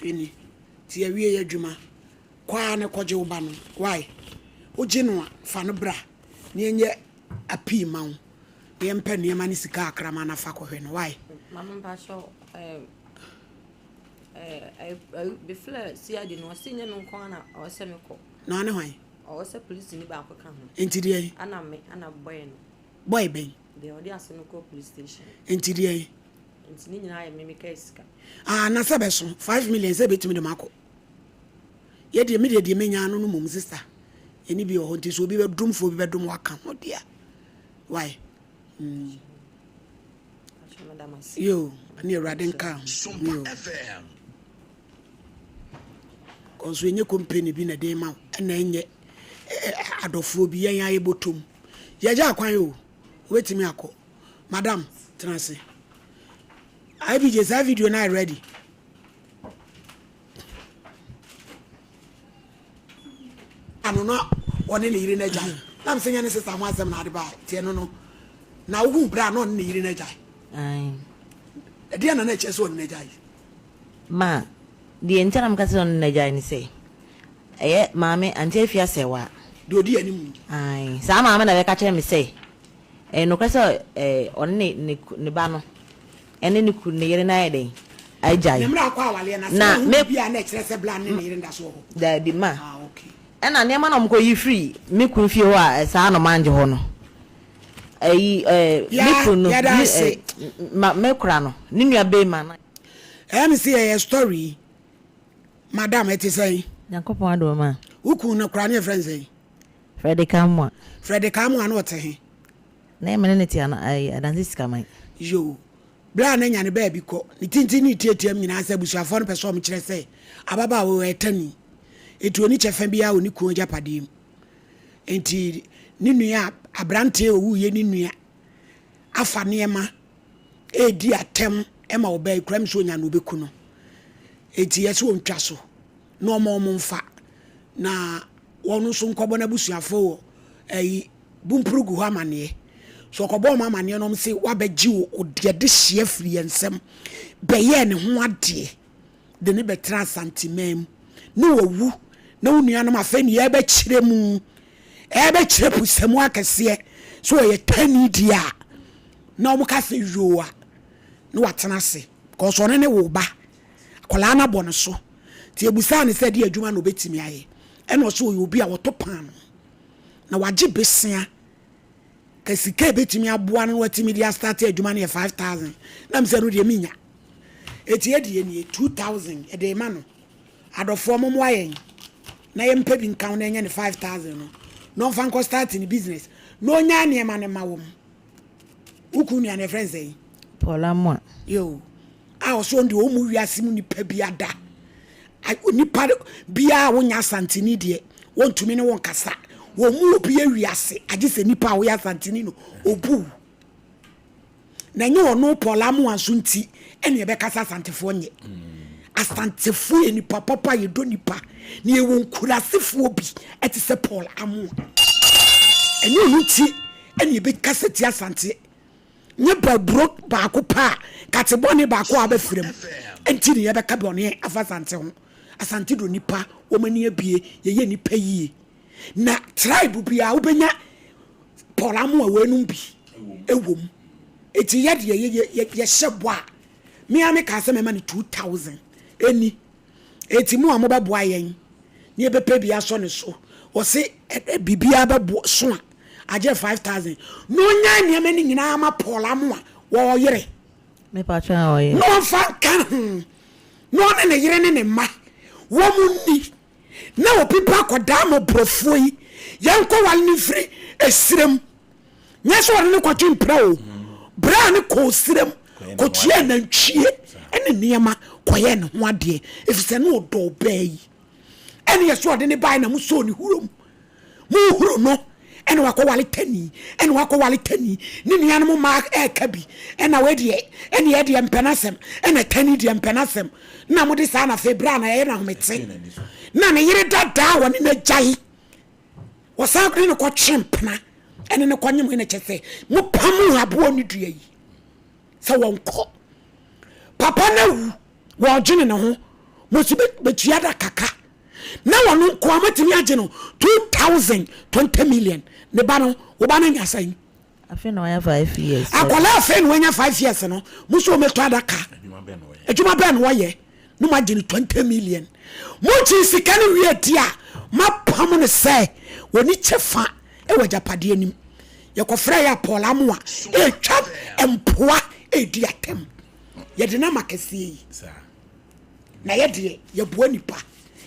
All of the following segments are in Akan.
Ɛni. Nti yɛawie yɛ adwuma. Kɔ ara na kɔgye wo ba no. Wai? Wogye no a, fa no bra na yɛnyɛ appeal ma wo. Na yɛmpɛ nneɛma ne sika kakra ma no fa kɔhwɛ no. Wai? Maame mpakyɛw ɛɛ ɛɛ ɛɛ beflɛ CID no ɔse nyɛ me nko ara na ɔwɔ sɛ mekɔ. Na ɔne hwan? Ɔwɔ sɛ polisini baako ka ho. Nti deɛn? Ana me ana boy no. Boy bɛn? Deɛ ɔde asɛm no kɔ police station. Nti deɛn? Nti ne nyinaa yɛ me me kaa sika. Ah na sɛ bɛso 5 million sɛ bɛtumi de makɔ. Yɛ deɛ me deɛ deɛ menya ano no mmom, sister. Ɛni bi wɔ hɔ nti sɛ obi bɛdomfoɔ bi bɛdom waka ho deɛ. Wai? Mpakyɛw meda mo ase. Yo, ne Awurade nka ho. Yo. Kɔnso ɛnyɛ company bi na ɛde ma wo, ɛna ɛnyɛ adɔfoɔ bi yɛn ayɛ bɔtɔm. Yɛgya akwan o, wobɛtumi akɔ. Madam, tena ase. IBJ, saa video no ayɛ ready. Ano na ɔne ne yere no agyae. Na mesɛ nyɛ ne sister ho asɛm na ade baa tiɛ no no. Na wohu berɛ a na ɔne ne yere no agyae. Ɛdeɛ na na ɛkyerɛ sɛ ɔne no agyae? Ma deɛ nti a na meka sɛ ɔne no agyae ne sɛ, ɛyɛ maame Auntie Afia Sɛwa. Deɛ ɔdi anim. Ae, saa maame na bɛka kyerɛ me sɛ, ɛyɛ nokorɛ sɛ ɛɛ ɔne ne ne ne ba no ɛne ne kunu ne yere no ayɛ dɛn agyae. Ne mmerɛ akɔ awaleɛ no ase Na na me wohu biribi a na ɛkyerɛ sɛ bla ne ne yere nda so wɔ hɔ? Daabi ma. Ah, okay. Ɛna nneɛma na wɔkɔyi firi me kunu fie hɔ a saa na ɔmangye hɔ no. Ɛyi ɛɛ me Ya, kunu no yɛda ne ase. ɛɛ ma me kora no ne nua bɛrima no. Ɛyɛ me sɛ yɛyɛ story yi. Madam, ɛte sɛn? Nyankopɔn adom a. Wo kunu no koraa ne yɛfrɛ no sɛn? Frederick Amoah. Frederick Amoah no ɔte he? Na ɛmɛ ne ne te ano ɛyi Adansi Sikaman. Yoo. Berɛ a na anya ne baabi kɔ, ne tintin ne ne tiatiam nyinaa sɛ abusuafoɔ no pɛ sɛ wɔkyerɛ sɛ ababaawa yi ɔyɛ tani. Enti ɔnni kyɛfa biara wɔ ne kunu agyapadeɛ mu. Enti ne nua aberanteɛ a ɔwuiɛ ne nua afa nneɛma redi atɛm ma ɔbaa yi koraa mu sɛ ɔnya no ɔbɛku no. Enti yɛ sɛ ɔntwa so na ɔma wɔn mfa na wɔn nso nkɔbɔ n'abusuafoɔ wɔ ayi Bumpurugu hɔ amaneɛ. So ɔkɔbɔ wɔn amaneɛ na wɔn se wabɛgye wo deɛ de hyeɛ firi yɛn nsam bɛyɛɛ ne ho adeɛ de ne bɛtena Asanteman mu ne wawu na wo nuanom afei ne yɛbɛkyerɛ mu ɛbɛkyerɛ pusamu akɛseɛ so ɔyɛ tani deɛ a na wɔn ka sɛ yoo a na watena ase because ɔne ne wo ba akwadaa no abɔ ne so. Nti ebusaa ne sɛ ɛde adwuma na obetumi ayɛ, ɛna ɔsɛ ɔyɛ obi a wɔtɔ paano na wagye besia ka sika ebetumi aboa no na watumi de astarte adwuma no yɛ 5,000. Na mesɛ no deɛ menya eti ɛdeɛ nie 2,000 ɛde ma no. Adɔfoɔ mommoa yɛn na yɛmpɛ bi nka ho na ɛnyɛ ne 5,000 no na ɔmfa nkɔ start ne business na ɔnya nneɛma no ma wɔm. Wo kunu nua no yɛfrɛ no sɛn? Paul Amoah. Yo, a ɔsɛ ɔno deɛ ɔmmu wiase mu nipa bi ada. Nipa biara a wonya Asanteni deɛ wɔntumi ne wo nkasa. Wɔn mu obi awiase agye sɛ nipa a woyɛ Asanteni no obu wo. Na ɛnyɛ ɔno Paul Amoah nso nti ɛne ɛbɛkasa Asantefoɔ nyɛ. Asantefoɔ yɛ nipa papa, yɛdɔ nipa. Na yɛwɔ nkurasefoɔ bi ɛte sɛ Paul Amoah. Ɛnyɛ ɔno nti ɛne ɛbɛkasa tia Asante. Nyɛ baburo baako pɛ a kate bɔne baako a abɛfra mu nti ne yɛbɛka bɔne afa Asante ho. Asante dɔ nipa, wɔn ani abue, yɛyɛ nipa yie. Na tribe biara wobɛnya Paul Amoah weinom bi ɛwɔ mu. Eti yɛ deɛ yɛhyɛ bɔ a, me ara mekaa sɛ mɛma no 2,000 ɛni. Eti mo a mobɛboa yɛn na yɛbɛpɛ bi asɔ ne so. Ɔse biribiara bɛbo so a, agye 5,000. Na ɔnyae nneɛma no nyinaa ma Paul Amoah wɔ ɔyere. Mepa kyɛw a ɔyere. Na ɔmfa nka ho. Na ɔne ne yere ne ne mma wɔn nni. Na obi ba akɔdaa mmɔborɔfoɔ yi, yɛnkɔ wale no mfiri esirem. Nyɛ sɛ ɔne no kɔtwe mpira o. Berɛ a ne kɔɔ serem kɔtuaa nantwie ne nneɛma kɔyɛɛ ne ho adeɛ, ɛfiri sɛ na ɔdɔ ɔbaa yi. Ɛne yɛ sɛ ɔde ne bae na mosɔɔ ne hurom. Mohuro no, ɛna wakɔwale tani, ɛna wakɔwale tani. Ne nuanom mmaa ɛreka bi, ɛna wei deɛ, ɛne yɛ deɛ mpɛ n'asɛm, ɛna tani deɛ mpɛ n'asɛm. Na mode saa na afei berɛ a na ɛyɛ no ahomete. Na ne yere dadaa wɔne no agyae. Wɔsan ne no kɔtwe mpena, ɛne no kɔnyem ne kyɛ sɛ mopam aboɔ ne dua yi sɛ wɔnkɔ. Papa no awu, wɔdwene ne ho. Mo si bɛtua da kaka na wɔno nkoa mɔtumi agye no 2020 million. Ne ba no, wo ba no nya sɛn? Afei na wanya 5 years. Akwadaa afei na wanya 5 years no, mo so wɔmɛtɔ adaka. Adwuma bɛn na wɔyɛ na mo agye no 20 million? Mo gye sika no wie di a, moapam no sɛ wɔni kyɛ fa wɔ agyapadeɛ anim. Yɛkɔfrɛ yɛ Paul Amoa ɛretwa mpoa ɛredi atɛm. Yɛde no ama kɛseɛ yi na yɛdeɛ yɛboa nipa.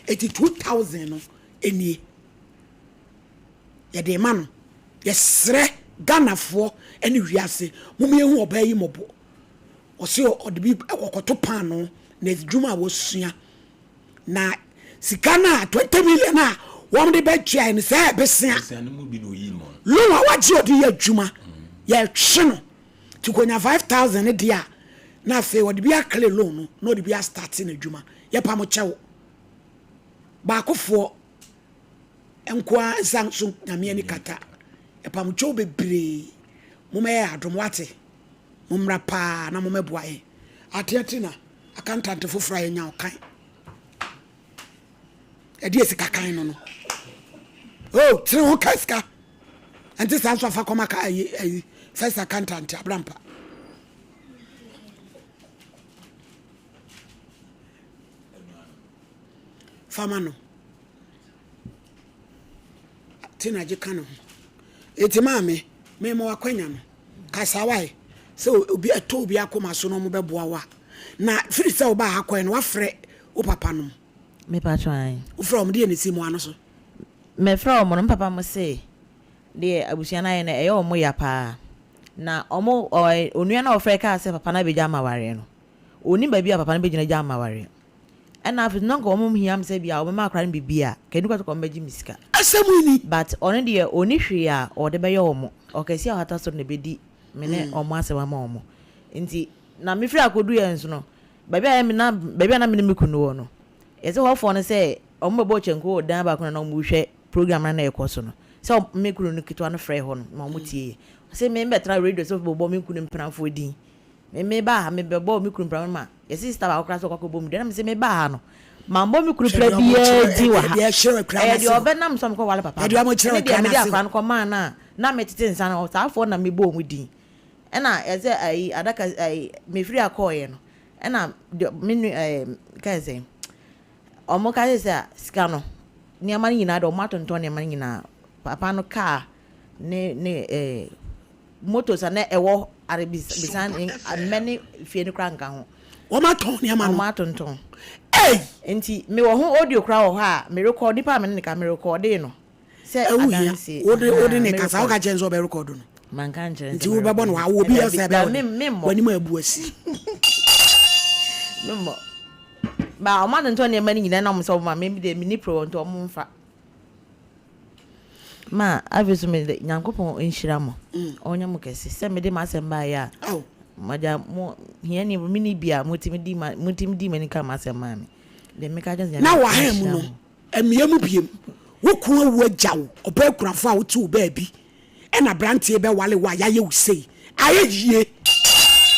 Ɛti 2000 no ɛnie yɛde ma no. Yɛsrɛ Ghanafoɔ ne wiase, mom yɛhu ɔbaa yi mmɔbɔ. Ɔse ɔde bi ɔkɔto paano na adwuma a wɔsua na sika no a 20 million a wɔn de bɛtua no sɛ ɛbɛsia loan a wagye ɔde yɛ adwuma yɛtwe no nti konya 5000 no deɛ a, na afei ɔde bi akele loan no na ɔde bi astarte n'adwuma. Yɛpa mo kyɛw, baakofoɔ nkoa nsa so Nyame ani kata. Yɛpa mo kyɛw bebree, momɛyɛ adom wate, mommra paa na mommɛboa yɛn. Ateate na accountant foforɔ a yɛnya ɔkan ɛde sika kan no no oh tene ho ka sika ɛnte saa nso afa kɔma ka ayi ayi first accountant abrampa fama no tina gye ka ne ho. Eti maame mema wakwanya no kasa wae sɛ obi ɛtɔ obi akoma so na ɔmo bɛboa wo a, na firi sɛ wobaa ha kɔɛ no, wafrɛ wo papa nom? Mepa kyɛw, ae. Wofrɛ ɔmo deɛ ne si mu ano so? Mefrɛ wɔn no, me papa mo se deɛ abusua no ayɛ no ɛyɛ wɔn ya paa. Na wɔn ɔɛ onua no a ɔfrɛ kaa sɛ papa no abɛgya ama awareɛ no, ɔnnim baabi a papa no bɛgyina gya ama awareɛ. Ɛna afei na nka wɔn hia me sɛ bia wɔbɛma akwadaa no biribi a, nka ɛni kwan sɛ wɔn bɛgye me sika. Asɛm yi ni. But ɔno deɛ ɔnni hwee a ɔde bɛyɛ wɔn. Ɔkɛseɛ a ɔhata soro na ɛbɛdi me ne wɔn asɛm ama wɔn. Nti na mefiri akɔduiɛ nso no, baabi a na baabi a na me ne me kunu wɔ no, yɛsɛ hɔfoɔ no sɛ wɔn bɛbɔ kyanku wɔ dan baako na na wɔn rehwɛ program no na ɛkɔ so no, sɛ me kunu no ketewa no frɛ hɔ no ma wɔn tie yɛ. Ɔsɛ me mbɛtena radio sɛ bɔbɔ me kunu mpenafoɔ din. Me me baa ha me bɛbɔ me kunu mpena ma yɛsɛ sista baako koraa sɛ ɔkɔ akɔbɔ me din na me sɛ me baa ha no mambɔ me kunu pira biara din wɔ ha. Ɛyɛ deɛ ɔbɛnam sɛ ɔmekɔ wale papa no ɛne deɛ mede akora no kɔmaa no a na metete nsa no, saafoɔ na mebɔ wɔn din. Ɛna yɛsɛ ayi adaka ayi mefiri akɔɔyɛ no, ɛna deɛ me nu ɛɛ kae sɛ wɔn ka sɛ sika no nneɛma no nyinaa deɛ wɔn atontɔn nneɛma no nyinaa, papa no kaa ne ne ɛɛ motos a na ɛwɔ are bisan mmɛ ne fie no koraa nka ho. Wɔn atɔn nneɛma no. Wɔn atontɔn. Ei! Nti mewɔ ho audio koraa wɔ hɔ a merekɔ nipa a me ne ne ka merekɔɔdee no sɛ Ɛho hia. adansie. Wode wode Ahaa ne kasa woka merekɔɔde. kyerɛ no sɛ ɔbɛ rekɔɔdo no. Manka nkyerɛ no Nti sɛ wobɛbɔ no merekɔɔde. wa obi yɛ Dabi sɛ dabi ɛbɛyɛ me memmɔ. w'anim abu asi. Memmɔ. Ba wɔn atontɔn nneɛma no nyinaa na wɔn sɛ wɔn ma me deɛ menni pro nti wɔn mfa. Ma afei so mede Nyankopɔn nhyira mo, ɔnyɛ mo kɛse sɛ mede m'asɛm baeɛ a, Ao. magya mo hiani menni bi a motumi di ma motumi di m'ani ka m'asɛm maa me. Deɛ meka kyerɛ sɛ Na Nyame wɔ ha mu nhyira no, mo. mmea mu biem, wo kunu awu agya wo, ɔbaa kunafo a wote wo baabi, ɛna aberanteɛ bɛwale wo a yɛayɛ wo sei. Ayɛ yie.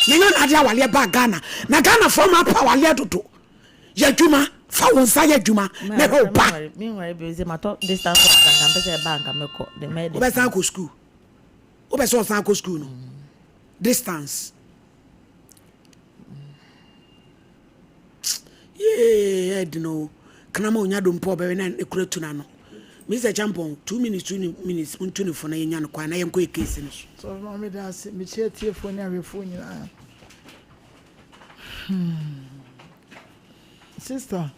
Na nyɛ na ade awaleɛ baa Ghana. Na Ghanafoɔ ma apa awaleɛ dodo. Yɛ adwuma, fa wo nsa yɛ adwuma na hwɛ wo ba. Wobɛsan akɔ sukuu. Wopɛ sɛ ɔsan akɔ sukuu no. Distance. Yee, ɛdi no. Knama onya dompo ɔbɛwe na ekura tu n'ano. Mr. Champon, 2 minutes, 2 minutes, ntu ne fo na yɛnya no kwan na yɛnkɔ yɛ case no so. Sɔfo Maame da ase, mekyia atiefoɔ ne ahwɛfoɔ nyinaa. Sister,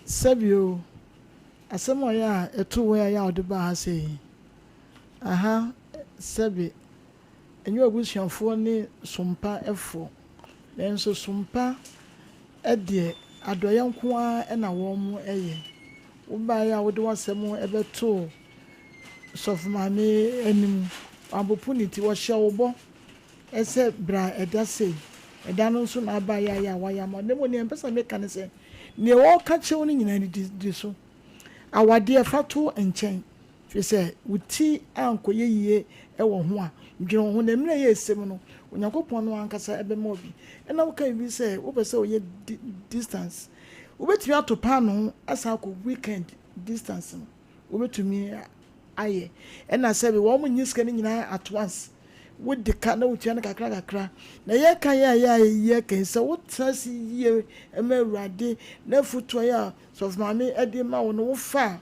sɛbio, asɛm a ɔyɛ a ɛto wo a ɛyɛ a ɔde baa ha sɛ yi. Aha, sɛbe, ɛnyɛ w'abusuafoɔ ne sompa ɛfoɔ. Nanso sompa ɛdeɛ adɔeɛ nko ara ɛna wɔn ɛyɛ. Wobaeɛ a wode w'asɛm ɛbɛtoo sɔfo maame anim. Wampopo ne ti, wɔhyɛ wo bɔ ɛsɛ bra ɛda sei. Ɛda no nso na aba yɛ ayɛ a wayɛ ama wo. Na mmom nea mpɛ sɛ meka ne sɛ, nea wɔreka kyerɛ wo no nyinaa no di so. Awadeɛ fa to nkyɛn. Firi sɛ wo ti ankɔyɛ yie wɔ ho a, dwene wo ho. Na mmerɛ a ɛyɛ esem no, Onyankopɔn no ankasa bɛma wo bi. Ɛna woka biribi sɛ wopɛ sɛ woyɛ distance. Wobɛtumi ato paanoo asan akɔ weekend distance no. Wobɛtumi ayɛ. Ɛna sɛbe wɔn nnye sika no nyinaa at once. Wode ka na wotua no kakra kakra. Na yɛka yɛ a yɛ a yɛka yi sɛ wotena ase yie ma Awurade na afotuo a Sɔfo Maame de ma wo no wofa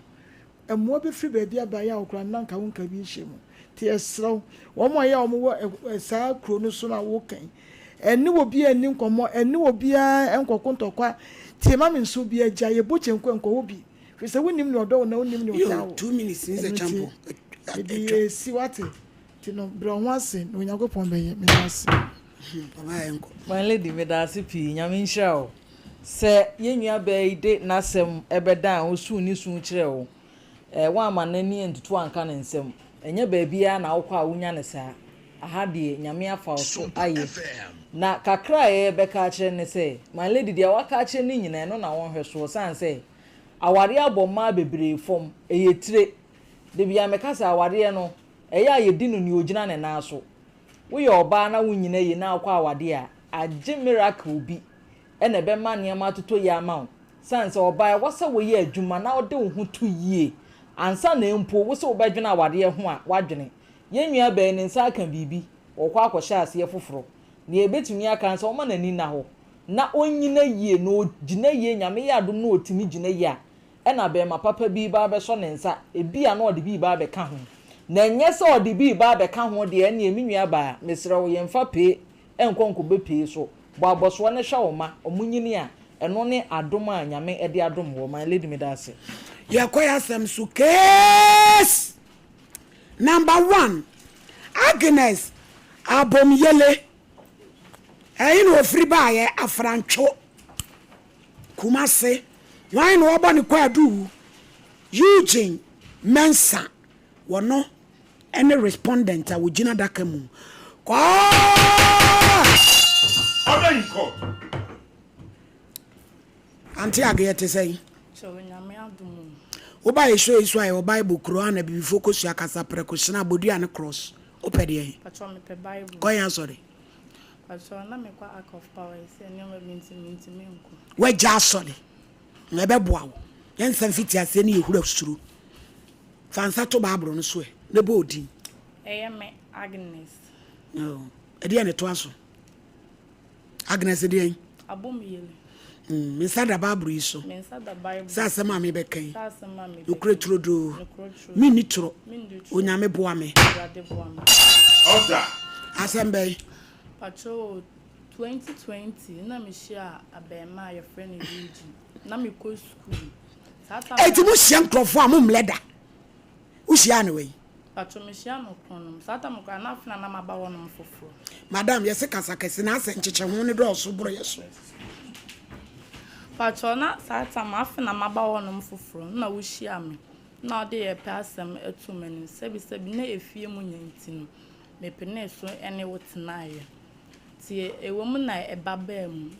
a, mmoa bɛfiri baabi aba yɛ a wo koraa no na anka wonka bi nhyɛ mu. Nti yɛsrɛ wo, wɔn a ɛyɛ a wɔwɔ saa kuro no so no a woka yi, ɛne obiara nni nkɔmmɔ, ɛne obiara nkɔko ntɔkwa. Tie ma me nso obiara gya, yɛbɔ kyenku a nkɔ hɔ bi. Firi sɛ wonnim nea ɔdɔ wo na wonnim nea ɔtaa wo. Ɛno nti, mede resi, woate? Nti no, brɛ wo ho ase na Onyankopɔn bɛyɛ. Meda ase. My lady medaase pii Nyame nhyira wo sɛ yɛn nua baa yi de n'asɛm bɛdan wo suu ne su kyerɛɛ wo eh woamma n'ani antutu anka ne nsam ɛnyɛ baabiara na wokɔ a wonya no saa aha deɛ Nyame afa wo so ayɛ na kakra a yɛbɛka akyerɛ ne sɛ my lady deɛ waka akyerɛ no nyinaa ɛno na wɔnhwɛ soɔ sane sɛ awareɛ abɔ mmaa bebree fam ɛyɛ tire da biara meka sɛ awareɛ no Ɛyɛ a yɛdi no nea ɔgyina ne nan so. Woyɛ ɔbaa na wonnyina yie na wokɔ awadeɛ a, agye miracle bi na ɛbɛma nneɛma atotɔ yie ama wo. Sane sɛ ɔbaa ɛwɔ sɛ woyɛ adwuma na wode wo ho to yie ansa na mpo wo sɛ wobɛdwene awadeɛ ho a, woadwene. Yɛn nuabaa yi ne nsa aka biribi, ɔrekɔ akɔhyɛ aseɛ foforɔ. Nea yɛbɛtumi aka ne sɛ ɔmma n'ani nna hɔ na ɔnnyina yie na ɔgyina yie, Nyame yɛ adom na ɔtumi gyina yie a, ɛna barima papa bi reba abɛsɔ ne nsa, ebia na ɔde bi reba abɛka ho. Na ɛnyɛ sɛ ɔde bi reba abɛka ho deɛ, ɛnneɛ me nuabaa, mesrɛ wo, yɛmfa pee nkɔ nkɔbɛ pee so. Bɔ abɔsoɔ no hwɛ wo mma, wɔnyini a, ɛno ne adom a Nyame de adom woɔ. My lady, meda ase. Yɛkɔ yɛ asɛm so case number one Agnes Abomyele ɛhe na ɔfiri baeɛ Afrantwo Kumase, Hwan na ɔbɔ ne kwaadu? Eugene Mensah, wɔno ne respondent a wɔgyina adaka mu. Kɔɔ! Order in court. Ante Ageɛ te sɛn? Kyɛ Onyame adom o. Woba yɛ show yi so a yɛwɔ Bible, Quran, Abibifoɔ kosua, kasa, prɛko, hyena, bodua ne cross. Wopɛ deɛn? Pakyɛ mepɛ Bible. Kɔ yɛn asɔre. Pakyɛw na mekɔ Ark of Power yi sɛ nneɛma bi nti mentumi nkɔ. W'agya asɔre na ɛbɛboa wo. Yɛn nsa mfitiaseɛ ne yɛhura suro. Fa nsa to Bible no so ɛ na bɔ odin. Ɛyɛ me Agnes. Oh, ɛdeɛn na ɛtoa so? Agnes deɛn? Abom yele. Mm, me nsa da Bible yi so. Me nsa da Bible. Sɛ asɛm a mebɛka yi. Sɛ asɛm a mebɛka. Nokorɛ turodoo. Nokorɛ turodoo. Menni torɔ. Menni torɔ. Onyame boa me. Awurade boa me. Order. Asɛm bɛn? Pakyɛ o, 2020 na mehyia abɛɛmaa a yɛfrɛ no Eugene. Na mekɔ sukuu. Saa tam. Eti mo hyia nkorɔfoɔ a mo mmlɛ da. Wo hyiaa no wɛn? Pakyɛ mehyia no Kronom. Saa tam koraa na afei na na maba hɔnom foforɔ. Madam yɛse kasa kɛse na asɛ nkyekyɛho no dɔɔso boro yɛ so. Pakyɛ na saa tam afei na maba hɔnom foforɔ na wo hyia me na ɔde yɛ pɛ asɛm too m'anim sɛbi sɛbi na efie mu nya nti no me penee so ne wo tenaeɛ. Nti ɛwɔ mu na ɛba baa mu.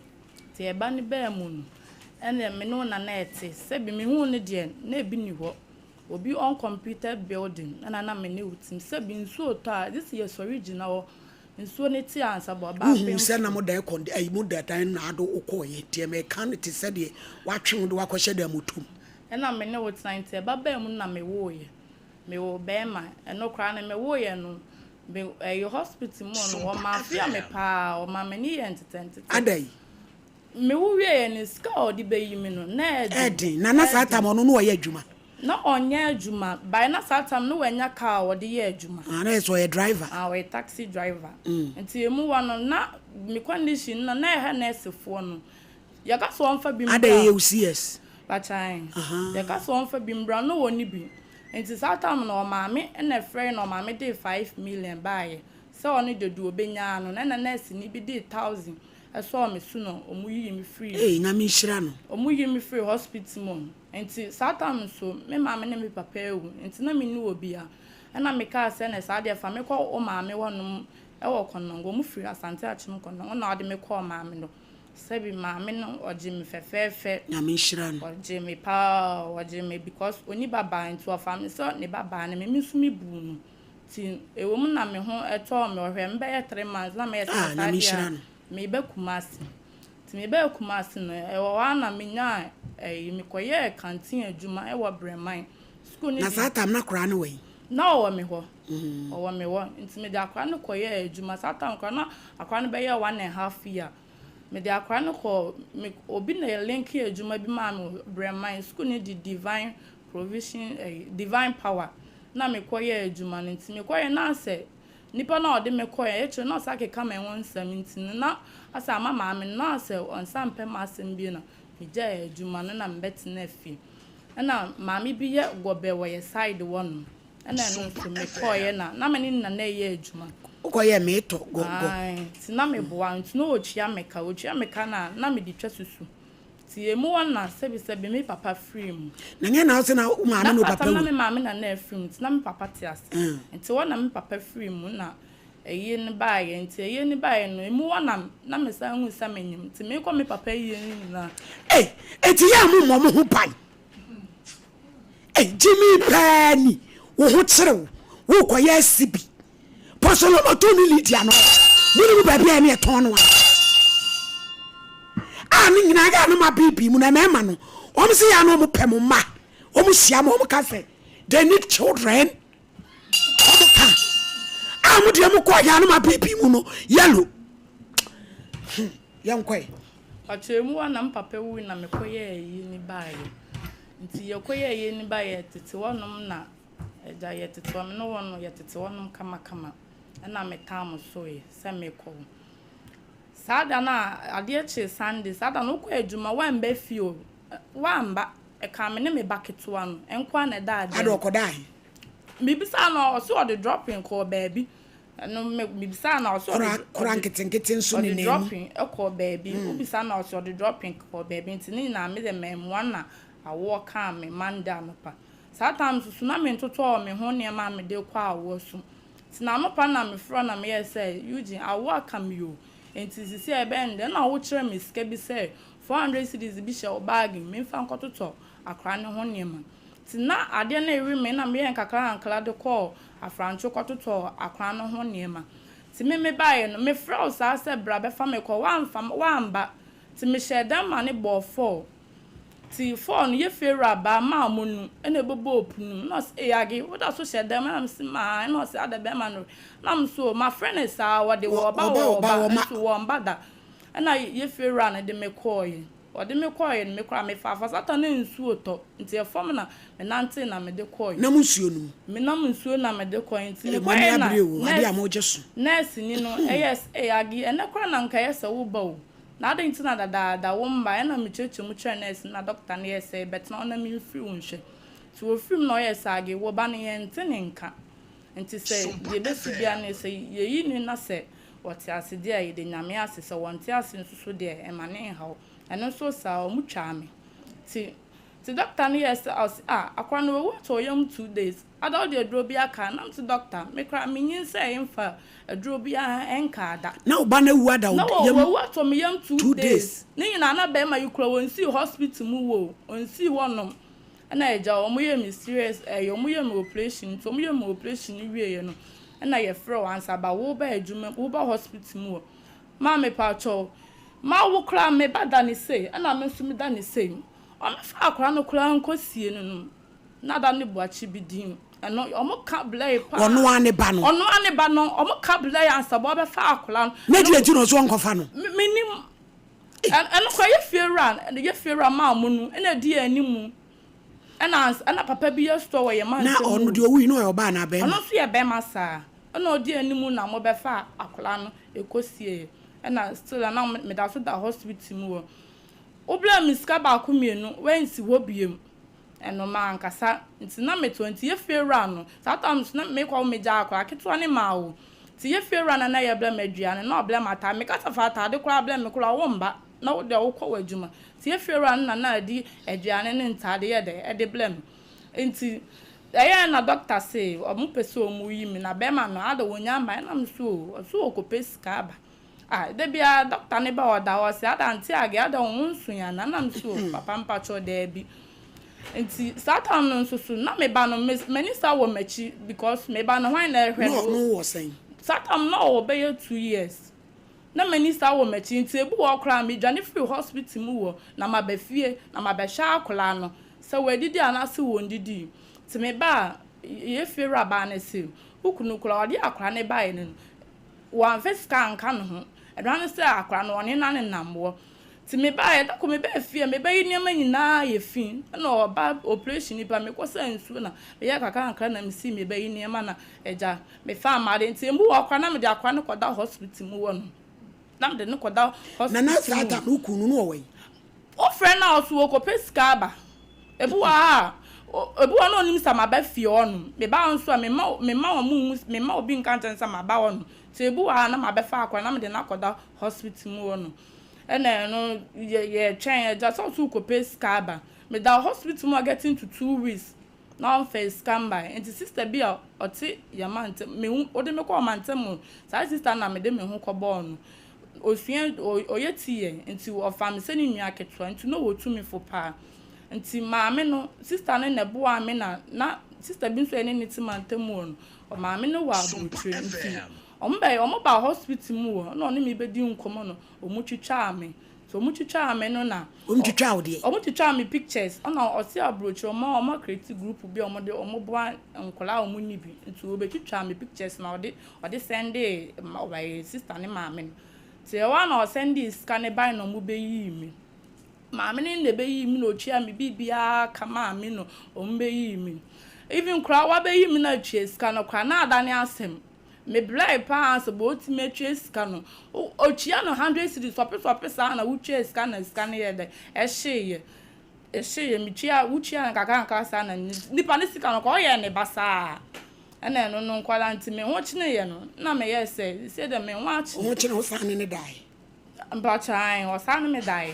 Nti ɛba no baa mu no ɛneɛ me ne wo na na ɛte sɛbi me huu no deɛ na ebi nni hɔ. Obi uncompleted building na na me ne wo te mu. Sɛbi nsuo retɔ a, gye sɛ yɛsɔre gyina hɔ, nsuo no te ansa bɔ ɔbaa Wohuu sɛ na moda ɛkɔn ayi moda dan no ado wokɔeɛ nti meka no te sɛ deɛ wɔatwe wo de wo akɔhyɛ dan mu tom. Ɛna me ne wo tena nti ɛba baa mu no na mewooeɛ. Mewoo barima. Ɛno koraa no mewooeɛ no, me ɛyi hospital mu hɔ no wɔmafia me paa, wɔmaa m'ani yɛɛ ntetɛntetɛ. Adɛn? Me wo wieɛ no sika a ɔde bɛyi me no na ɛɛden. Ɛɛden, na na saa tam ɔno na ɔyɛ adwuma. Na ɔnyɛ adwuma, by na saa tam no wanya car a ɔde yɛ adwuma. Ah, na yɛ sɛ ɔyɛ driver. Ah, ɔyɛ taxi driver. Nti emu wa no na me condition no na ɛha nurse foɔ no. Yɛka sɛ ɔnfa bi mbra. Adɛn yɛyɛ wo CS? Pakyan. Yɛka sɛ ɔnfa bi mbra no ɔnni bi. Nti saa tam no ɔmaame na ɛfrɛɛ na ɔmaame dee 5 million baayɛ sɛ ɔno deɛ deɛ ɔbɛnya no na ɛna nurse ni bi dee 1000 ɛsɔɔ me so na ɔmo yii me firii. Ei Nyame nhyira no. Ɔmo yii me firii hospital mu nti saa time nso me maame ne me papa awu nti na me nni obia ɛna me kaa sɛ ɛnɛ saa deɛ fa me kɔ wo maame hɔ nom ɛwɔ Kɔnɔngo ɔmo firi Asante Akyem Kɔnɔngo ɛna ɔde me kɔɔ maame no sɛbi maame no ɔgye me fɛfɛɛfɛ. Nyame nhyira no. Ɔgye me paa ɔgye me because ɔnni ba baa nti ɔfaa me sɛ ne ba baa ne me me nso me buu no. Nti ɛwɔ mu na me ho tɔɔ me, ɔhwɛɛ me bɛyɛ 3 months na meyɛ sɛ Ah, saa Nyame deɛ nhyira a no. meba Kumasi. Nti mebaa Kumasi no, ɛwɔ hɔ ara na menyaa ɛyi, mekɔyɛɛ canteen adwuma ɛwɔ Brɛman. Sukuu no Na de saa time na akwaraa no wɔ he? Na ɔwɔ me hɔ. Ɔwɔ me hɔ. Nti mede akwaraa no kɔyɛɛ adwuma. Saa time koraa na akwaraa no bɛyɛ 1½ year. Mede akwaraa no kɔɔ, me, obi na linke adwuma bi maa me wɔ Brɛman. Sukuu no de Divine Provision, ɛyi, Divine Power na mekɔyɛɛ adwuma no. Nti mekɔyɛ na asɛ nipa no a ɔde me kɔɛ akyire na ɔsan keka me ho nsɛm nti no na asɛ ama maame no na asɛ ɔnsan mpɛ m'asɛm bio na megyae adwuma no na mebɛtenaa fie. Ɛna maame bi yɛ gɔbɛ wɔ yɛ side hɔnom. Ɛna ɛno nso mekɔeɛ na na me ne ne nana reyɛ adwuma. Wokɔyɛɛ meetɔ gɔ gɔ. Ae, nti na meboa nti na ɔtua me ka. Ɔtua me ka no a na mede twa susu. Nti ɛmu hɔ na sɛbisɛbi me papa firii mu. Na nyɛ na wo se na wo maame ne wo Na papa na wu? me maame na na afiri mu nti na me papa te ase. Nti hɔ na me papa firii mu na ayie no baeɛ. Nti ayie no baeɛ no ɛmu hɔ na na mesan hu sɛ menyem. Nti meekɔ me papa ayie no nyinaa. Ei, enti yɛ a mommɔ mo ho ban? Ei, gyimii paa ni, wo ho kyere wo, worekɔyɛ asi bi. Pɔsɔlɔmɔto ne Lydia no, monim baabi a ɛne ɛtɔn no a? A ne nyinaa yɛ a no ma beebi mu na mmarima no, wɔn se yɛ a na wɔn pɛ mo mma, wɔn hyia mo, wɔn ka sɛ they need children, wɔn ka a mo deɛ mo kɔ yɛ a no ma beebi mu no yellow. Hmm, yɛn kɔɛ. Ɔkyerɛ mu a na me papa wui na mekɔyɛɛ ayie no baeɛ. Nti yɛkɔyɛɛ ayie no baeɛ yɛtete hɔnom na agya yɛtete hɔ me ne wɔn no yɛtete hɔnom kamakama ɛna metaa mo soeɛ sɛ mekɔ. Saa da no a adeɛ kyee Sunday saa da no wokɔ adwuma woamba fie o woamba ɛkaa me ne me ba ketewa no nkoa na ɛda Ada adan mu. ɔkɔdaa he? Mebisaa no ɔse ɔde dropping kɔɔ baabi. Ɛno me mebisaa no a ɔse Kora ɔde kora ɔde nketenkete nso ɔde nenam mu. dropping kɔɔ baabi. Wobisa no a ɔse ɔde dropping kɔɔ baabi nti ne nyinaa me deɛ mamua na awoɔ kaa me Monday anɔpa. Saa time nso so na mentotɔɔ me ho nneɛma a mede rekɔ awoɔ so. Nti na anɔpa na mefrɛ na meyɛɛ sɛ Eugene awoɔ aka me o nti sisi a ɛbɛyɛ ne dɛn na wokyerɛ me sika bi sɛ 400 cedis bi hyɛ wo bag mu memfa nkɔtotɔ akwadaa no ho nneɛma. Nti na adeɛ no rewe me na meyɛɛ nkakrankakra de kɔɔ Afrantwo kɔtotɔɔ akwan no ho nneɛma. Nti me mebaeɛ no, mefrɛɛ wo saa sɛ bra bɛfa me kɔ, woamfa me, woamba. Nti mehyɛɛ dan ma no bɔɔ four. Nti four no, yɛ fiewura baa maa mo nu, ɛna ɛbɛbɔɔ pono mu. Ɛna ɔse, ei Age, woda so hyɛ dan mu? Ɛna mese, maa. Ɛna ɔse, adɛ bɛrima no? Ɛna mese, o, mafrɛ no saa, ɔde Wɔ wɔɔba wɔba wɔba wɔɔba, wɔma. nso wɔmba da. Ɛna yɛ fiewura no de me kɔɔeɛ. Ɔde me kɔeɛ no, me koraa mefaa fasata na nsuo tɔ, nti ɛfam na menantee na mede kɔeɛ. Nam nsuo no mu. Menam nsuo na mede kɔeɛ, nti Ee, mo ani mekɔeɛ na abere o, adeɛ a nurse, mogye so. nɛɛseni no yɛɛ sɛ, Ee Aggie, ɛnnɛ koraa na anka ɛyɛ sɛ woba o, na adɛn nti na dadaada womma? Ɛnna mekyerɛkyerɛɛ mu kyerɛɛ nɛɛse no na dɔkota no yɛɛ sɛ, Bɛtena hɔ na memfiri wo nhwɛ. Nti wɔfiri mu na ɔyɛɛ sɛ, Aggie, wo ba no yɛnte ne nka, nti sɛ deɛ ɛbɛsi biara no sɛ yɛyi no na sɛ Wɔte ase deɛ a, yɛda Nyame ase, sɛ wɔnte ase nso so deɛ, ɛma ne nhaw. Ɛno nso saa, wɔn twaa me. Nti, nti doctor no yɛɛ sɛ, ɔse ah, akora no wawu atɔ ɔyam 2 days, ada wode aduro bi aka? Na mese doctor, me koraa me nyinsɛn mfa aduro biara nkaa da. Na wo ba no awu ada Na wo yam wawu atɔ me yam two two days. days. Ne nyinaa na bɛɛma yi koraa ɔnsii hospital mu wɔ o, ɔnsii hɔ nom. Ɛna agya wɔn yɛɛ me serious ɛɛ wɔn yɛɛ me operation, nti wɔn yɛɛ me operation no wieɛ no, ɛna yɛfrɛ wo ansa ba wo ba adwuma wo ba hospital mu hɔ. Maame pakyɛw, ma wo koraa me ba da ne sei ɛna me nso me da ne sei. Wɔn fa akwadaa no koraa nkɔ sie no no, na da ne boakye bi din. Ɛno wɔn ka blɛɛ paa. Ɔno ara ne ba no. Ɔno ara ne ba no, wɔn ka blɛɛ ansa ba ɔbɛfa akwadaa no. Na deɛ nti na ɔso ɔnkɔfa no? Me menim. Ɛno koraa yɛ fie wura yɛ fie wura maa mo no ɛna ɛdi yɛn anim ɛna ɛna papa bi yɛ store wɔ yɛn Na mantam ɔno mu. deɛ ɔwui no ɔyɛ ɔbaa anaa bɛrima? Ɔno nso yɛ bɛrima saa ɛna ɔdi anim na mo bɛfa akwadaa no ɛkɔ sie ɛna still na meda so da hospital mu hɔ. Wobrɛ me sika baako mmienu wansi hɔ biem. Ɛno mankasa nti na metɔ nti yɛ fie wura no saa time nso na mekɔ megya akwadaa ketewa no maa wo nti yɛ fie wura no na yɛ brɛ me aduane na ɔbrɛ me ataade meka sɛ fa ataade koraa brɛ me koraa womba na wo deɛ wokɔ w'adwuma nti yɛ fie wura no na na ɛde aduane ne ntaade yɛ dɛ ɛde brɛ me nti ɛyɛ na doctor se ɔmo pɛ sɛ ɔmo yi me na bɛrima no ada wɔnya mma ɛna me so o ɔso ɔkɔpɛ sika aba. Ah da biara doctor no ba ɔda hɔ ɔse ada nte age ada wo ho nso ya na na me so o papa mpakyɛw daabi. Nti saa time no nso so na me ba no me m'ani sa wɔ m'akyi because me ba no hwan na ɛhwɛ Na no? ɔno wɔ sɛn? Saa time no na ɔwɔ bɛyɛ 2 years. Na m'ani sa wɔ m'akyi nti ebi wɔ hɔ koraa medwane firi hospital mu wɔ na maba fie na mabɛhwɛ akwadaa no sɛ wɔadidi anaasɛ wɔndidii. Nti me ba a yɛ fie wura baa no se wo kunu koraa ɔde akwadaa no baeɛ no wɔamfa sika anka ne ho. Ɛno ara ne sɛ akwadaa no ɔne no anenam wɔ. Nti mebaeɛ da koro mebaa fie a mebɛyi nneɛma nyinaa yɛ fi ɛna ɔba operation nipa mekɔsaa nsuo na meyɛɛ kakra kakra na mesii mebɛyi nneɛma na agya mefaa m'ade nti emu wɔ hɔ koraa na mede akwadaa no kɔda hospital mu hɔ nom na mede no kɔda Na na hospital saa mu. tam no wo kunu no na ɔwɔ he? Wofrɛ no a ɔso ɔkɔpɛ sika aba. Ebi wɔ hɔ a, ebi wɔ hɔ na onim sɛ maba fie hɔnom. Meba hɔ nso a, memma memma wɔn nhu, memma obi nka nkyerɛ no sɛ maba hɔnom. Nti ebi wɔ hɔ a na mabɛfa akwadaa na mede no akɔda hospital mu hɔnom. Ɛna ɛno yɛ yɛtwɛn agya sɛ ɔso rekɔpɛ sika aba. Meda hospital mu a getting to 2 weeks na ɔmfaa sika mbae. Nti sister bi a ɔte yɛn mantam, me hu ɔde me kɔɔ mantam mu. Saa sister no na mede me ho kɔbɔɔ no. Osua ɔyɛ tiyɛ nti ɔfaa me sɛ ne nua ketewa nti na ɔwɔ tumi fo paa. Nti maame no, sister no na ɛboaa me na na sister bi nso a yɛne no te mantam mu hɔ no, ɔmaame no wɔ aburokyire nti ɔmo bɛ ɔmo baa hospital mu hɔ na ɔne me bɛdi nkɔmmɔ no ɔmo twitwaa me. Nti ɔmo twitwaa me no na Ɔmo twitwaa wo deɛ? Ɔmo twitwaa me pictures ɛna ɔte aburokyire ɔmo ɔmo acreate group bi a ɔmo de ɔmo boa nkwadaa a ɔmo nni bi nti ɔbɛtwitwaa me pictures na ɔde ɔde sɛndee ma sister ne maame no. Nti ɛhɔ ara na ɔsɛndee sika no bae na ɔmo bɛyii me. Maame no na ɛbɛyii me na ɔtua me biribiara kamaa me no ɔmo bɛyii me. Even koraa wabɛyi me na atua sika no koraa na adane asɛm. Mebrɛe paa sɛ bɛ ɔtumi atua sika no. Ɔtua no 100 cedis sɔpe sɔpe saa na wotua sika na sika no yɛ dɛ ɛhyeeɛ. Ɛhyeeɛ metua wotua no kakra kakra saa na nipa ne sika no koraa ɔyɛɛ ne basaa. Ɛna ɛno no nkwadaa nti me ho kyeneeɛ no na meyɛɛ sɛ seesei deɛ me ho akyene. Wo ho kyene wo saa ne ne daeɛ? Mpakyɛ ae ɔsaa ne me daeɛ.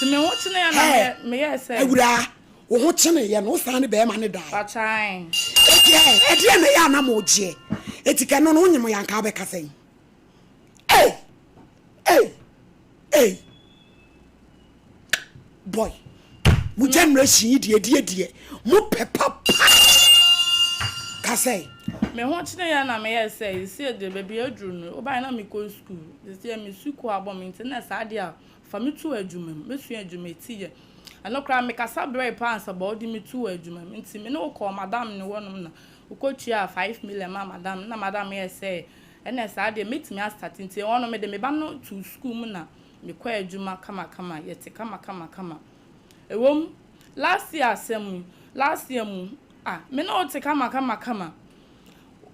Nti me ho kyeneeɛ na meyɛɛ sɛ. Awuraa wo ho kyeneeɛ no wo saa ne bɛɛma ne daeɛ? Mpakyɛ ae. Eti ɛ ɛdeɛn na ɛyɛ a na mo gyeɛ? Eti kɛ no no wonyem yɛ anka wobɛka sɛn? Ei! Ei! Ei! Boy, mo generation yi deɛ deɛ deɛ mo pɛ papa. Ka sɛ. Me ho kyeneeɛ na meyɛɛ sɛ seesei deɛ baabi aduru no wobaeɛ na mekɔ sukuu seesei me sukuu abɔ me nti na saa deɛ a fa me to adwuma mu mɛsua adwuma ti yɛ ɛno koraa mekasa brɛe paa ansa bɔ wode me too adwuma mu nti me ne wo kɔɔ madam ne hɔnom na wokɔtuaa 5 million maa madam na madam yɛɛ sɛ ɛnna saa deɛ mɛtumi astart nti ɛhɔ no mede me ba no too sukuu mu na mekɔ adwuma kamakama yɛte kamakamakama ɛwom last year asɛm yi last year mu ah me ne wo te kamakamakama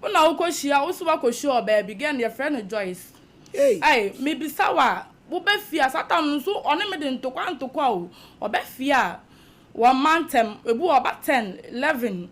wo na wokɔhyia wo so woakɔhyia ɔbaa bi girl no yɛfrɛ no Joyce. Hey. Ai mebisa wo a wobɛ fie a saa time no nso ɔne me de ntokwa ntokwa o ɔbɛ fie a wɔmma ntɛm ebi wɔ ɔba 10 11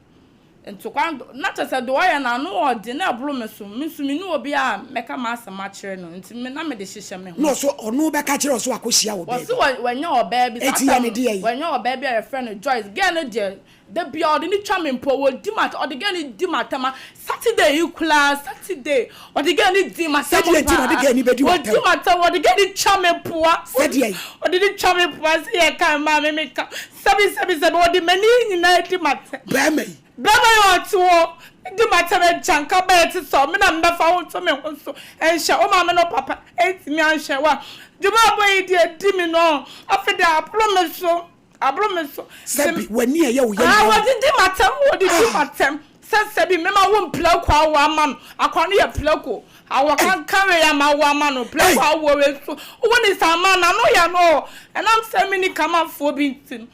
ntokwa na kyerɛ sɛ deɛ ɔyɛ no ano ɔde na ɛboro me so me nso me ne obi a mɛka m'asɛm akyerɛ no nti me na mede hyehyɛ me ho. Na ɔso ɔno bɛka kyerɛ ɔso akɔhyia wɔ wɔsi baabi. wɔnyɛ ɔbaa bi saa Eti yɛ time ne deɛ yi. wɔnyɛ ɔbaa bi a yɛfrɛ no Joyce. Girl no deɛ da bia ɔde ne twa me mpo wɔdi ma ɔde girl no di ma tɛma Saturday yi koraa Saturday ɔde girl no di ma tɛm Sɛdeɛ nti na ɔde girl no bɛdi wɔdi w'atɛm. ma tɛm ɔde girl no twa me poa. Sɛdeɛ yi. Ɔde ne twa me poa sɛ yɛ kan maa me meka sɛbi sɛbi sɛbi ɔde m'ani nyinaa di ma tɛm. Bɛrima yi. Bɛrima yi ɔte hɔ di ma tɛm agyanka bɛyɛ te sɛ ɔme na mbɛfa wo to me ho so ɛnhyɛ wo maame no papa ɛntumi anhwɛ wa dwuma abɔ yi deɛ di mi no afei de aboro me so aboro me so. Sɛbi w'ani a ɛyɛ wo yɛ Ah, nyinaa. wɔde di ma tɛm wɔde di ma tɛm sɛ sɛbi mɛma wo mplɛko awo ama no akwa no yɛ plɛko awɔ kankan wei ama wo ama no plɛko awo wei so wo ne sa ama na no yɛ no ɛnam sɛ mi ni kamafoɔ bi nti no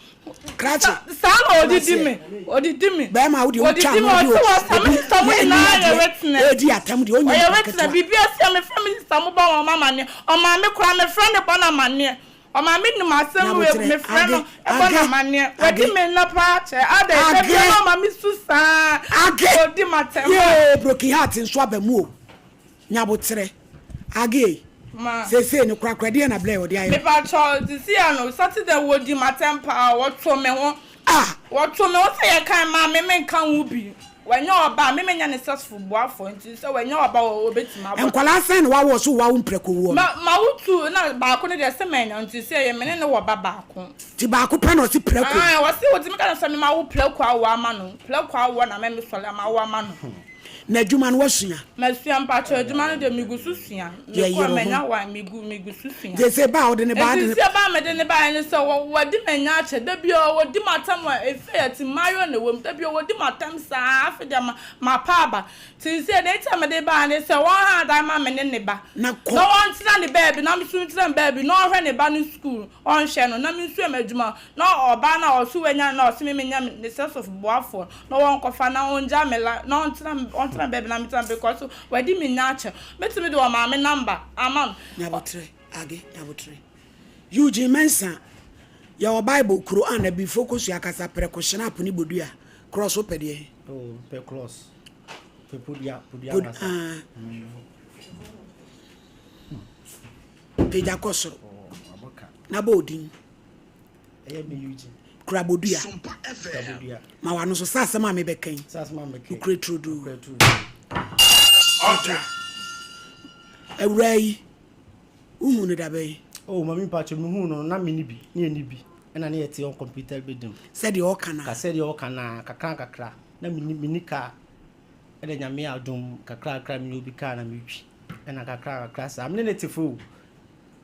Krakye. saa na ɔdidi mi ɔdidi mi Bɛrima wo deɛ wotwa ɔdidi mi ano ɔte deɛ wɔ sa mi sista mo obi nyinaa yɛ wetena edi atam deɛ ɔnyɛ ɔyɛ nipa wetena ketewa. biribi asi a mefrɛ mi sista mo bɔ wɔn amaneɛ ɔmaame koraa mefrɛ ne bɔ no amaneɛ ɔmaame nim asɛm wei Nyabotrɛ, mefrɛ no age, ɛbɔ no age, amaneɛ wadi age. me nna paa kyɛ ada ɛda Age. bia na ɔma me su saa Age. ɔdi m'atɛm Yee broken heart nso aba mu o. Nyabotrɛ. Age. Ma. Seesei no korakora deɛ na blɛ ɔde ayɛ. Mepakyɛw sisi ano Saturday wɔdi m'atɛm paa wɔto me ho Ah. wɔto me ho sɛ yɛkan maame menka ho bi. Wanya ɔba a, me menya ne sɛsofo boafoɔ nti sɛ wanya ɔba a ɔbɛtumi aboa. Nkwadaa sɛn na woawo ɔse woawo mprɛko woɔ no? Ma mawo tu na baako no deɛ sɛ manya nti sɛ ɛyɛ me ne no wɔ ba baako. Nti baako pɛ na ɔse prɛko? Ae ɔse ɔtumi ka no sɛ me mawo prɛko awo ama no, prɛko awoɔ na me mesɔre a mawo ama no. Na adwuma no woasua? Masua mpakyɛw adwuma no deɛ megu so sua. Yɛ Mekɔ a yere manya ho. one megu megu so sua. Seesei ba a wode ne ba Nti ade ne. seesei ba a mede ne baeɛ ne sɛ wɔ wadi m'ani akyɛ da biara wɔdi m'atɛm wɔ efie a yɛte mmaayewa na ɛwɔ mu da biara wɔdi m'atɛm saa afei deɛ ma mapa aba nti seesei deɛ nti a mede baeɛ ne sɛ wɔnha adan ma me ne ne ba Na kɔ. na wɔntena ne baabi na me nso ntena me baabi na ɔnhwɛ ne ba no sukuu ɔnhwɛ no na mensua m'adwuma na ɔbaa no a ɔse wanya no na ɔse me menya ne sɛso boafoɔ na wɔnkɔfa na ɔngya me la na ɔntena ɔntena baabi na mentena because wadi me nya akyɛ mɛtumi de ɔmaame number ama no. Nyabotrɛ, Age, Nyabotrɛ. Eugene Mensah, Yɛwɔ Bible, Qur'an, Abibifo kosua kasa, prɛko, schnapp ne bodua. Cross wopɛ deɛn? Oh, mepɛ cross. Pɛ podua, podua Pod, ankasa. ah. Pagya kɔ soro. Oh, abɔka. Na bɔ odin. Ɛyɛ me Eugene. Kura bodua. Kura bodua. Ma w'ano so sɛ asɛm a mebɛka yi. Sɛ asɛm a mebɛka yi. Nokorɛ turodoo. Nokorɛ turodoo. Order. Awuraa yi, wohuu no da bɛn? Oh, mami mpakyɛ mehuu no na menni bi, ne yɛnni bi, ɛna ne yɛte on computer bɛdim. Sɛdeɛ ɔka no a. Ka sɛdeɛ ɔka no a, kakra nkakra, na menni, menni car, ɛna Nyame adom kakra kakra menya obi car na metwi, ɛna kakra kakra saa, mene ne te fo o.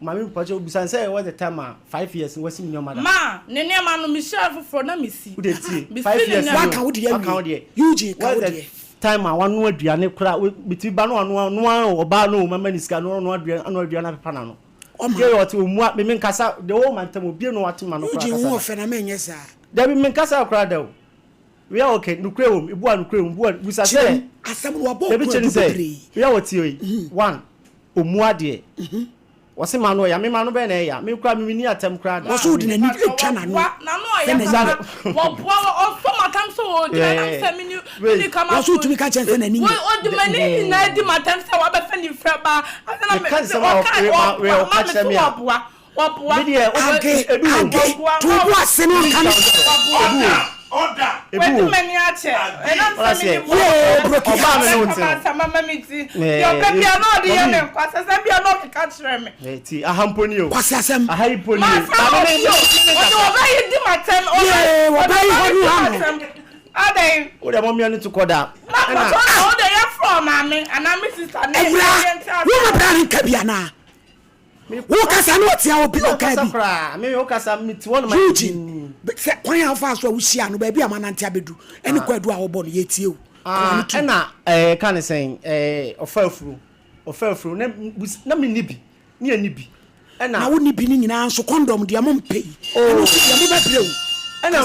Maame mpakyɛ obisa no sɛ what's the time a 5 years no wasi me nneɛma da. Ma ne nneɛma no mehyia foforɔ na mesi. Wo deɛ tie Mesi 5 ne years nneɛma. Waka wo deɛ Waka wo awie. deɛ. Eugene ka wo What's the deɛ. time a wanoa aduane koraa metumi ba no anoa noa ɔbaa no o mama ne sika no ɔnoa aduane anoa aduane apepa n'ano. Ɔma. Deɛ ɔte omua me menkasa deɛ ɔwɔ mantam obie no wate ma no koraa Eugene kasa wo da. ɔfɛ na menyɛ saa. Dabi menkasa koraa da o. Wia okay nukure wɔ mu ebu a nukure wɔ mu bu a busa sɛ. Kyerɛ mu asɛm no wabɔ Dabi okura kyerɛ du ne sɛ bebree. wia ɔte yi one Ɔmmu adeɛ. Ɔse m'ano ɔya, me m'ano bɛn na ɛya? Me koraa me menni atɛm koraa da. Ɔse wode n'ani atwa n'ano sɛ n'ani. Ɔse wotumi ka kyerɛ no sɛ n'ani nyɛ. Meka nsɛm a wei ɔka kyerɛ me a. Wɔboa. Me deɛ o Age, ebi wɔ mu. age, to wo bo ase na ɔnka ne. Ebi wɔ mu. Ebi Wadi wɔ mu. m'ani akyɛ. Ɛnam Ɔla sɛ mene sɛ. boa Yee, broken Ɔbaa heart. me ne wo te no. Mɛka mama me ti. Deɛ ɔpɛ bia na ɔde yɛ me nkwasasɛm bia na ɔkeka kyerɛ me. Eh, ti aha mpo ni o. Kwasi asɛm. Aha yi mpo ni o. Masa Maame me ɔsi o. me me Ɔde kasa. ɔbaa yi di m'atɛm. Yee, Ɔde wɔbaa yi ɔbaa hɔ yi no di ha no. m'atɛm. Adɛn? Wo deɛ mɔmia no to kɔ da. Ma Ɛna. kɔtɔ na wo deɛ yɛfrɛ ɔmaame anaa me sista ne Awuraa, yɛnte ase. wo ma bra no nka bi anaa? Wo kasa no ɔtia obi ɔka bi. Eugene, sɛ kwan a wofaa so a wohyia no baabi a moanante abɛdu ɛne kwadu a wobɔ no yɛtie o. Kwan no tu. Ɛna ɛɛ ka ne sɛn ɛɛ ɔfa afuro ɔfa afuro na na me ni bi ne yɛ ni bi ɛna. Na wo ni bi ne nyinaa nso kɔndɔm deɛ mo mpɛ yi ɛno nso deɛ mo bɛbrɛ o. Ɛna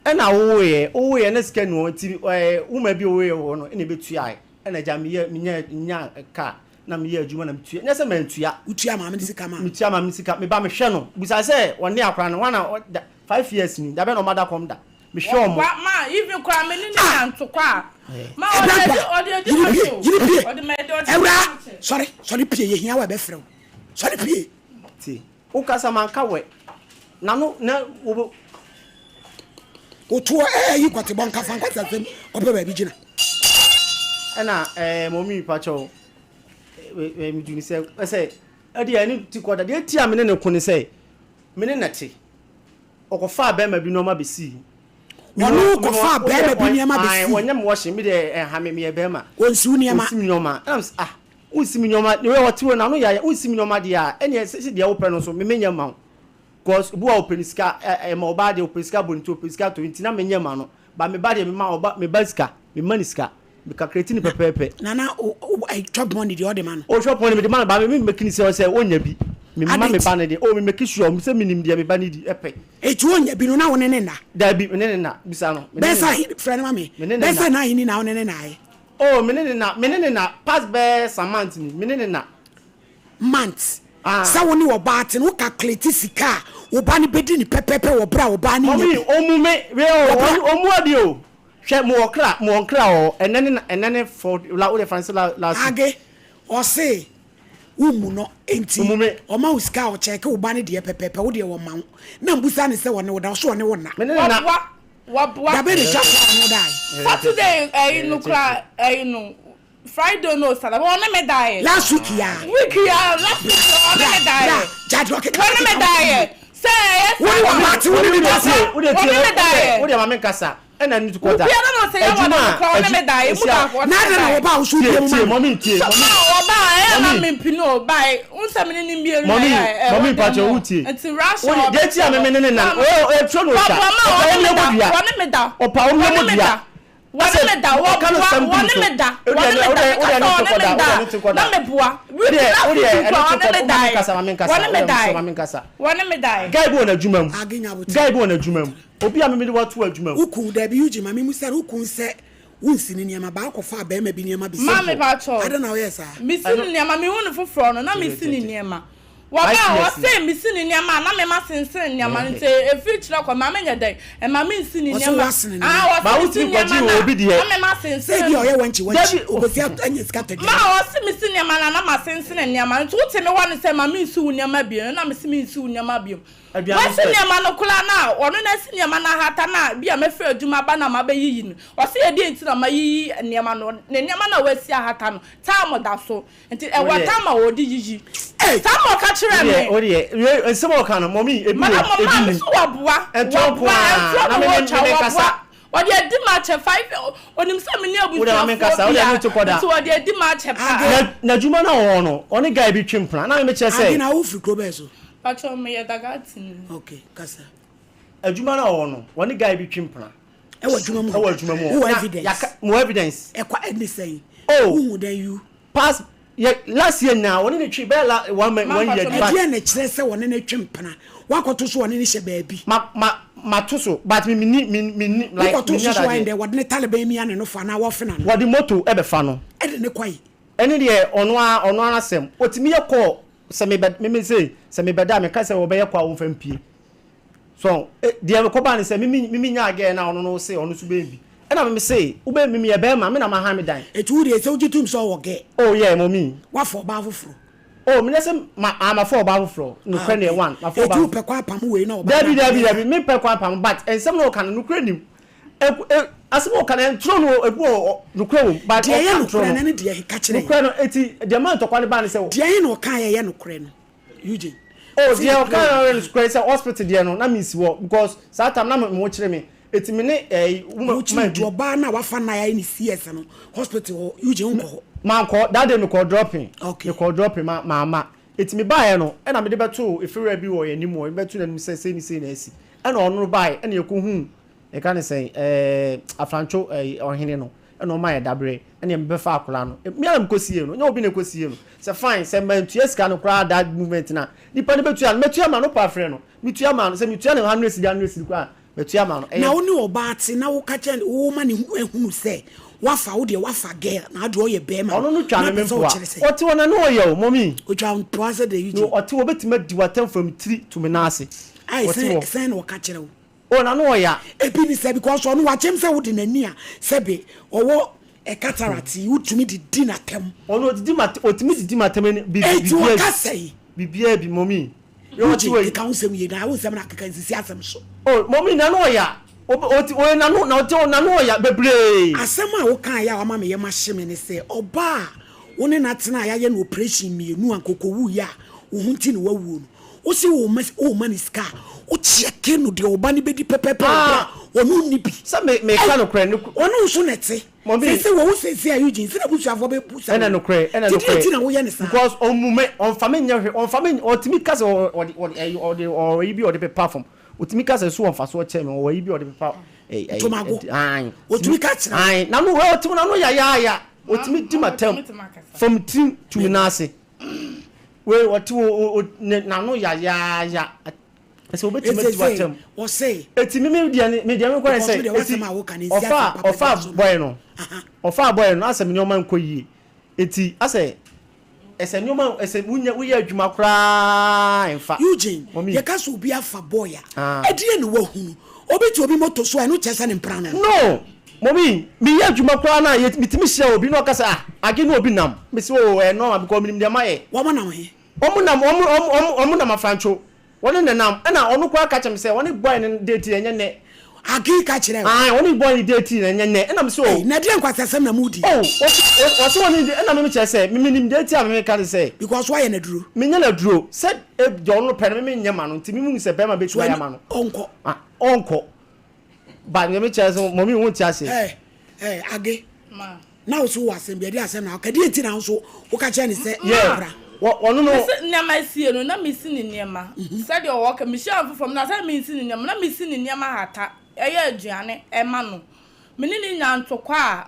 ɛna wowoyɛ wowoyɛ na sika ni hɔ nti ɛɛ woma bi wowoyɛ wɔ no ɛna ebetua ɛna gya meyɛ menya nya kaa. Na meyɛ adwuma na metua, nyɛ sɛ mantua. Wotua maame no sika maa no? Metua maame no sika, meba mehwɛ no, bisa sɛ ɔne akwadaa no, hwan na ɔda, 5 years ni, da bɛn na wɔada kɔm da, mehwɛ wɔn. Wa ma even koraa me ne ne nya ntokwa a, ma ɔde Ɛbra adi pa, ɔde adi yiri ma pie, kyɛ o, yiri pie. ɔde ma ɛde ɔde Awuraa, ma kyɛ. sɔre, sɔre pie, yɛhia wo a ɛbɛfrɛ wo. Sɔre pie. Tie, wokasa manka wɛ, n'ano na wo. Wotoɔ ɛɛ yi kɔte bɔ nka fa nkwasasɛm kɔpɛ baabi gyina. Ɛna ɛɛ mɔmi pakyɛw ɛɛ medwini sɛ ɛsɛ ɛdeɛ ɛne ti kɔda deɛ ti a me ne ne ko ne sɛ me ne na te ɔkɔfaa bɛrima bi nneɛma bɛsii. Ɔno kɔfaa bɛrima bi nneɛma bɛsii. Wɔnyɛ me wɔhye me deɛ ɛha me meyɛ bɛrima. Ɔnsiw nneɛma. Ɔnsi me nneɛma ɛna me sɛ ah wonsi me nneɛma ne wei ɔte wei n'ano yɛ ayɛ wonsi me nneɛma deɛ a ɛneɛ sɛ deɛ wopɛ no nso me menyɛ mma wo. Cause obi wɔ hɔ a ɔpɛ ne sika ɛ ɛma ɔbaa deɛ ɔpɛ sika bɔ ne ti ɔpɛ sika tɔ nti na menyɛ ma no but me ba deɛ mema ɔba me ba sika me ma no sika me calculate no pɛpɛɛpɛ. Nana o o ɛ chop money deɛ ɔde ma no. O chop money mede ma no but me me make no sure sɛ ɔnya bi me ma me ba no deɛ oh me make sure sɛ menim deɛ me ba no di ɛpɛ. Eti ɔnya bi no na wo ne ne nna? Dabi me ne ne nna bisa no me ne ne Bɛyɛ sɛ nna. ahe frɛ no ma me Me ne ne bɛyɛ nna. sɛ nna ahe ni na wo ne ne nna ayɛ? Oh me ne ne nna me ne ne nna past bɛyɛ some months ni me ne ne nna. Months sɛ wo ne ɔbaa te no, wo calculate sika a wo ba no bɛdi no pɛpɛpɛ wɔ berɛ a ɔbaa no nya Mummy bi. ɔmmu me wei o Wɔ berɛ a. ɔmmu adeɛ o hwɛ mewɔ kra mewɔ nkra wɔ hɔ ɛnɛ ne ɛnɛ ne fɔ la wode fa no sɛ la last week. Age ɔse wo mmu no enti Ɔmmu me. ɔma wo sika a ɔkyɛɛke wo ba no deɛ pɛpɛpɛ wo deɛ ɔmma wo na mbusa no sɛ ɔne wo da ɔse ɔne wo nna. Me ne no nna. Waboa. Waboa. Dabe ne twa kɔ ano dae. Saturday ɛyi no kora ɛyi no Friday no Saturday wɔne me daeɛ. Last week ya. Week ya last week wɔne me daeɛ. Judge ɔkeka wɔne me daeɛ. Sɛ ɛyɛ saa. Wɔne wɔn ate wɔne me daeɛ. Wɔne me daeɛ. Wo deɛ ma me nkasa. Ɛna ne tukɔ da. Obiara na ɔsɛ yɛ wɔn na kora ɔne me daeɛ. Mu baako ɔne me daeɛ. Na na wɔba ahosuo bi mu ma. Mɔmi tie. Sɛ ma ɔba ɛyɛ na me mpini o ba nsɛm ne ne mmienu na ɛyɛ ɛwɔ dɛm mu. Nti rush ɔbɛ. Deɛ ti a me ne ne nan. O eturo na otwa. Ɔpa wɔn ne mo dua. Wɔne me da. Ɔpa wɔn ne mo dua. Wɔne me da. Wɔboa. Wɔne me da. Wɔne me da. Meka sɛ wɔne me da. Na me boa. Week last week kura wɔne me dae. Wɔne me dae. Wɔne me dae. Guy bi wɔ n'adwuma mu. Guy bi wɔ n'adwuma mu. Obi a me mede wato adwuma mu. Wokun dabi Eugene ma me mu sɛ wokun sɛ wonsi ne nneɛma baa kɔfaa bɛrima bi nneɛma besi Maame pakyɛw. Adɛn na woyɛɛ saa? Mesi ne nneɛma mehu no foforɔ no na mesi ne nneɛma. Wɔba a wɔse mesi ne nneɛma a na me ma sensene nneɛma no nti ɛfiri kyerɛ kɔ ma menyɛ dɛn ɛma me nsi ne Wɔse nneɛma woasene ne ah nneɛma. wɔse Ba mesi wotumi kɔgye nneɛma no wɔ a obi deɛ. na me ma Sɛ sensene ebia no. ɔyɛ wankyi wankyi Dabi okosi at anya sika tɔ Ma aduane. wɔse mesi nneɛma no a na ma sensene nneɛma no nti wote me hɔ no sɛ ma mensi wo nneɛma bio no na mese mensi wo nneɛma bio. Aduane Wasi sɛ. nneɛma no koraa no a ɔno na asi nneɛma no ahata no a bi a mɛfiri adwuma aba na mabɛyiyi no ɔse ɛdeɛn nti na mayiyi nneɛma no ne nneɛma no a wasi ahata no time da so Nti ɛwɔ time a wɔde yiyi. Saa na ɔka kyerɛɛ me. Wo deɛ, wo deɛ, nsɛm a ɔka no, mɔmi, ebi wɔ, Madam, ebi ɔmaa me nim. so waboa, Ɛntorɔ nko waboa, ara, ɛntorɔ na na me me wɔtwa, me waboa. nkasa. Ɔde adi m'akyɛ five, onim sɛ me ne Wo deɛ ma me nkasa, abusuafoɔ wo deɛ bia, me to kɔ da. nti ɔde adi m'akyɛ paa. Na n'adwuma no a ɔwɔ no, ɔne guy bi twe mpena, na me mekyerɛ sɛ. Ade na wofiri kuro bɛn so? Pakyɛw, meyɛ Dagatini. Okay, kasa. Adwuma no a ɔwɔ no, ɔne guy bi twe mpena. Ɛwɔ adwuma mu hɔ. Ɛwɔ adwuma mu hɔ. Wowɔ Na evidence? yɛaka, mewɔ evidence. Ɛkwa, ɛne sɛn? Oh. Wohu dɛn you? Past yɛ last year nyinaa wɔne ne twe bɛyɛ la one month one year but. Ɛdeɛn na ɛkyerɛ sɛ wɔne no twe mpena? Woakɔto so wɔne no hyɛ baabi? Ma ma mato so but me menni me menni like Wokɔto menni so so ayɛ adadeɛ. dɛn? Wɔde ne taliban mia ne nofo anaa wɔfena no? Wɔde moto ɛbɛfa no. Ɛde no kɔe. Ɛne deɛ ɔno ara ɔno ara asɛm ɔtumi yɛ call sɛ mebɛ me me sei sɛ mebɛda a meka sɛ wɔbɛyɛ call a wɔmfa mpie. So eh, deɛ mekɔbaa ne sɛ mimi mimi nyaa gɛɛ na ɔno no se ɔno nso bɛyɛ bi ɛna mimi se wobɛyɛ mimi yɛ bɛrima me na ma han me dan. Eti wo deɛ sɛ wogye tom sɛ ɔwɔ gɛɛ. Oh yeah mommy. Wafa ɔbaa foforɔ. Oh menyɛ sɛ ma ah mafa ɔbaa foforɔ nokorɛ neɛ one mafa ɔbaa. Eti wopɛ kwan apam wei na ɔbaa no Dabi dabi dabi me mpɛ kwan apam but nsɛm na ɔka no nokorɛ nim ɛk eh asɛm a ɔka no ntorɔ no ebi wɔ nokorɛ wɔ mu but Deɛ ɛyɛ ɔka ntorɔ nokorɛ no no ɛne deɛ he ka kyerɛ yɛn. nokorɛ no eti deɛ ɛma ntɔkwa no baa ne sɛ. Deɛ he na ɔka a ɛyɛ nokorɛ no. Eugene. Oh deɛ ɔka na ɔyɛ no kura sɛ hospital deɛ no na mi si hɔ because saa time na me ho kyerɛ me eti me ne ɛɛ woman Ho kyerɛ nti ɔbaa no a wafa nna ayɛ ne CS no hospital hɔ Eugene nkɔ hɔ. Mankɔ that day me kɔ dropping. Okay. Me kɔ dropping ma ma ma eti me baayɛ no ɛna me de bɛto efewura bi wɔ yɛn anim hɔ me bɛto n'anim sɛ sei ne sei na asi ɛna ɔno baayɛ ɛna yɛ kɔ hu Yɛka no sɛn ɛɛ Afrantwo ɛɛ ɔhene no ɛna ɔma yɛ dabrɛ ɛna yɛ bɛfa akwadaa no. Me ara na mekɔ sie no, nyɛ obi na ɛkɔ sie no. Sɛ fine, sɛ mantua sika no koraa that movement no a, nipa no bɛtua no, mɛtua ma no, wopɛ a frɛ no, metua ma no, sɛ metua no hundred cedi, hundred cedi koraa a, mɛtua ma no. Na Ɛyɛ. wo ne ɔbaa te na woka kyerɛ no, woma no hunu sɛ woafa, wo deɛ woafa girl na wo deɛ ɔyɛ bɛɛma no, Ɔno no twa na me apɛ sɛ mpoa. ɔkyerɛ sɛ. Ɔte hɔ na ne ɔyɛ o, mummy. Ɔtwa wo mpoa sɛ dɛn No, Eugene? ɔte hɔ, ɔbɛtumi adi w'atɛm from tiri to me nan ase. Ae, Ɔte sɛn, hɔ. sɛn na ɔka kyerɛ wo? Oh na no ɔya. Ebi ne sɛ because ɔno wakyɛm sɛ wode n'ani a sɛbe ɔwɔ cataract yi wotumi de di n'atɛm. Ɔno odidi ma otumi didi m'atɛm ani bi Enti biribiara ɔka bi sɛn? biribiara bi mummy. Yɛ ɔte Eugene hɔ yi. keka wo nsɛm yie na wo nsɛm na akeka nsisi asɛm so. Oh mummy n'ano ɔya obe ɔte ɔyɛ n'ano na ɔte hɔ n'ano ɔya bebree. Asɛm a wokaeɛ a wama me yam ahye me ne sɛ ɔbaa a wo ne no atena a yɛayɛ no operation mmienu a anka ɔkɔwuiɛ a wo ho nti na wawuo no Wo se wo ma wo ma no sika a, wo kyɛke no deɛ ɔba no bɛdi pɛpɛpɛ wɔ berɛ a ɔno nni bi. Sɛ me me ka nokorɛ no. Ɔne wo so na ɛte. Mɔmi. Seesei wɔ wo seesei a Eugene sɛ n'abusuafoɔ bɛ bu sa Ɛna nokorɛ ɛna Ti deɛ nokorɛ. nti na woyɛ no saa. Because ɔmmu me ɔnfa me nyɛ hwee ɔnfa me ɔtumi ka sɛ ɔde ɔde ɛyi ɔde ɔwɔ ayi bi a ɔde pepa fam ɔtumi ka sɛ so wɔ mfasoɔ kyɛn me ɔwɔ ayi bi a ɔde pepa ɛyi ɛyi Ntomago. Ae. Ɔtumi ka kyerɛ wo. Ae n'ano ɔtumi n'ano yayaaya ɔtumi di m'atɛm from tirim to me nan ase. Wei ɔte o o ne n'ano yayaaya ɛsɛ obetumi ati w'atɛm. Ɔse. Eti mi mi deɛ mi deɛ mi kɔ yɛ sɛ eti ɔfa ɔfa bɔyɛ no ɔfa bɔyɛ no asɛ mi nneɛma nkɔ yie eti asɛ ɛsɛ nneɛma ɛsɛ wunya woyɛ adwuma koraa nfa. Eugene yɛ ka sɛ obi afa boy a ɛdeɛ na wahunu obi te obi moto so a ɛno kyerɛ sɛ ne mpena no. No Mommy, meyɛ adwuma koraa na yɛ metumi hyia obi na ɔka sɛ ah Age ne obi nam. Mese oh ɛyɛ normal because menim deɛ mayɛ. Wɔn nam he? Wɔn nam wɔn wɔn wɔn nam Afrancho. Wɔne ne nam ɛna ɔno koraa ka kyerɛ me sɛ ɔne boy no date ɛnyɛ nnɛ. Age ka kyerɛɛ wo. Ae, ɔne boy no datii na ɛnyɛ nnɛ. Ɛna me se oh. Ei, na ɛdeɛn nkwaseasɛm na modi? Oh, ɔse, ɔse ɔne no, ɛna me mekyerɛ sɛ, me menim deɛ nti a me meka ne sɛ. Because woayɛ no aduro. Menyɛ no aduro. Sɛ deɛ ɔno pɛ no, me menyɛ ma no, nti me mehu sɛ bɛrima So bɛtumi ayɛ ɛno, ama no. ɔnkɔ. Ah, ɔnkɔ. But deɛ mekyerɛ sɛ, mummy wonte aseɛ. Ɛɛ, ɛɛ, Age, Ma. na wo so wowɔ asɛm bi, ɛdeɛn asɛm na woka? Deɛn nti na wo nso woka kyerɛɛ no sɛ Yeah, ɔmmra? wɔ, ɔno no. Mese nneɛma asie no, na mesi ne nneɛma. Sɛdeɛ ɔwɔ ka, mehyia no foforɔ no, na sɛ mensi ne nneɛma, na mesi ne nneɛma hata, ɛyɛ aduane ma no. Me ne no nya ntɔkwa a,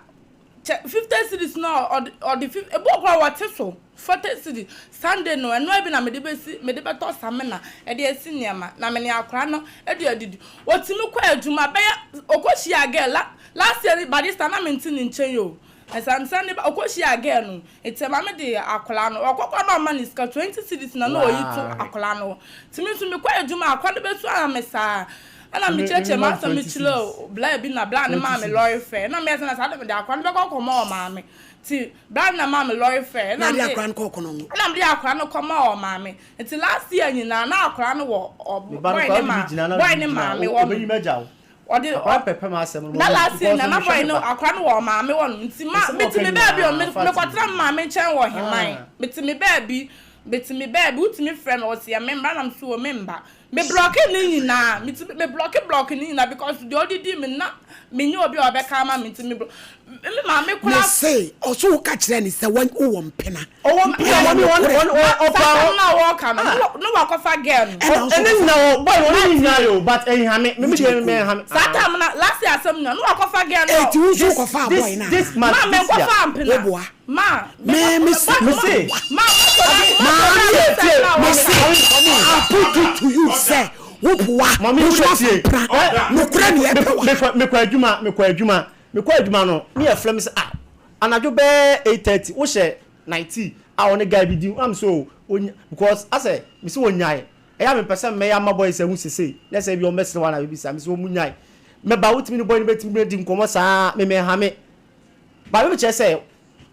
kyɛ 50 cedis no a ɔde, ɔde fif, ebi wɔ koraa a wɔte so, 40 cedis. Sunday no, ɛno ara bi na mede bɛsi, mede bɛtɔ samina de asi nneɛma, na me ne akwadaa no de adidi. Ɔtumi kɔ adwuma bɛyɛ, ɔkɔhyia girl, la, last year by this time na mente ne nkyɛn o. Ɛsan ne ba, ɔkɔhyiaa girl no, nti ɛma me de akwadaa no, ɔkɔ koraa na ɔma no sika, 20 cedis na na ɔyi to akwadaa no hɔ. Nti me nso mekɔ adwuma a, akwadaa no bɛsu ama me saa. Ɛna mekyerɛkyerɛ m'asɛm mekyerɛɛ bla bi na bla no maa me lɔre fare. Ɛna meyɛɛ sɛ na saa de mede akwadaa no bɛkɔ akɔma ɔmaame. Nti bla no na ɛmaa me lɔre fare. Na Ɛna ade mede akwadaa no kɔɔ Konongo. ɛna mede akwadaa no kɔmaa ɔmaame. Nti last year nyinaa na akwadaa no wɔ Me ba no boy koraa ne wode ma me gyina na boy wode ne me gyina maame a, hɔ ɔbɛyi nom. me agya wo. Ɔde Akwadaa pɛpɛ m'asɛm no na mɔmi last year because na na mehwɛ boy me no ba. akwadaa no wɔ ɔmaame hɔ nom nti ma Nsɛm a mete ɔka me baabi o nyinaa me fact ni. mekɔtena me maame nkyɛn wɔ Heman Ah. mete me baabi mete me baabi wotumi frɛ me ɔse yɛ me mmra na me so o me mba me blɔke ne nyinaa metumi me blɔke blɔke ne nyinaa because deɛ ɔde di me na menye obi a ɔbɛka ama me nti me blo me maame koraa Mese ɔso woka kyerɛ ne sɛ wowɔ mpena. Ɔwɔ mpena Ɛyɛ mɔmi ɔn nokorɛ. ɔn Ma ɔpa saa ɔ tam no a wɔreka no ah. no na wakɔfa girl no. Ɛna wo nso Ɛne wokɔfa nyina wɔ boy no ɔne ne Mate. nyina yɛ o but ɛnha me me me Wogyina deɛ me kurom. ɛnha me Saa ah. tam no last year asɛm nyina no wakɔfa girl no Eti wo nso This wokɔfaa this boy no this anaa? month Ma this year. menkɔfaa mpena. Woboa. Ma Me mekɔ me se Me se ma moto na abi moto na Maame tie asɛm tie na mɔmi me se wɔreka. mɔmi mɔmi I put it to you sɛ woboa mɔmi wo wo nso de afa tie mpena. ɛ Nokorɛ ne me yɛpɛ wɔ me ha. mekɔ mekɔ adwuma mekɔ adwuma mekɔ adwuma no ne yɛ frɛ me sɛ ah anadwo bɛɛ 8:30 wohyɛ nightie a ɔne guy bi di am so onya because asɛ me sɛ onyae ɛyɛ a mepɛ sɛ mɛyɛ ama boys ahu sesei na sɛ bi ɔmmɛsere wa na biribi saa me sɛ ɔmu nyae mɛba wotumi ne boy no bɛtumi adi nkɔmmɔ saa me mɛha me ba me kyerɛ sɛ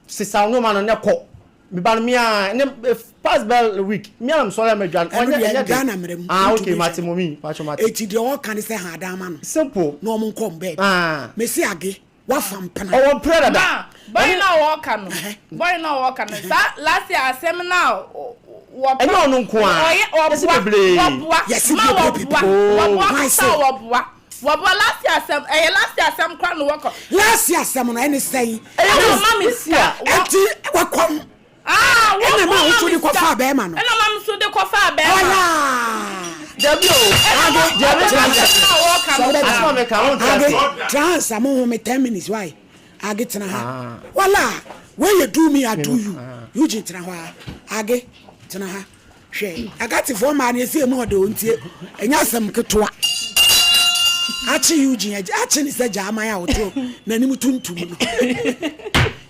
sesa nneɛma no ne kɔ me ba no me a ne past bell week me a na mesɔre a madwa no Ɛno ɔnyɛ deɛ ɛnyɛ den Ghana mmara mu ah okay wontumi mate nhwɛ no. mɔmi patro mate Eti deɛ ɔka ne sɛ ha adan ma no simple na ɔmo nkɔ ɔmo baabi. ah Mese Age wafa mpena. ɔwɔ mpena dada Ma boy ɔne no a wɔreka no boy no a wɔreka no saa last year asɛm no a wɔpa ɛnyɛ ɔno nko a ɔyɛ yɛsi ɔboa bebree wɔboa Yɛsi ma bebree wɔboa bebree. oh wɔboa Hwan kasa se? wɔboa wɔboa last year asɛm ɛyɛ last year asɛm koraa na wɔkɔ Last year asɛm no ɛne sɛn? ɛyɛ ɛna this ɔma me this sika year wɔ Enti wakɔm ah wɔ ɛna ma wɔma wo nso me de sika kɔfaa bɛrima no. ɛna ma me nso de kɔfaa bɛrima Ɔyaa! dabi o ɛna Age ma deɛ ɔbɛma meka tena asɛm ase. no a wɔreka Sɛ no wobɛtena asɛm koraa a meka wonte Age aseɛ tena ansa mo home 10 minutes why? Age tena ha. ah Wala wei yɛ do me I me do no you. ah Eugene tena hɔ a. Age tena ha. Hwɛ agatefoɔ mmaa no ɛsɛ emu ɔde ontie ɛnyɛ asɛm ketewa. Akye Eugene akye ne sɛ gyaman a ɔto n'anim tuntum no.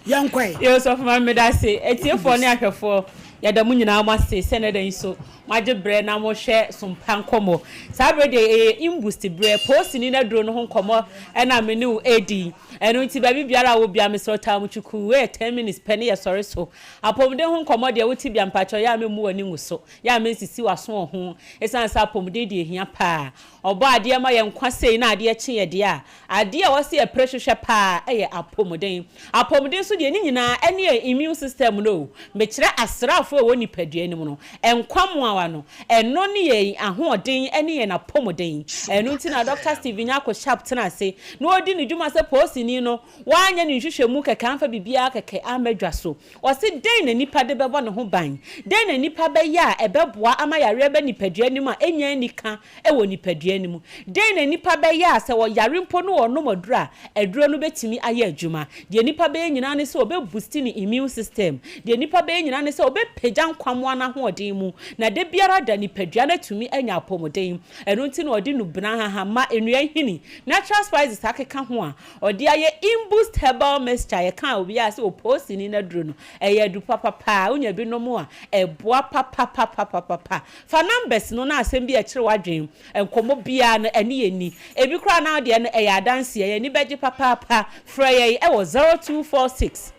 Yɛnkɔ ɛ. Yo sɔfo maame meda ase. Atiefoɔ ne ahwɛfoɔ yɛda mo nyinaa mo ase sɛ nɛ da yi so moagye berɛ na mohwɛ Sompa nkɔmmɔ. Saa berɛ deɛ ɛyɛ imbust berɛ, poosini no aduro no ho nkɔmmɔ ɛna me ne wo ɛredi. Ɛno nti baabi biara a wɔ biara mesrɛ wo taa mo twukuu, wei yɛ 10 minutes pɛ ne yɛsɔre so. Apɔmuden ho nkɔmmɔ deɛ wote bi a mpakyɛw yɛ a memmu w'ani ngu so, yɛ a mensisi w'aso wɔ ho ɛsiane sɛ apɔmuden deɛ ɛhia paa. Ɔbɔ adeɛ ma yɛn nkwa sei na adeɛ kye yɛ deɛ a, adeɛ a ɛwɔ sɛ yɛpere hwehwɛ paa yɛ apɔmuden. Apɔmuden nso deɛ ne nyinaa ɛne yɛn immune system no o, mekyerɛ asraafoɔ a ɛwɔ nipadua no mu no, nkwa mmoawa no, ɛno ne yɛn ahoɔden ne yɛn apɔmuden. Ɛno nti na Dɔkta Stephen Nyarko Sharp tena ase na ɔdi ne dwuma sɛ poosini no, wanyɛ ne nhwehwɛmu kɛkɛ amfa biribiara kɛkɛ amma dwa so. Ɔse dɛn na nipa de bɛbɔ ne ho ban? Dɛn na nipa bɛyɛ a ɛbɛboa ama yareɛ aba nipadua no mu a ɛnnya anika wɔ nipadua no mu? Dɛn na nipa bɛyɛ a sɛ ɔyare mpo na ɔnom aduro a, aduro no bɛtumi ayɛ adwuma? Deɛ nipa bɛyɛ nyinaa ne sɛ ɔbɛ boosti ne immune system. Deɛ nipa bɛyɛ nyinaa ne sɛ ɔbɛpagya nkwammoa no ahoɔden mu na da biara da nipadua no atumi anya apɔmuden. Ɛno nti na ɔde nnubena, nhahamma, nnua nhini, natural spices akeka ho a Ɔde ayɛ Imboost herbal mixture a yɛka a obiara sɛ opoosini no aduro no, ɛyɛ adu papa paa, wonya bi nom a, ɛboa papapapapapa. Fa numbers no na asɛm bi a ɛkyere w'adwene, nkɔmmɔ biara no ɛne yɛn nni. Ebi koraa na wo deɛ no ɛyɛ adanseɛ, yɛn ani bɛgye papaapa. Frɛ yɛn wɔ 0246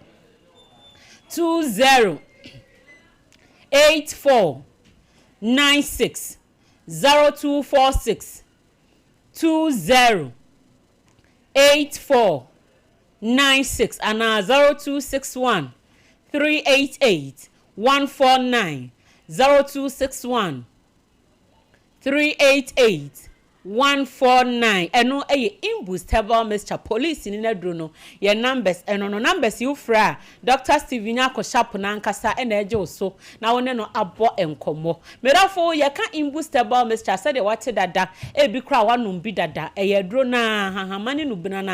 20 84 96, 0246 20. 84 96 anaa 0261 388 149, 0261 388 149. Ɛno yɛ Imbus Herbal Mixture, polisini no aduro no. Yɛn numbers ɛno no. Numbers yi wofrɛ a, Doctor Stephen Nyarko Sharp no ankasa na ɛgye wo so na wo ne no abɔ nkɔmmɔ. Me dɔfo, yɛka Imbus Herbal Mixture a, sɛdeɛ woate dada, ebi koraa woanom bi dada, ɛyɛ aduro no ara, hahama ne nubena no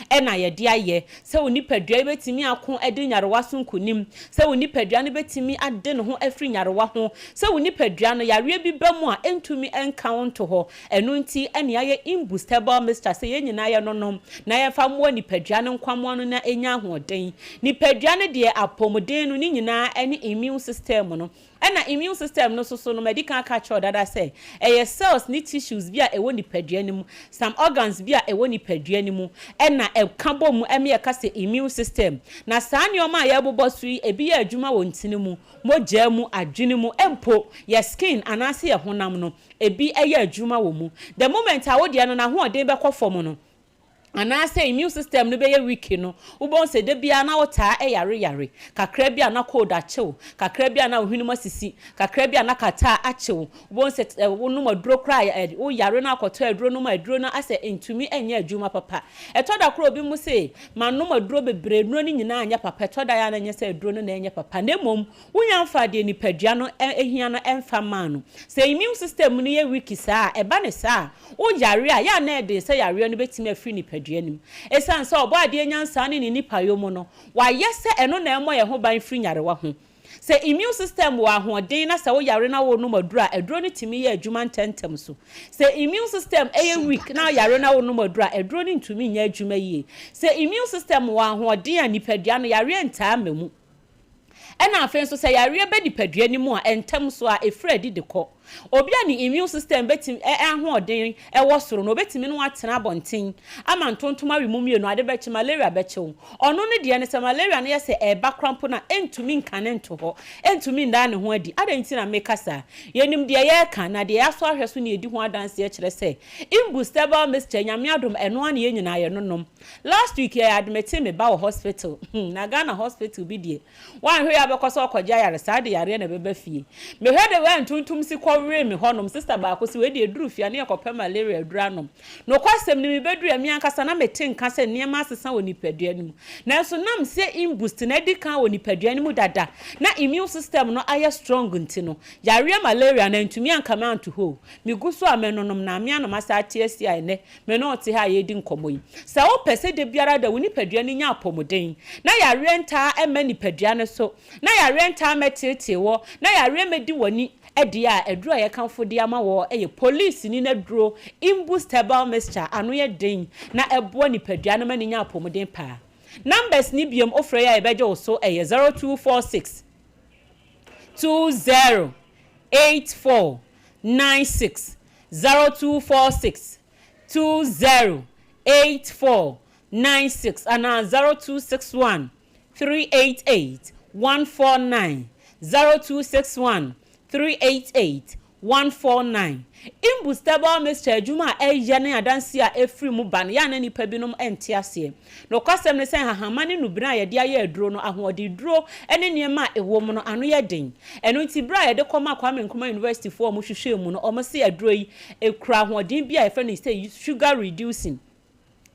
ara na yɛde ayɛ sɛ wo nipadua yi bɛtumi ako adi nyarewa so nkonim, sɛ wo nipadua no bɛtumi ade ne ho afiri nyarewa ho, sɛ wo nipadua no, yareɛ bi ba mu a, ɛntumi nka wo nto hɔ. Ɛno nti na yɛayɛ Imboost Herbal Mixture sɛ yɛn nyinaa yɛnonom na yɛmfa mmoa nipadua no nkwammoa no na ɛnya ahoɔden. Nipadua no deɛ apɔmuden no ne nyinaa ne immune system no. Ɛna immune system no nso so no madi kan aka akyerɛ wo dada sɛ ɛyɛ cells ne tissues bi a ɛwɔ nipadua no mu, some organs bi a ɛwɔ nipadua no mu ɛna ɛka bɔ mu ma yɛka sɛ immune system. Na saa nneɛma a yɛrebobɔ so yi ebi yɛ adwuma wɔ ntini mu, mogya mu, adwene mu, mpo yɛ skin anaasɛ yɛ honam no ebi yɛ adwuma wɔ mu. The moment a wo deɛ no n'ahoɔden bɛkɔ fam no, anaasɛ immune system no bɛyɛ weak no, wobɛhu sɛ da biara na wotaa yare yare. Kakra bi a na cold akye wo, kakra bi a na wo hwenem asisi, kakra bi a na catarrh akye wo. Wobɛhu sɛ wonom aduro koraa a, woyare na akɔtɔ aduro nom a, aduro no asɛ ɛntumi nyɛ adwuma papa. Ɛtɔ da koraa obi mu se, manom aduro bebree, nnuro no nyinaa nyɛ papa. Ɛtɔ da a na ɛnyɛ sɛ aduro no na ɛnyɛ papa, na mmom Wonya mfaa deɛ nipadua no hia no mfa mmaa no. Sɛ immune system no yɛ weak saa a, ɛba no saa a, wo yare a, yɛ a na ɛden sɛ yareɛ no bɛtumi afiri nipadua no mu. Ɛsiane sɛ Ɔbɔadeɛ nyansa ne ne nipayɔ mu no, wayɛ sɛ ɛno na ɛmmɔ yɛn ho ban firi nyarewa ho. Sɛ immune system wɔ ahoɔden na sɛ wo yare na worenom aduro a, aduro no tumi yɛ adwuma ntɛmntɛm so. Sɛ immune system yɛ weak na yare na wonom aduro a, aduro no ntumi nyɛ adwuma yie. Sɛ immune system wɔ ahoɔden a, nipadua no, yareɛ ntaa mma mu. Ɛna afei nso sɛ yareɛ ba nipadua no mu a, ntɛm so ara ɛfiri adi de kɔ. Obi a ne immune system bɛtumi, ɛ, ahoɔden wɔ soro no, ɔbɛtumi ne wo atena abɔnten ama ntontom awe mu mmienu, ade bɛkye, malaria bɛkye wo. Ɔno ne deɛ no, sɛ malaria no yɛ sɛ ɛreba koraa mpo no a, ɛntumi nkane nto hɔ, ɛntumi ndaa ne ho adi. Adɛn nti na meka saa? Yɛnim deɛ yɛreka, na deɛ yɛasɔ ahwɛ so na yɛdi ho adanseɛ kyerɛ sɛ, Imbustable mixture, Nyame adom, ɛno ara na yɛn nyinaa yɛnonom. Last week yɛ admitee me ba wɔ hospital hmm na Ghana hospital bi deɛ wanhwɛ yie abɛkɔ sɛ ɔkɔgye ayaresa ade yareɛ na ɛbɛba fie. Mehwɛ de wɛ ntontom si kɔ wee me hɔnom sister baako se wei deɛ ɛduru fie a ne yɛkɔpɛ malaria aduru anom. Nokwasɛm ni mebɛduruiɛ me ankasa na mete nka sɛ nneɛma asesa wɔ nipadua no mu nanso nam sɛ imboost no adi kan wɔ nipadua no mu dada na immune system no ayɛ strong nti no yareɛ malaria no antumi anka me anto hɔ o. Megu so a menonom na me a na masan ate asi a ɛnnɛ Me ne wo te ha a yɛredi nkɔmmɔ yi. Sɛ wopɛ sɛ da biara da wo nipadua no nya apɔmuden, na yareɛ ntaa mma nipadua no so, na yareɛ ntaa mmɛteetee wo, na yareɛ mmɛdi w'ani deɛ a, aduro a yɛkamfo de ama wo yɛ Polisini no aduro, Imboost Herbal Mixture, ano yɛ den na ɛboa nipadua no ma no nya apɔmuden paa. Numbers no biom wofrɛ yi a yɛbɛgye wo so yɛ 0246 20 84 96, 0246 20 84 96 anaa 0261 388 149, 0261 388 149. Imbustable mixture adwuma a ɛyɛ ne adanse a ɛfiri mu ba no, yɛ a na nnipa binom nte aseɛ. Nokwasɛm ne sɛ nhahamma ne nnubena a yɛde ayɛ aduro no, ahoɔdennuro ne nneɛma a ɛwɔ mu no, ano yɛ den. Ɛno nti, berɛ a yɛde kɔmaa Kwame Nkrumah Universityfoɔ a wɔhwehwɛɛ mu no, wɔse aduro yi, ɛkura ahoɔden bi a yɛfrɛ no sɛ sugar reducing.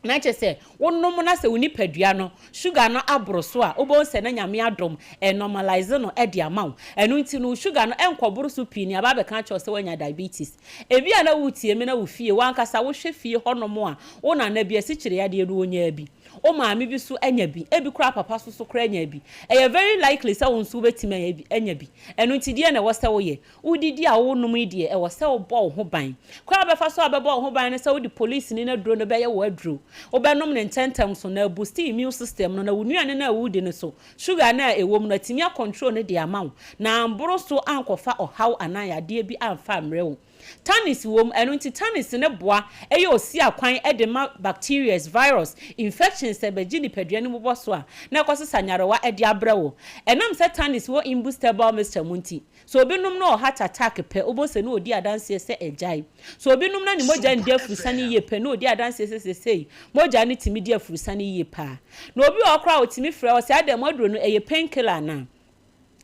Na kyerɛ sɛ, wonom na sɛ wo nipadua no, sugar no aboro so a, wobɛhu sɛ na Nyame adom, ɛnormalise no de ama wo. Ɛno nti no, wo sugar no nkɔboro so pii, nea aba abɛka akyerɛ wo sɛ woanya diabetes. Ebia na woretie me na wo fie, w'ankasa wohwɛ fie hɔnom a, wo nana bi asikyire yadeɛ no ɔnyaa bi, wo maame bi nso anya bi, ebi koraa papa nso so koraa anya bi. Ɛyɛ very likely sɛ wo nso wobɛtumi anya bi. Ɛno nti deɛn na ɛwɔ sɛ woyɛ? Wodidi a wonom yi deɛ, ɛwɔ sɛ wobɔ wo ho ban. Kwan a wobɛfa so abɛbɔ wo ho ban ne sɛ wode polisini no aduro no bɛyɛ wo aduro. Wobɛnom no ntɛmntɛm so na abusti immune system no na wo nnuane no a woredi no so sugar no a ɛwɔ mu no atumi akɔntrol no de ama wo na amboro so ankɔfa ɔhaw anaa yadeɛ bi amfa ammrɛ wo. Tannis wɔ mu, ɛno nti tannis no boa yɛ osiakwan de ma bacterias, virus, infections sɛ ɛbɛgye nipadua no mu bɔ so a na ɛkɔsesa nyarewa de abrɛ wo. Ɛnam sɛ tannis wɔ imbustable mixture mu nti, Sɛ obi nom na ɔ heart attack pɛ, wobɛhu sɛ na ɔdi adanseɛ sɛ agyae. Sɛ obi nom na ne mogya ndi afurusane yie pɛ, na ɔdi adanseɛ sɛ sesei Mogya no tumi di afurusane yie paa. Na obi wɔ hɔ koraa a ɔtumi frɛ wo sɛ adɛn mo aduro no ɛyɛ pain killer anaa?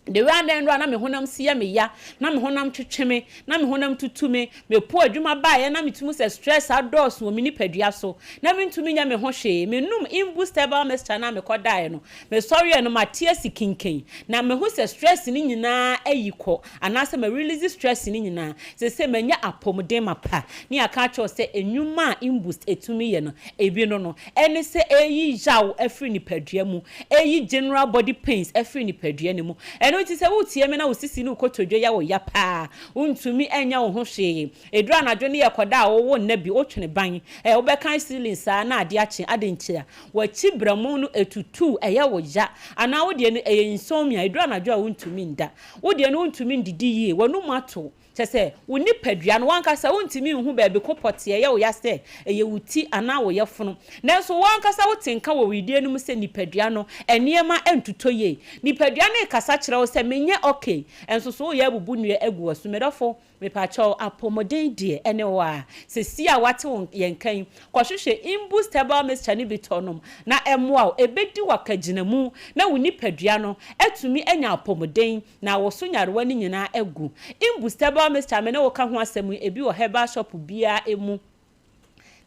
The way a na nnora na me honam si yɛ me ya, na me honam twetwe me, na me honam tutu me, mepɔɔ adwuma baeɛ na metumi hu sɛ stress adɔɔso wɔ me nipadua so, na mentumi nyɛ me ho hwee. Menom Imboost herbal mixture no a mekɔdaeɛ no, mesɔreɛ no mate asi kinkan, na mahu sɛ stress no nyinaa ayi kɔ, anaasɛ ma release stress no nyinaa. Seesei manya apɔmuden mapa. Ne yɛaka akyerɛ wo sɛ nnwuma a Imboost tumi yɛ no, ebi no no, ɛne sɛ ɛyi yaw firi nipadua mu, ɛyi general body pains firi nipadua no mu. Ɛno nti sɛ woretie me na wo sisi ne wo kotodwe yɛ wo ya paa, wontumi nyɛ wo ho hwee, ɛduru anadwo ne yɛkɔda a wowo nna bi, wotwene ban, ɛ, wobɛkan ceiling saa na adeɛ akye, adɛn ntia? W'akyi berɛmo no ɛtutu, ɛyɛ wo ya, anaa wo deɛ no ɛyɛ insomnia, ɛduru anadwo a wontumi nda, wo deɛ no wontumi ndidi yie, w'anum ato, Kyerɛ sɛ, wo nipadua no, w'ankasa wuntumi nhu baabi ko pɔtee a ɛyɛ wo ya sɛ ɛyɛ wo ti anaa wo yafunu. Nanso w'ankasa wote nka wɔ wedeɛ no mu sɛ nipadua no, nneɛma ntotɔ yie. Nipadua no rekasa kyerɛ wo sɛ, Menyɛ okay. Nso so woreyɛ abubu nnua agu w'aso? Me dɔfo, mepakyɛw, apɔmuden deɛ, ɛne wo ara. Seesei a woate wo yɛn nka yi, kɔhwehwɛ Imboost Herbal Mixture no bi tɔ nom na ɛmmoa wo. Ɛbɛdi wo akagyinamu na wo nipadua no atumi anya apɔmuden. Na wo so nyarewa no nyinaa agu. Imbus herbal mixture a me ne wo ka ho asɛm yi, ebi wɔ herbal shop biara mu.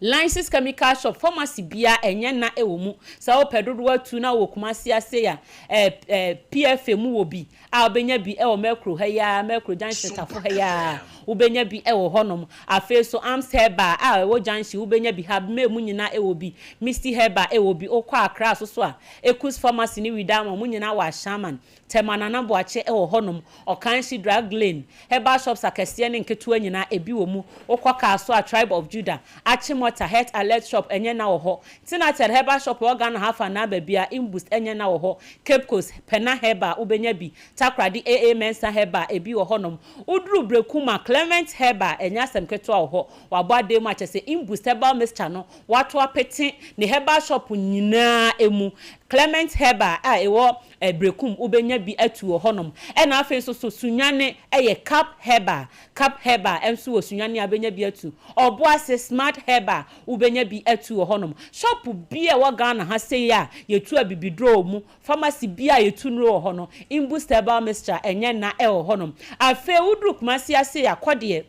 Lysis chemical shop, pharmacy biara ɛnyɛ na ɛwɔ mu. Sɛ wopɛ dodoɔ atu na wowɔ Kumasi ase a, eh, eh, PFA mu wɔ bi a wobɛnya bi wɔ Mercuro ha yi ara, Mercuro Junction Tafo ha yi ara, wobɛnya bi wɔ hɔnom. Afei nso Arms Herbal a ɛwɔ Junction wobɛnya bi, Habmeh mu nyinaa ɛwɔ bi, Misty Herbal ɛwɔ bi. Wokɔ Accra nso so a, Ekus Pharmacy ne Widama, wɔn nyinaa wɔ Ashaiman. Tema Nana Boakye wɔ hɔnom, Ɔkanhyi, Drug Lane, herbal shops akɛseɛ ne nketewa nyinaa ebi wɔ mu. Wokɔ Kasoa, Tribe of Judah, Achimota, Health Alert Shop ɛnyɛ na wɔ hɔ. Tinatel herbal shop ɛwɔ Ghana ha afa naa baabiara, Imboost ɛnyɛ na wɔ hɔ. Cape Coast, Pena Herbal wobɛnya bi. Takoradi, AA Mensah Herbal ebi wɔ hɔnom. Woduru Brekuma, Clement Herbal ɛnyɛ asɛm ketewa wɔ hɔ. Wabɔ adan mu a kyerɛ sɛ Imboost herbal mixture no wato apete ne herbal shop nyinaa mu. Clement Herbal a ɛwɔ Berekum wobɛnya bi atu wɔ hɔnom. Ɛna afei nso so Sunyani yɛ Cap Herbal, Cap Herbal nso wɔ Sunyani a wobɛnya bi atu. Ɔboase Smart Herbal wobɛnya bi atu wɔ hɔnom. Shop biara a ɛwɔ Ghana ha sei a yɛtu abibiduro wɔ mu, pharmacy biara a yɛtu nnuro wɔ hɔ no, Imboost Herbal Mixture ɛnyɛ nna wɔ hɔnom. Afei woduru Kumasi ase a, kɔ deɛ.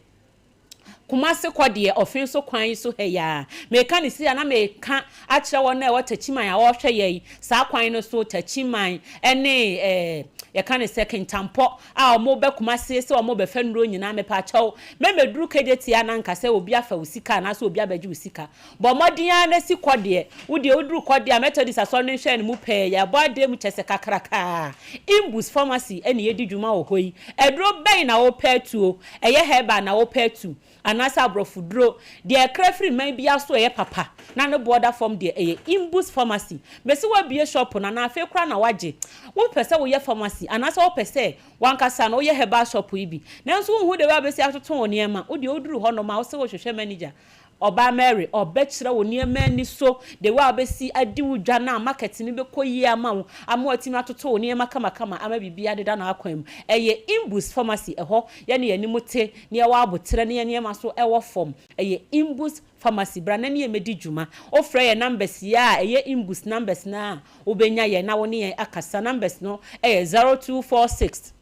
Kumase kɔ deɛ ɔfe so kwan yi so ha yi ara. Meka no sei a na meka akyerɛ wɔn a ɛwɔ Takyiman a wɔrehwɛ yɛn yi, saa kwan no so, Takyiman ne eh, yɛka no sɛ Kintampɔ a wɔreba Kumase sɛ wɔrebɛfa nnuro nyinaa, mepaakyɛw, mɛmɛduru Kejetia na nka sɛ obi afa wo sika anaasɛ obi abɛgye wo sika. Bɔ mmɔden ara na si kɔ deɛ. Wo deɛ woduru kɔ deɛ a, Methodist asɔre no nhwɛɛ no mu pɛɛ. Yɛabɔ adan mu kyɛ sɛ kakrakaa. Imbus Pharmacy na yɛdi dwuma wɔ hɔ yi. Aduro bɛn na wopɛ atuo? Ɛyɛ herbal na wopɛ atu? Anaasɛ aborɔfo duro? Deɛ ɛkra firi man biara so a ɛyɛ papa na ne boɔ da fam deɛ, ɛyɛ Imbus Pharmacy. Mese woabue shop no anaa afei koraa na woagye? Wopɛ sɛ woyɛ pharmacy anaasɛ wopɛ sɛ w'ankasa no woyɛ herbal shop yi bi nanso wonhu the way a wobɛsi atoto wo nneɛma? Wo deɛ woduru hɔnom a wose wohwehwɛ manager Ɔbaa Mary, ɔbɛkyerɛ wo nneɛma ani so, the way a wobɛsi adi wo dwa no a market no bɛkɔ yie ama wo, ama woatumi atoto wo nneɛma kamakama ama biribiara adeda n'akwan mu. Ɛyɛ Imbus Pharmacy, ɛhɔ yɛne yɛn anim te na yɛwɔ aboterɛ na yɛn nneɛma nso wɔ fam. Ɛyɛ Imbus Pharmacy, bra na ne yɛn mmɛdi dwuma. Wofrɛ yɛn numbers yi a, ɛyɛ Imbus numbers no a, wobɛnya yɛn na wo ne yɛn akasa. Numbers no yɛ 0246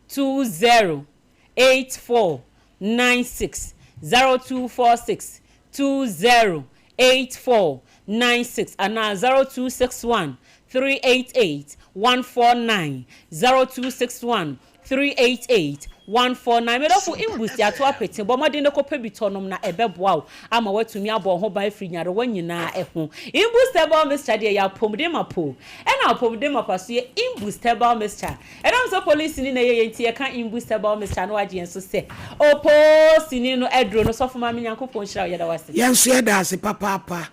20 84 96 0246 20 84 96 anaa 0261 388 149 0261 388 149 Me dɔfo Imbus yɛato apete bɔ mmɔden na kɔpɛ bi tɔ nom na ɛbɛboa wo ama woatumi abɔ wo ho ban afiri nyarewa nyinaa ho. Imbus Herbal Mixture deɛ ɛyɛ apɔmuden mapa o. Ɛna apɔmuden mapa so yɛ Imbus Herbal Mixture. Ɛnam sɛ polisini na ɛyɛ yɛn nti yɛka Imbus Herbal Mixture na wagye yɛn so sɛ oposini no aduro no. Sɔfo Maame Nyankopɔn nhyira wo yɛda wo ase. Yɛn nso yɛda ase papaapa.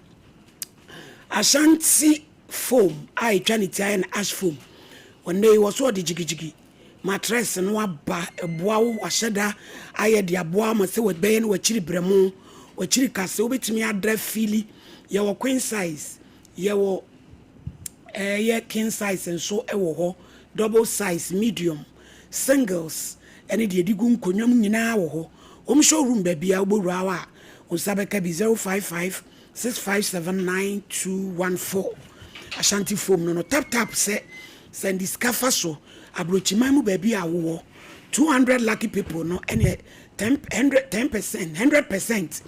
Ashanti foam a ɛtwa ne ti ayɛ no ash foam. Ɔnnɛ yi wɔ so ɔde jigijigi matress no aba ɛboa wo wahyɛ da ayɛ de aboa ama sɛ wɔbɛyɛ no wakyiri brɛmo wakyiri kase wobɛtumi adra fili yɛwɔ queen size Yɛwɔ ɛyɛ king size nso wɔ hɔ, double size, medium, singles ɛne deɛ yɛde gu nkonnwa mu nyinaa wɔ hɔ. Wɔn showroom baabiara wobɛwura hɔ a, wo nsa bɛka bi 055. 657 9214 Ashanti Foam no no tap tap sɛ sɛnde sika fa so abrokyiman mu baabi a wowɔ 200 lucky people no ɛne 10 100 10 percent 100 percent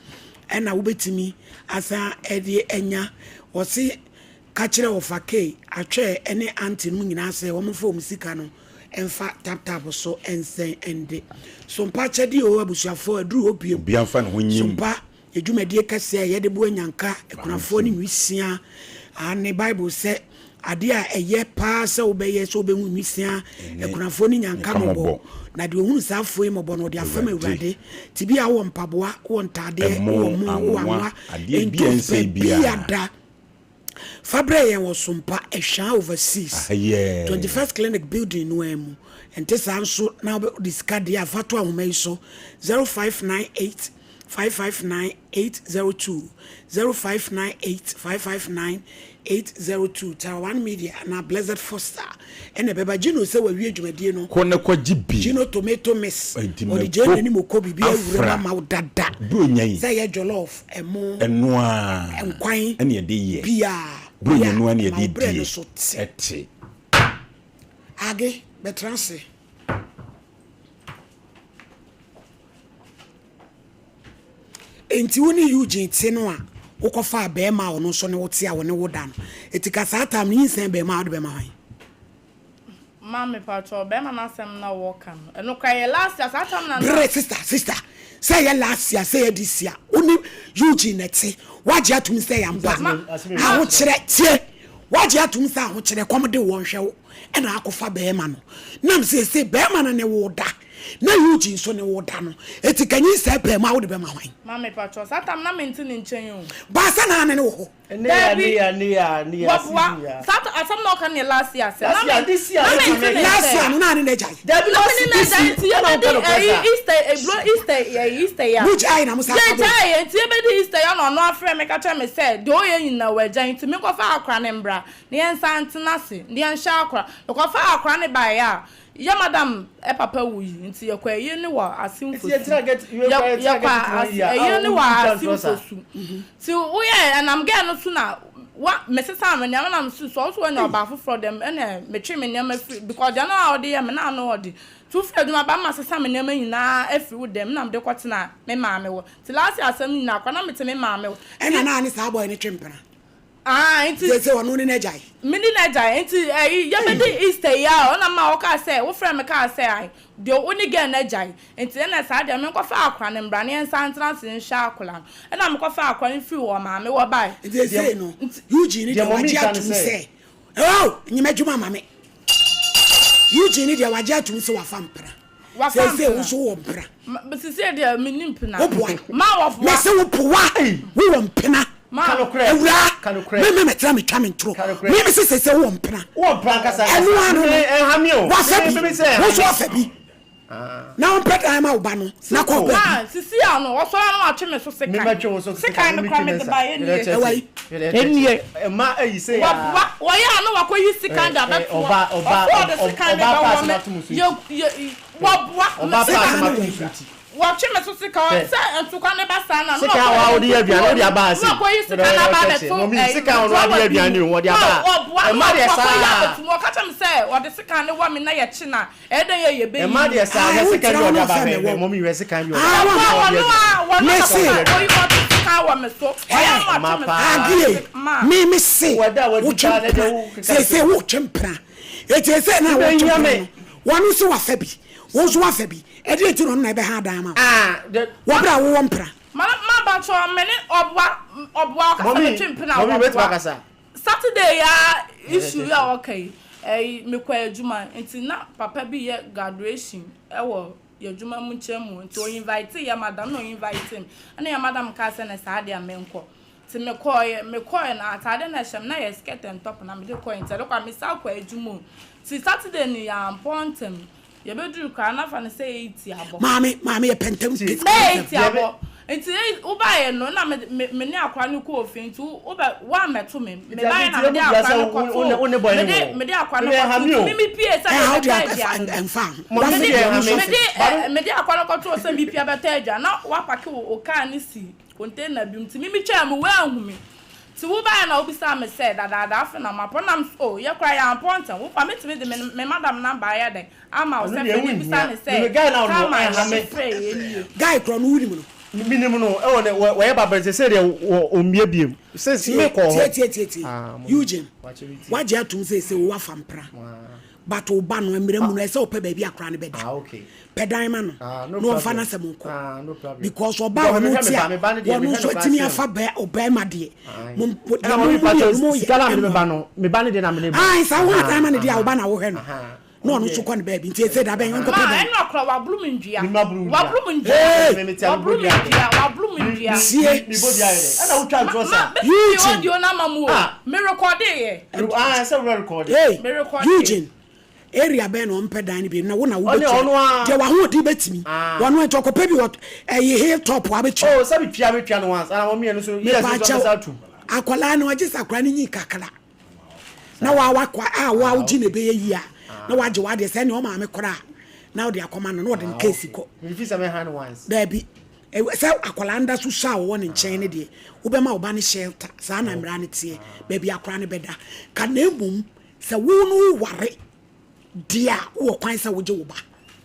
ɛna wobɛtumi asan ɛde anya wɔse Ka kyerɛ wɔfa Kay, Atwɛɛ ɛne Aunty nom nyinaa sɛ wɔn mfa wɔn sika no mfa tap tap so nsɛn ɛnde. Sompa akyɛdeɛ oo abusuafoɔ aduru hɔ biom. Obiara mfa ne ho nyim. Sompa yɛ dwumadie kɛseɛ a yɛde boa nyanka, akunafoɔ ne nwisiaa. Aane, Bible sɛ adeɛ a ɛyɛ paa sɛ wobɛyɛ sɛ wobɛhu nwisiaa, akunafoɔ ne nyanka mmɔbɔ. Na deɛ ɔhunu saa afoɔ yi mmɔbɔ no, ɔde afɛm Awurade. Nti bi a wowɔ mpaboa, wowɔ ntaadeɛ, wowɔ mo, wowɔ anwa, ntos baabi a da. Fa brɛ yɛn wɔ Sompa, Ɛhwaa Overseas, 21st Clinic building no ara mu. Ɛnte saa nso na wode sika deɛ a, fa to ahoma yi so, 0598 559 802, 0598 559 802. Tara One Media anaa Blessed Foster ɛna ɛbɛba. Gino sɛ wawie dwumadie no. Kɔ na kɔgye bi. Gino Tomato Mix, ɔde gyeene ne moko biribi awura mu ama wo dada. Buronya yi. Sɛ ɛyɛ jollof. Ɛmo, Ɛno ara nkwan, ɛna yɛde yɛ. biaa, Buronya woyɛ no a, ara na ɛma wo yɛde berɛ die. no so te. Ɛte. Age, bɛtena ase. Enti wo ne Eugene te no a, wokɔfaa barima a ɔno nso ne wo te a ɔne wo da no. Enti ka saa time no, nyinsɛn barima a wode bɛma hwan? Ma me pakyɛw bɛɛma no asɛm na wɔ ka no ɛno koraa ɛyɛ last year saa time na na. Brɛ sister sister sɛ ɛyɛ last year sɛ ɛyɛ this year wo ne Eugene na ɛte wagye atum sɛ ɛyɛ ampa ahokyerɛ tie wagye atum sɛ ahokyerɛ kɔm de wɔn hwɛ wo ɛna akɔfa bɛɛma no nam sɛ ɛsɛ bɛɛma no ne wo da na Eugene nso ne wo da no eti ka nyinsɛn pɛɛ mu a wode bɛma hwan. Ma me pakyɛw saa time na mente ne nkyɛn o. Baasa na ne ne wɔ hɔ. Dabi, wɔboa. Saa asɛm na ɔka no yɛ last year asɛm. Na me, na me nte ne Last year sɛ. no na ne na gyae. Na me ne na gyae nti yɛbɛdi ɛyi Easter eburo Easter ɛyi Easter yi a. Mo gyae na mo san ka bom. Yɛgyae yɛ nti yɛbɛdi Easter yi a na ɔno afrɛ me ka kyerɛ me sɛ deɛ ɔyɛ nyinaa wagyae nti menkɔfa akora no mbra na yɛnsan ntena ase na yɛnhwɛ akora. Mekɔfaa akora no baeɛ a Yɛ madam papa wu yi nti yɛkɔ ayie no wɔ ase nfosu yɛkɔ ayie no wɔ ase nfosu nti woyɛ ɛnam gɛɛ no so na wa mesesa me nneɛma na mesu so ɔso wanya ɔbaa foforɔ dɛm ɛna metwe me nneɛma firi because deɛ na ɔde yɛ me na ano ɔde nti wofiri adwuma ba ma sesa me nneɛma nyinaa afiri wo dɛm na mede kɔtena me maame wɔ nti last year asɛm nyinaa kora na mete me maame wɔ ɛna na ne saa bɔyɛ ne twe mpena Ah, nti. Sese ɔno ne n'agyae. Me ne n'agyae nti ɛyi yɛbɛdi Easter yi a ɔna ma ɔkaa sɛ wofrɛ me kaa sɛ ae deɛ wo ne girl no agyae nti ɛna saa deɛ menkɔfa akora no mbra na yɛnsan ntena ase nhwɛ akora no ɛna mekɔfaa akora no firi wɔ maame hɔ bae. Nti sesei no Eugene deɛ wagye atum sɛ oh nyɛ m'adwuma ma me Eugene deɛ wagye atum sɛ wafa mpena. Seesei wo nso wowɔ mpena. Seesei deɛ menni mpena. Woboa. Ma wɔboa. Mese wo poa. Wowɔ mpena. Awuraa. Me me mɛtena metwa me ntoro. Me mese seesei wowɔ mpena. Wowɔ mpena ankasa. Ɛno ano no. Wafa bi. Wo nso wafa bi. Na wompɛ dan ma wo ba no. Na kɔ baabi. Sisi ano ɔsɔre ano atwe me so sekan. Sekan no kora mede ba yɛ nie. Ɛwɔ yi. Ɛnie. Ɛma ayi sɛ yaa. Wɔboa wɔyɛ a na wakɔyi sekan de abɛto hɔ. Ɔso ɔde sekan de bɛwɔ me. Yɛ yɛ wɔboa me sekan no wɔ yi. Wɔtwe me so sekan sɛ ntokwa ne ba saa na na Sekan wa wode yɛ aduane wode aba ase. Na wakɔyi sekan aba abɛto ɛyi drawer bi mu. Na wɔboa na wakɔyi abɛto mu. Ɔka kyerɛ me sɛ ɔde sekan no wɔ me na yɛkye no a Ɛyɛ dɛn yɛ yɛ bɛ yi. Ɛma deɛ saa hwɛ sekan bi ɔde aba hwɛ hwɛ mɔmi hwɛ sekan bi ɔde aba ɔno a wɔn na kasa oyi ɔte sekan wɔ me so ɔyɛ ama ɔte me so. Agie me me se wotwe mpena sese wotwe mpena eti ese na wotwe mpena no wɔn nso wafa bi wɔn nso wafa bi ɛdi eti na ɔno na ɛbɛha adan ama wo wɔbɛrɛ a wowɔ mpena. Ma ma batɔ me ne ɔboa ɔboa ɔkasa me twe mpena ɔboa. Saturday yi ara issue yi a ɔka yi, ɛyi mekɔ adwuma nti na papa bi yɛ graduation ɛwɔ yɛ adwuma mu nkyɛn mu nti o invite yɛ madam na o invite me ɛna yɛ madam kaa sɛ na saa deɛ menkɔ nti mekɔɔyɛ mekɔɔyɛ na ataade na ɛhyɛ me na yɛ skirt and top na mede kɔɛ nti ɛde kɔ a mesan kɔ adwuma o nti Saturday no yɛampɔn ntɛm Yɛbɛduru koraa na fa no sɛ 80 abɔ. Maame, maame yɛpɛ ntɛm Ti. Bɛyɛ 80 abɔ. Nti ei, wobaeɛ no na me, me, me ne akora no kɔɔ fie nti wo, wobɛ, woammɛto me. Nti Mebaeɛ ade na nti mede emu dua akora sɛ no wo, kɔtoo, wo ne, wo ne boy no mede, wɔ hɔ. mede akora no Mede kɔtoo, ɛha me nti o. me mepuee sɛ Ɛha wo merebɛtɔ deɛ ɛfa, aduane no. ɛmfa ho. Mɔmi Wafa Mede, bi, deɛ ɔno ɛha nso me. afa mede, bi. ɛ, mede akora no kɔtoo sɛ mepia bɛtɔ aduane na woapake wo, wo kaa no si. container bi mu nti me metwaa mu woanhu me nti wobaeɛ na wobisaa me sɛ dadaada afe na moapɔn na mese oh yɛ koraa yɛampɔn ntɛm wopa mɛtumi de me me madam number ayɛ dɛn ama wo Ɛno sɛ deɛ fɛ ɛho na bisa nhia. ne Me me sɛ guy no a time ɔno a ɛha yɛde me. frɛɛ yɛ nie. Guy korɔ no wonim no? Menim no ɛwɔ ne wɔ wɔyɛ ba bɛn sɛsɛ deɛ wɔ ɔmmie biem sɛ Tie me kɔɔ tie hɔ. tie tie tie Ah mo Eugene wakyɛ me tie. wagye atom seesei wo wafa mpra Ah. but wo ba no mmerɛ mu no ɛsɛ wopɛ baabi akora no bɛda Ah okay. pɛ dan ma no Ah no na ɔmfa problem. n'asɛm nkɔ Ah no problem. because ɔba Because a ɔno mehwɛ me te ba a me ba no deɛ wɔno mehwɛ nso no koraa atumi sen afa bɛ ɔbɛrima deɛ Ae. mo Ɛna deɛ mo mo me mo pakyɛ mmienu mo yɛ sika na mede me ɛmmoa ba no me ba no deɛ na mede ba. Ae saa wo Aha dan ma no deɛ a wo aha ba na wohwɛ no aha. na Ɔno ɔno nso deɛ kɔ ne baabi nti ɛsɛ da bɛn Ma ɔnkɔpɛ dan ɛna kora waboro me ndua Me ma boro wo dua. waboro me ndua Hey! Me me tia me waboro bɔ me dua dɛ. ndua waboro me Me ndua me Sie me me bɔ dua yɛ dɛ. Ɛna wotwa ma ntorɔ ma saa. mɛsi mi Eugene audio no ama mu o Ah. me rekɔde yɛ Ah sɛ wo rekɔde. Hey me rekɔde Eugene Area bɛn na ɔmpɛ dan no bi na wo na Ɔne wobɛtua ɔno a. deɛ w'ahoɔden bɛtumi Ah. wɔno nti ɔkɔpɛ bi wɔ ɛyi hill top abɛtua Oh sɛ metua metua no once ana wɔn mmienu so years nso mepaakyɛw ɔbɛsa atum. akwadaa no agye sɛ akwadaa no nyi kakra na wa wakɔ a wa Ah wogye na okay. ɛbɛyɛ yie a na Ah wagye w'adeɛ sɛ ɛne ɔmaame koraa na wode akɔma no na ɔde ah ne case okay. kɔ Mefi sɛ mɛha no once. daabi sɛ akwadaa no da so sua a wɔwɔ ne nkyɛn no Ah deɛ wobɛma wo ba no shelter saa na okay. mmara no teɛ Ah. baabi akwadaa no bɛda ka na mmom Sɛ wo no wo ware deɛ a wowɔ kwan sɛ wogye wo ba.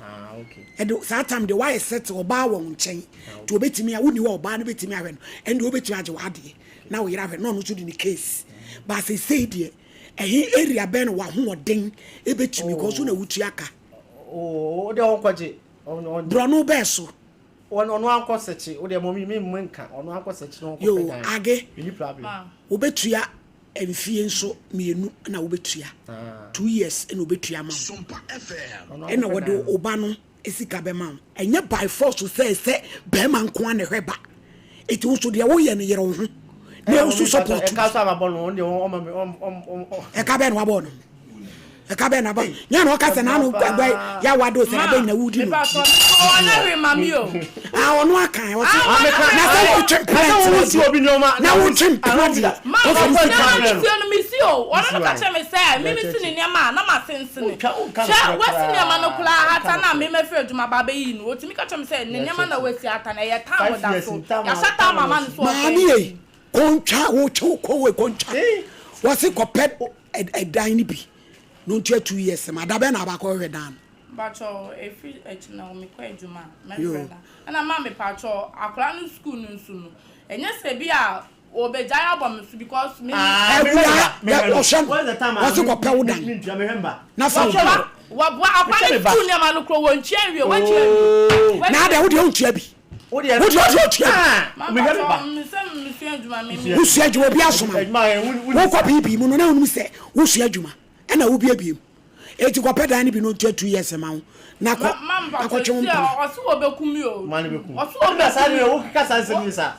Ah, okay. Ɛde saa time deɛ wayɛ settle ɔbaa wɔ wo nkyɛn Ah, nti okay. obetumi a wonni hɔ a ɔbaa no betumi ahwɛ no ɛnde obetumi agye w'adeɛ na wo yere ahwɛ no na ɔno nso de ne case ba seesei deɛ ɛhe area bɛn na w'ahoɔden ebetumi kɔ so na Oh, wotua ka. oh, oh, deɛ ɔnkɔgye. Ɔn ɔn Borɔno bɛɛ so. ɔn ɔno ankɔ sɛkye. Wo deɛ mɔmi mi mi nka. Ɔno ankɔ sɛkye na ɔnkɔpɛ Yoo, dan. Age, Menni problem. ma wobetua Mfie nso mienu na wobɛtua, 2 years na wobɛtua ama wo, ɛna wɔde wo ba no sika bɛma wo. Ɛnyɛ by force sɛ sɛ bɛrima nko ara na ɛhwɛ ba. Eti wo nso deɛ woyɛ no yere wo ho na wo nso support bi. Ɛka bɛn na wabɔ no? Ɛka bɛn na wabɔ? Nyɛ na ɔka sɛ n'ano gba yawa do sɛ ma abɛn na wudi no. mepa sɔ ɔnyɛ hwee ma mi o Ah, ɔno aka ɛ ɔse ah ɔnyɛ hwee na ma sɛ mi o wotwe mpena ntina deɛ na wotwe mpena deɛ ma ɔfa ne ɔsi sika nneɛma brɛ mi sie no mi si o ɔno no ka kyerɛ mi sɛ mi mi si ne nneɛma a na ma sensene hwɛ wasi nneɛma no koraa hata na mi ma firi adwuma ba abɛyi no otumi ka kyerɛ mi sɛ ne nneɛma na wasi hata na ɛyɛ tam da so yahyɛ tam ama no so ɔfɛ Maame yei kɔntwa wotwe wo kɔn wei kɔntwa wɔse kɔpɛ ɛdan no bi na ɔntua 2 years ma da bɛn na abakɔ hwehwɛ dan no. Mpakyɛw efiri akyi no mekɔ adwuma a mɛfrɛ Yoo. na ɛna ma mepakyɛw akwadaa no school no nso no ɛnyɛ sɛ bi a wɔbɛgyae abɔ me so because me Ah, mehwɛ Awuraa me ba, dɛ mehwɛ no. ɔhwɛ no When's the time a wɔse me kɔpɛ wo me dan me ntua mehwɛ me ba? na fa wo Wɔhwɛ ba. no. wɔboa akwadaa Mehwɛ no me ba. school nneɛma no koro wɔntua nwie wɔntua nwie Oh. Na wɔntua adɛ wo deɛ wontua bi Wo deɛ wo deɛ wo deɛ wotua bi. Ah, ma mehwɛ me ba. mpakyɛw me sɛ mesua adwuma me me Wosua adwuma obi asoma wo Adwuma yɛ wo wo wokɔ biibii mu no na wonim sɛ wosua adwuma ɛna wobiebie mu eti kɔpɛ dan no bi na ɔntua 2 years ma wo na kɔ ma na mpakyɛw kɔtwe wo si a mpena. ɔse wɔbɛku mi o Ma ne bɛku. ɔse Ɛna saa wɔbɛku deɛ mi wokeka saa nsɛm yi saa.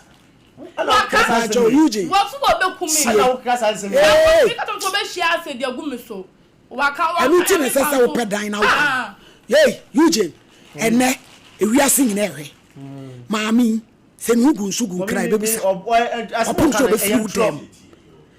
Ɛna waka wokeka saa nsɛm Mpakyɛw yi. Eugene wɔse wɔbɛku mi sie. Ɛna wokeka saa nsɛm yi. Hey! meka kyerɛ sɛ wɔbɛhyia ase de agu me so waka Ɛno waka nti na ɛme ɛsɛ fa sɛ so wopɛ dan na wokɔ. ah Yei Eugene ɛnɛ ewiase nyinaa ɛhwɛ maame yi sɛ ne ho gu nso gu Mɔmi nkra mi mi yɛbɛbusa ɔ ɛ asɛm ɔpem ɔka sɛ no ɔbɛfiri ɛyɛ wo ntorɔ. dan mu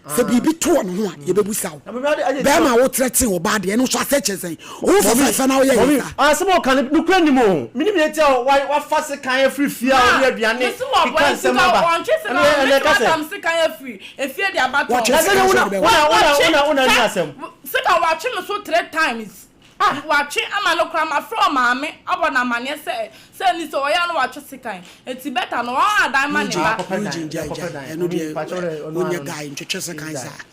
sɛ biribi to ɔno ho a yɛbɛbusa wo Na mɔmi ade ade bɛrima ntorɔ. a wotrɛte ɔbaa deɛ ɛno nso asɛ kyɛ sɛn wo Mɔmi fɛfɛɛfɛ na woyɛ yɛ mɔmi saa asɛm ɔka no nukura nim o. Minim yɛ ti a wa wafa sekan afiri fie a ma ɔde aduane mesi wɔ keka bɔ nti nsɛm ka aba. ɔntwe Ɛna sika ɛna mesi ɛka sɛ. watam sekan afiri efie de abatɔ wɔtwe Na sɛ sekan wona sɛ ɔde bɛwɔ wona wona wɔtwe wona wona ni sɛ asɛm. sika wɔatwe me so three times watwe ama no koraa mafrɛ ɔmaame abɔ no amaneɛ sɛ sɛ ni sɛ ɔyɛ no watwe sekan eti bɛta no wɔn adan ma ne Eugene ba Akɔpɛ dan Eugene gyae akɔpɛ gyae dan. ɛno Mɔmi deɛ pakyɛw dɛ ɔno wonyɛ ano no. guy ntwetwe sekan Ngyae. saa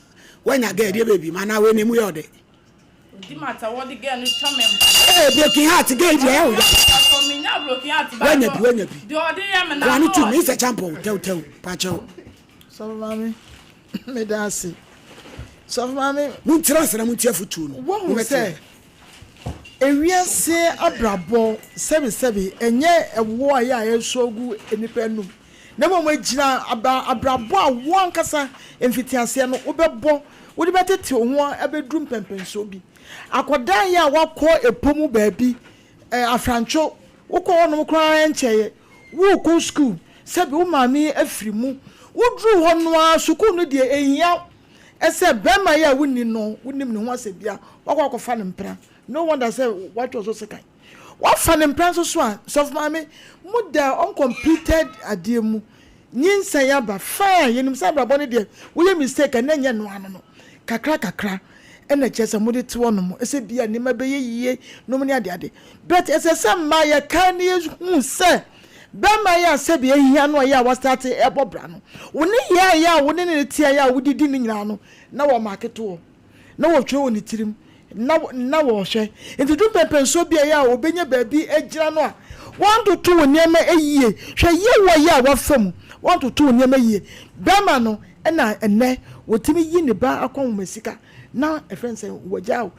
woanya guy deɛ baabi ma na wei na emu yɛ ɔdɛ odi mata wɔde gɛɛ no twa me mpa ee broken heart guy deɛ ɛyɛ wo ya mpatsɔ menya broken heart woanya bi baatɔ woanya bi deɛ ɔde yɛ me na koa no ano tum ɔde sɛ champɔn tɛwtɛw pakyɛw Sɔfo maame, meda ase. Sɔfo maame, montena ase na montie afotuo no woahu mobɛtena sɛ ewiase abrabɔ sɛbesɛbe ɛnyɛ ɛwoɔ a yɛ a yɛsɔ gu nnipa anum na mmom egyina aba abrabɔ a wo ankasa mfitiaseɛ no wobɛbɔ wode bɛtete wo ho abɛduru mpɛmpɛnsoɔ bi akɔdan yɛ a wakɔ ɛpɔ mu baabi ɛ afrantwo wokɔ hɔnom koraa nkyɛeɛ wokɔ sukuu sɛbi wo maame afiri mu woduru hɔ no ara sukuu no deɛ ehia ɛsɛ bɛrima yi a wonni no wonim ne ho asɛm bia wakɔ akɔfa ne mpena no wonder sɛ watwa so sekan wafa ne mpena nso so a sɔfo maame mo da uncompleted adeɛ mu. Nyinsɛn aba, fine, yɛnim sɛ abrabɔ no deɛ woyɛ mistake a na ɛnyɛ ɛno ano no, kakra kakra ɛna kyerɛ sɛ mode te hɔ nom sɛ bia nneɛma bɛyɛ yie nom ne adeade. But ɛsɛ sɛ mmaa yɛkae na yɛhu sɛ bɛrima yi a sɛbi ahia no a yɛ a wastate ɛbɔ bra no, wo ne yɛ a yɛ a wo ne no te a yɛ a wodidi no nyinaa no na wɔmaake toɔ. na wɔtwerɛ wɔ ne tirim, na na wɔhwɛ. Nti du mpɛmpɛnsoɔ bi a ɛyɛ a ɔbɛnya baabi agyina no a, wantoto wo nneɛma yie. Hwɛ yie wɔ yɛ a wafa mu, wantoto wo nneɛma yie. Bɛrima no na ɛnnɛ wɔtumi yi ne ba akɔnhoma sika na ɛfrɛ no sɛ wagyaa wo.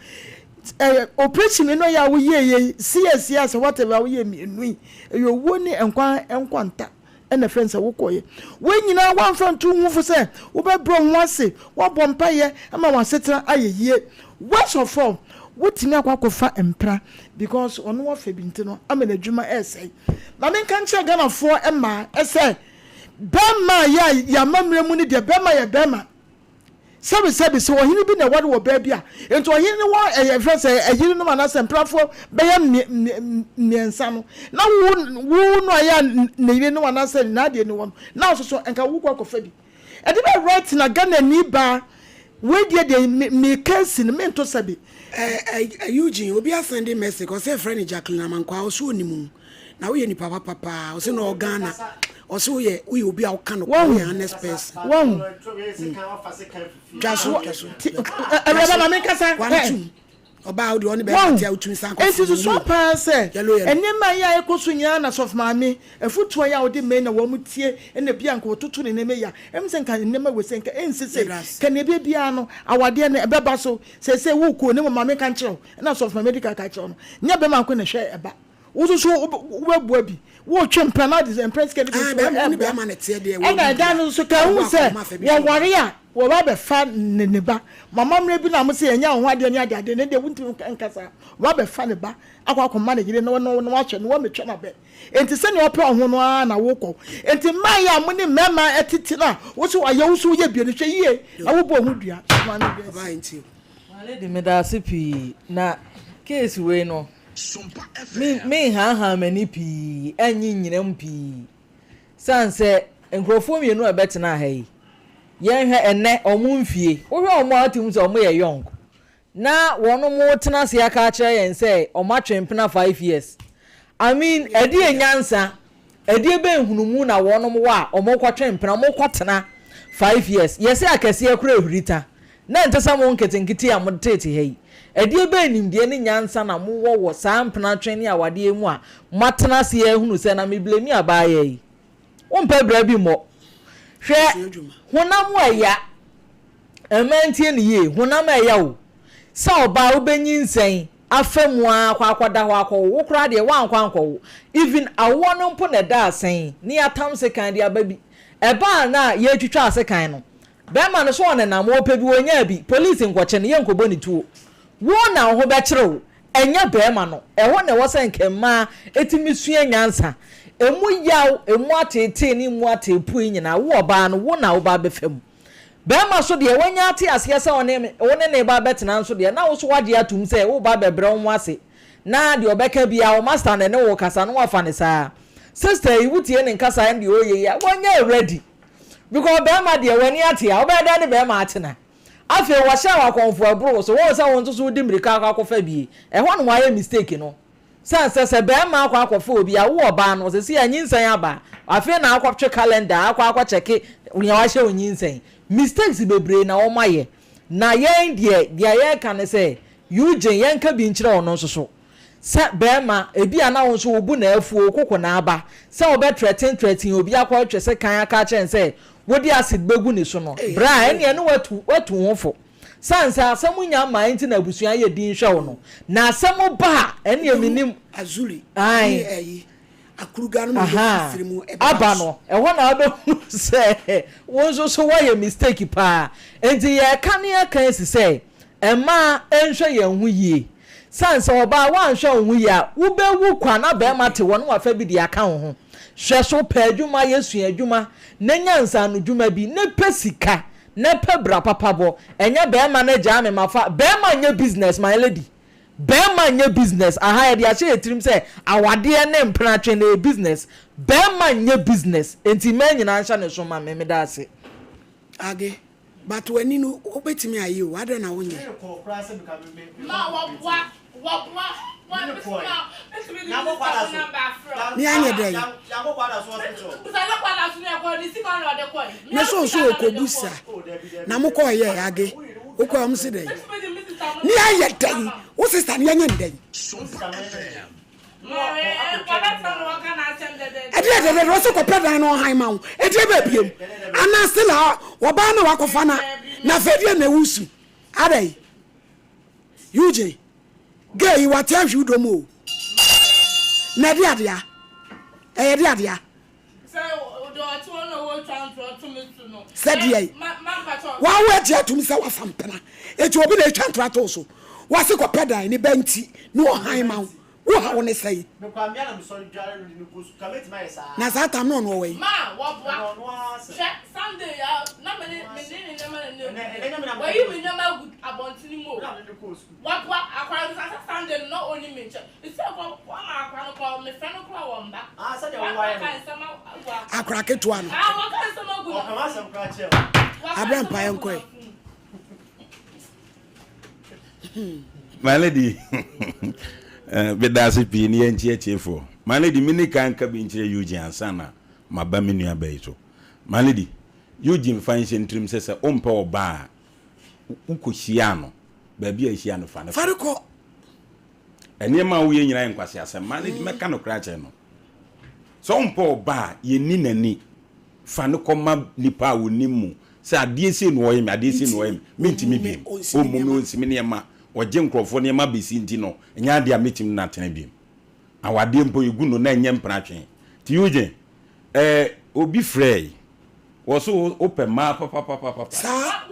Ɛyɛ operation mmienu a ɛyɛ a woyɛeɛ yi, CS yi a sɛ whatever a woyɛɛ mmienu yi, ɛyɛ owuo ne nkwa nkwanta. Ɛna ɛfrɛ no sɛ wokɔeɛ. Wei nyinaa woamfa nto wo ho fo sɛ wobɛbrɛ wo ho ase, woabɔ mpaeɛ ama w'asetena ayɛ yie. Worst of all, wotumi akɔ akɔfa mpena because ɔno wafa bi nti no ama n'adwuma ɛresɛe. Ma menka nkyerɛ Ghanafoɔ mmaa sɛ bɛrima a yɛ a yɛn amammerɛ mu no deɛ bɛrima yɛ bɛrima. Sɛbesɛbe, sɛ ɔhene bi na ɛware ɔbaa bi a, enti ɔhene no wɔ ɛyɛ fɛ sɛ ɛyerenom anaasɛ mpenafoɔ bɛyɛ mmiɛnsa no, na wo wo no a ɛyɛ a ne yerenom anaasɛ n'adeɛ ni hɔ no, na wo nso so nka wokɔ akɔfa bi. Ɛde bɛ right na Ghanani baa wei deɛ deɛ me meka asi no mento sɛbe. Ɛ ɛ Eugene, obi asɛnde message, ɔsɛ yɛfrɛ no Jacqueline Amankwaa, ɔsɛ ɔnim wo, na woyɛ nipa papa paa, ɔsɛ na ɔwɔ Ghana. Ɔse woyɛ woyɛ obi a woka nokorɛ woyɛ honest person. Wahu. Twa so twa so. Awuraba ma menkasa. Wane tum. Ɔbaa wo deɛ ɔne bɛrima te a wotumi san kɔ Enti susua paa sɛ nneɛma yi a ɛkɔ so nyinaa na sɔfo maame afutuo yi a ɔde ma yi na wɔn tie na bi a nka wɔtoto ne nneɛma yi a ɛmu sɛ nka nneɛma wei sɛ nka ɛnsi sei ka nea ɛbɛyɛ biara no awadeɛ no ɛbɛba so seesei wokɔ ne mu maame ka nkyerɛ wo ɛna sɔfo maame di ka ka kyerɛ wo no nyɛ bɛrima nko na ɛhwɛ ɛba Wo nso so wobɛboa bi. Wotwe mpena na ade mpena sika no bi nso ɛboa. Ɛna ɛda no nso ka hu sɛ wɔware a wɔba abɛfa ne ne ba. Mo amammerɛ bi na mo sɛ yɛnyɛ wo ho adeɛ ne ade ade ne deɛ wontumi nka saa. Wɔba abɛfa ne ba akɔ akɔma ne yere na na wahwɛ no wɔametwa no abɛ. Enti sɛnea ɔpɛ wo ho no ara na wokɔ. Enti mmaa yi a mo ne mmarima tete no a wo so ayɛ wo so woyɛ bie no hwɛ yie na wobɔ wo ho dua. My lady medaase pii na case wei no Me menhaahaa m'ani pii annye nnyina mu pii sane sɛ nkurɔfoɔ mmienu a ɛbɛtenaa ha yi, yɛnhwɛ ɛnnɛ wɔn mfie, wohwɛ wɔn a wote hu sɛ wɔyɛ young na wɔn tena ase aka akyerɛ yɛn sɛ wɔn atwe mpena 5 years. I mean, ɛdeɛ nyansa Ɛdeɛ bɛn nhunumu na wɔnom wɔ a wɔkɔtwe mpena, wɔkɔtena 5 years, yɛse akɛseɛ koraa ɛhuri ta, na ɛnte sɛ mo nketenkete a motete ha yi. Ɛdeɛ bɛn nimdeɛ ne nyansa na mowɔ wɔ saa mpenatwe ne awadeɛ yi mu a moatena ase ahunu sɛ na me blame abaayaa yi? Wompɛ bra bi mmɔ. Hwɛ, honam ɛya, mmaa ntie no yie, honam ɛya o, sɛ ɔbaa wobɛnyinsɛn, afa mu ara akɔ akɔda hɔ akɔwo, wo koraa deɛ woankɔ ankɔwo, even awoɔ no mpo na ɛda asɛn ne yɛatam sekan de aba bi, ɛbaa no a yɛretwitwa asekan no, bɛrima no so ɔnenam, ɔpɛ bi ɔnyaa bi, police nkɔkye no, yɛnkɔbɔ ne tuo, wo na wo ho bɛkyere wo, ɛnyɛ bɛrima no, ɛhɔ na ɛwɔ sɛ nka mmaa tumi sua nyansa, ɛmu yaw, ɛmu ateetee ne ɛmu ateepui nyinaa, wo ɔbaa no, wo na woba abɛfa mu. Barima nso deɛ, wanya ate aseɛ sɛ ɔne wo ne ne reba abɛtena nso deɛ, na wo nso woagye atom sɛ woreba abɛbrɛ wo ho ase, na deɛ ɔbɛka biara, wo master na ɛne wo rekasa na woafa no saa. Sister yi, wotie ne nkasaeɛ ne deɛ ɔreyɛ yi a, wanyɛ ready. Because barima deɛ, w'ani ate a, wobɛyɛ dɛn ne barima atena? Afei wɔhyɛɛ wo akɔmfoɔ aburo wo so, woahu sɛ wo nso so wodi mmirika akɔ akɔfa bi, ɛhɔ na woayɛ mistake no. Sɛ sɛ sɛ bɛɛma akɔ akɔfa obi a, wo ɔbaa no, sɛsei a nyinsɛn aba a, afei na akɔtwe calendar akɔ akɔ kyɛke nea wahyɛ wo nyinsɛn. Mistakes bebree na wɔn ayɛ. Na yɛn deɛ, deɛ yɛreka ne sɛ, Eugene, yɛnka bi nkyerɛ ɔno nso so. Sɛ bɛɛma, ebi a na wo nso wo bo na afu, wo koko na aba, sɛ wobɛ threaten threaten obi akɔtwe sekan aka akyerɛ no sɛ wode acid bɛgu ne so no, bra, ɛnneɛ ne watu, watu wo ho fo. Sane sɛ asɛm nnya mmae nti na abusua yɛ din hwɛ wo no. Na asɛm ba a, ɛnneɛ mennim. Azuri Ae. ne ayi, akuruga no ma Ahaa. wobɛfifiri mu ɛbɛba Aba so. no, ɛhɔ na wobɛhunu sɛ wo nso so woayɛ mistake paa. Enti yɛreka ne yɛreka asi sɛ, mmaa nhwɛ yɛn ho yie. Sane sɛ ɔbaa woanhwɛ wo ho yie a, wobɛwu kwa na barima te hɔ na wafa bi de aka wo ho. Hwɛ so, pɛ adwuma yɛ, sua adwuma, na nya nsaanodwuma bi, na pɛ sika. Na pɛ bra papa bɔ. Ɛnyɛ bɛɛma no agyaa me mafa bɛɛma nyɛ business my lady. Bɛɛma nyɛ business aha yɛde ahyɛ yɛ tirim sɛ awadeɛ ne mpenatwe no ɛyɛ business bɛɛma nyɛ business enti mmaa nyinaa nhyɛ ne so ma me meda ase. Age, but w'ani no wobɛtumi ayi o, adɛn na wonyɛ? Me anyɛ dɛn? Ne so nso ɔkɔbusa na mokɔɔ yɛ age wokɔ ɔmo se dɛn? Ne ayɛ dɛn? Wo sista ne yɛnyɛ ne dɛn? Ɛdeɛ dɛdɛdɛ ɔse kɔpɛ dan no ɔhan ma wo ɛdeɛ bɛ biem anaa still a ɔbaa na wakɔfa na na afei deɛ na ɛwo su adɛn Eugene girl yi wate ahwe wo dɔ mu o na ɛde adea ɛyɛ de adea Sɛ deɛ wawo agye atum sɛ wafa mpena eti obi na etwa ntora to so wase kɔpɛ dan ne ba nti na ɔhan ma wo wo haw ne sɛn na saa tam no ɔno ɔwɔ yi. Akora ketewa no. Abira mpaeɛ nkɔe. My lady, eh, meda ase pii ne yɛnkyi atiefoɔ. My lady, me ne kan ka bi nkyerɛ Eugene ansa na maba me nua bɛyi so. My lady, Eugene fa nhyɛ ntirim sɛ sɛ wompɛ ɔbaa a, wokɔhyiaa no, baabi a ahyia no fa no kɔ. Nneɛma a woyɛ nyinaa yɛ nkwaseasɛm. Ma ne mɛka nokorɛ akyerɛ no. Sɛ wompɛ ɔba a, yɛnni n'ani. Fa no kɔma nipa a ɔnim mu sɛ adeɛ sei na ɔyɛ me, adeɛ sei na ɔyɛ me. Mentumi biom. Ɔmmu me, ɔnsi me nneɛma. Ɔgye nkurɔfoɔ nneɛma bɛsi nti no, ɛnyɛ adeɛ a mɛtumi ne no atena biom. Awadeɛ mpo yɛgu no na ɛnyɛ mpratwe. Nti Eugene, eh, obi frɛe. Wɔ so wopɛ mmaa papapapapa. Saa.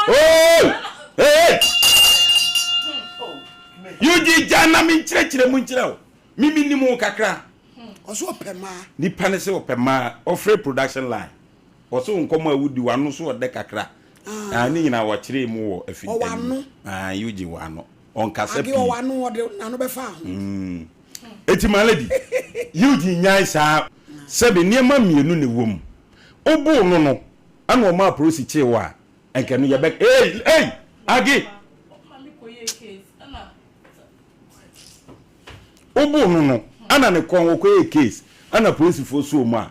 Oh! Hey! Eugene gya na me nkyerɛkyerɛ mu nkyerɛ wo. Me me nim wo kakra. Ɔso ɔpɛ mmaa. Nipa ne sɛ ɔpɛ mmaa. Ɔfrɛ production line. Ɔso wo nkɔmɔ a wodi w'ano so ɔdɛ kakra. Ah, ne nyinaa wɔkyerɛ mu wɔ afidi. Ɔwɔ ano. Ah, Eugene wɔ ano. Ɔnkasa pii. Age ɔwɔ ano ɔde n'ano bɛfa ho. Mm. Eti my lady, Eugene nyae saa. Sɛbe nneɛma mmienu na ɛwɔ mu. Woboo no no, ɛna ɔmaa polisi kyee wo a, ɛnka ɛno yɛbɛ Ei! Ei! Age! Woboo no no, ɛna ne kɔn wɔkɔyɛɛ case, ɛna polisifoɔ soo mu a,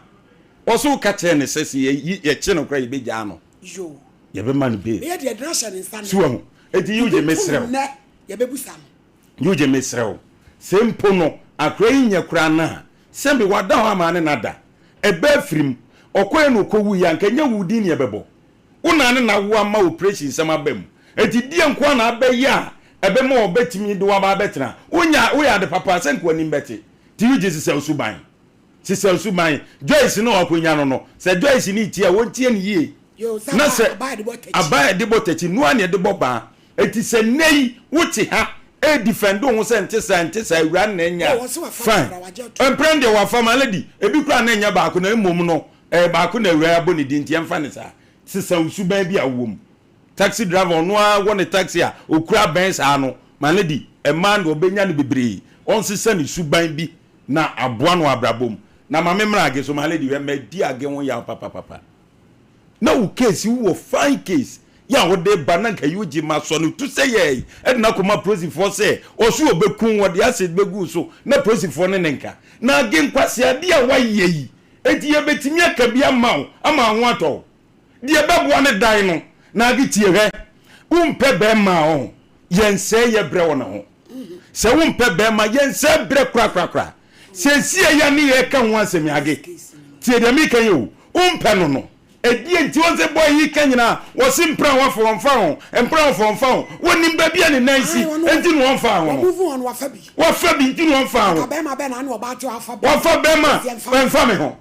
ɔse woka kyerɛɛ no sɛ sɛ yɛyi yɛkye no koraa yɛbɛgyaa no. Yɛbɛma no bail. So wahu? Eti Eugene mesrɛ wo. Eugene mesrɛ wo, sɛ mpo no akora yi nyɛ koraa no a, sɛbe wada hɔ ama ne no ada, ɛba afiri mu, ɔkɔeɛ na ɔkɔwuiɛ a, anka ɛnyɛ wo din na yɛbɛbɔ. Wo na ne no awo ama operation nsɛm aba mu. Enti deɛ nko ara na abɛyɛ a ɛbɛma ɔbɛtumi de wo aba abɛtena? Wonya, woyɛ ade papa a, sɛ nka w'anim bɛte. Nti Eugene sesa wo suban. Sesa wo suban. Joyce no a wakɔnya no no, sɛ Joyce no retie a, wɔntie no yie. Na sɛ aba a yɛde bɔ takyi, noa na yɛde bɔ baa. Enti sɛ nnɛ yi wote ha redefend wo ho sɛ nte saa, nte saa, awuraa no na anya a, fine. Mprɛn deɛ wafa, my lady, ebi koraa na ɛnyɛ baako na mmom no ɛyɛ baako na awuraa yi abɔ ne din nti yɛmfa no saa. Sesa wo suban bi a wowɔ mu. Taxi driver, ɔno ara wɔ ne taxi a ɔkura abɛn saa no, my lady, mmaa no deɛ ɔbɛnya no bebree. Ɔnsesa ne suban bi na aboa no wɔ abrabɔ mu. Na ma memmra Age so, my lady, hwɛ, madi Age ho yaw papapapa. Na wo case wo wɔ fine case yɛ a wode ba na nka Eugene ma sɔ no tu sɛ yɛi ɛde no akɔma prosifoɔ sɛ ɔso ɔbɛku wo ɔde acid bɛgu wo so na prosifoɔ ne ne nka na age nkwaseadeɛ a wayɛ yi enti yɛbɛtumi aka bi ama wo ama wo ho atɔ wo deɛ ɛbɛboa ne dan no na age tie hwɛ wompɛ bɛɛma a ɔho yɛnsɛe yɛ brɛ wɔ ne ho sɛ wompɛ bɛɛma yɛnsɛe brɛ korakorakora Seesie ya ne yɛreka ho asɛm yi age tie deɛ meka yi o wompɛ no no ɛdeɛ nti wɔn sɛ boy yi ka nyinaa wɔse mpra ho afɔ wɔmfa ho mpra ho afɔ wɔmfa ho wɔnim baabi a ne nan si nti na wɔmfa ho no wafa bi nti na wɔmfa ho wafa bɛrima ɛmfa me ho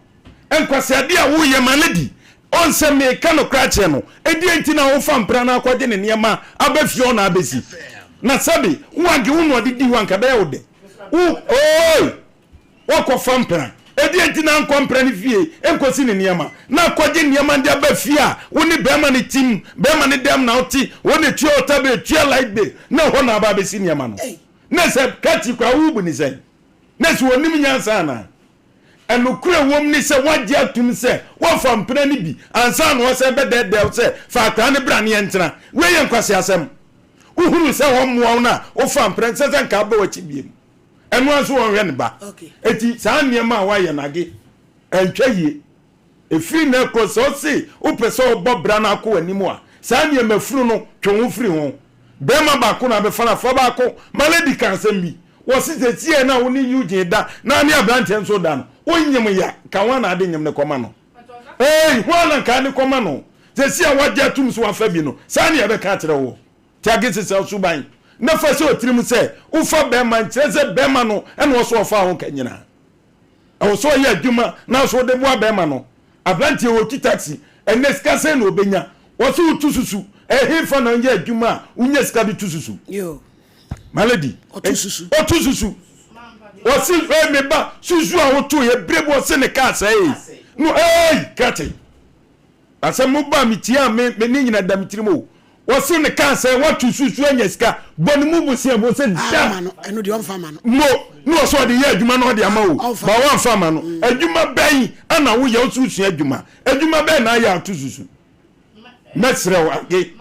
Nkwaseade a woreyɛ ma no di. Ɔn sɛ meka nokorɛ akyerɛ no, ɛdeɛn nti na wofa mpena no akɔgye ne nneɛma aba fie hɔ na abɛsi? Na sɛbe woanke wo na ɔde di hɔ anka ɛbɛyɛ wo dɛ? Wo, ooy! Woakɔfa mpena. Ɛdeɛn nti na ankɔ mpena no fie nkɔsi ne nneɛma? Na akɔgye nneɛma de aba fie a wo ne barima no te mu, barima no dɛm na wote, hɔ na ɛtua water bill, tua light bill, na ɛhɔ na aba abɛsi nneɛma no. Na sɛ kati koraa wobu ne sɛn? Na sɛ ɔnim nyansa anaa? Nokorɛ wom ne sɛ woagye atom sɛ woafa mpena no bi ansa na ɔsan bɛdɛɛdɛɛ wo sɛ fa akwadaa no bra ne yɛntena. Wei yɛ nkwaseasɛm. Wohunuu sɛ ɔmmoa wo no a wofaa mpena no, ɛnsɛ sɛ nka wobɛ w'akyi bio. Ɛno ara nso ɔnhwɛ ne ba. Enti saa nneɛma a woayɛ no Age, ɛntwa yie. Ɛfiri nnɛ rekɔ, sɛ ɔse wopɛ sɛ wobɔ bra no akɔ w'anim a, saa nneɛma funu no, twe wo ho firi ho. Barima baako na abɛfa no afa baako. Ma lady ka asɛm bi. Wɔse seesei na wo ne Eugene da na ne aberanteɛ nso da no, wonyem ya, nka hwan na ade nyem no kɔma no? Eei, hwan na nka ade kɔma no? Seesei a woagye atom sɛ woafa bi no, saa ne yɛbɛka akyerɛ woɔ. Tiage sesa wo suban na fa hyɛ wo tirim sɛ wofa barima nkyerɛ sɛ barima no na ɔsɛ ɔfa ho ka nyinaa. Ɛwɔ sɛ ɔyɛ adwuma na so wode boa bɛrima no. Aberanteɛ ɔtu taxi, ɛnnɛ sika sɛn na ɔbɛnya? Wɔse wotu susu, ɛhefa na woyɛ adwuma a wonya sika de tu susu? My lady, ɔtu susu. Ɔtu susu. Wɔse ee me ba, susu a wotoeɛ berɛ bi wɔse ne kaa sɛee. No ee krakye. Asɛm no baa me ti a me me ne nyina da me tirim o. Wɔse ne kaa sɛ watu susu anya sika bɔ ne mu bosea mu ɔsɛ da. Ama no ɛno deɛ ɔmfa ma no. Mo ne ɔsɛ ɔde yɛ adwuma na ɔde ama o ba wamfa ama no. Mm. Adwuma bɛn ana woyɛ wo so wosua adwuma adwuma bɛn na ayɛ ato susu. Mɛsrɛ wo age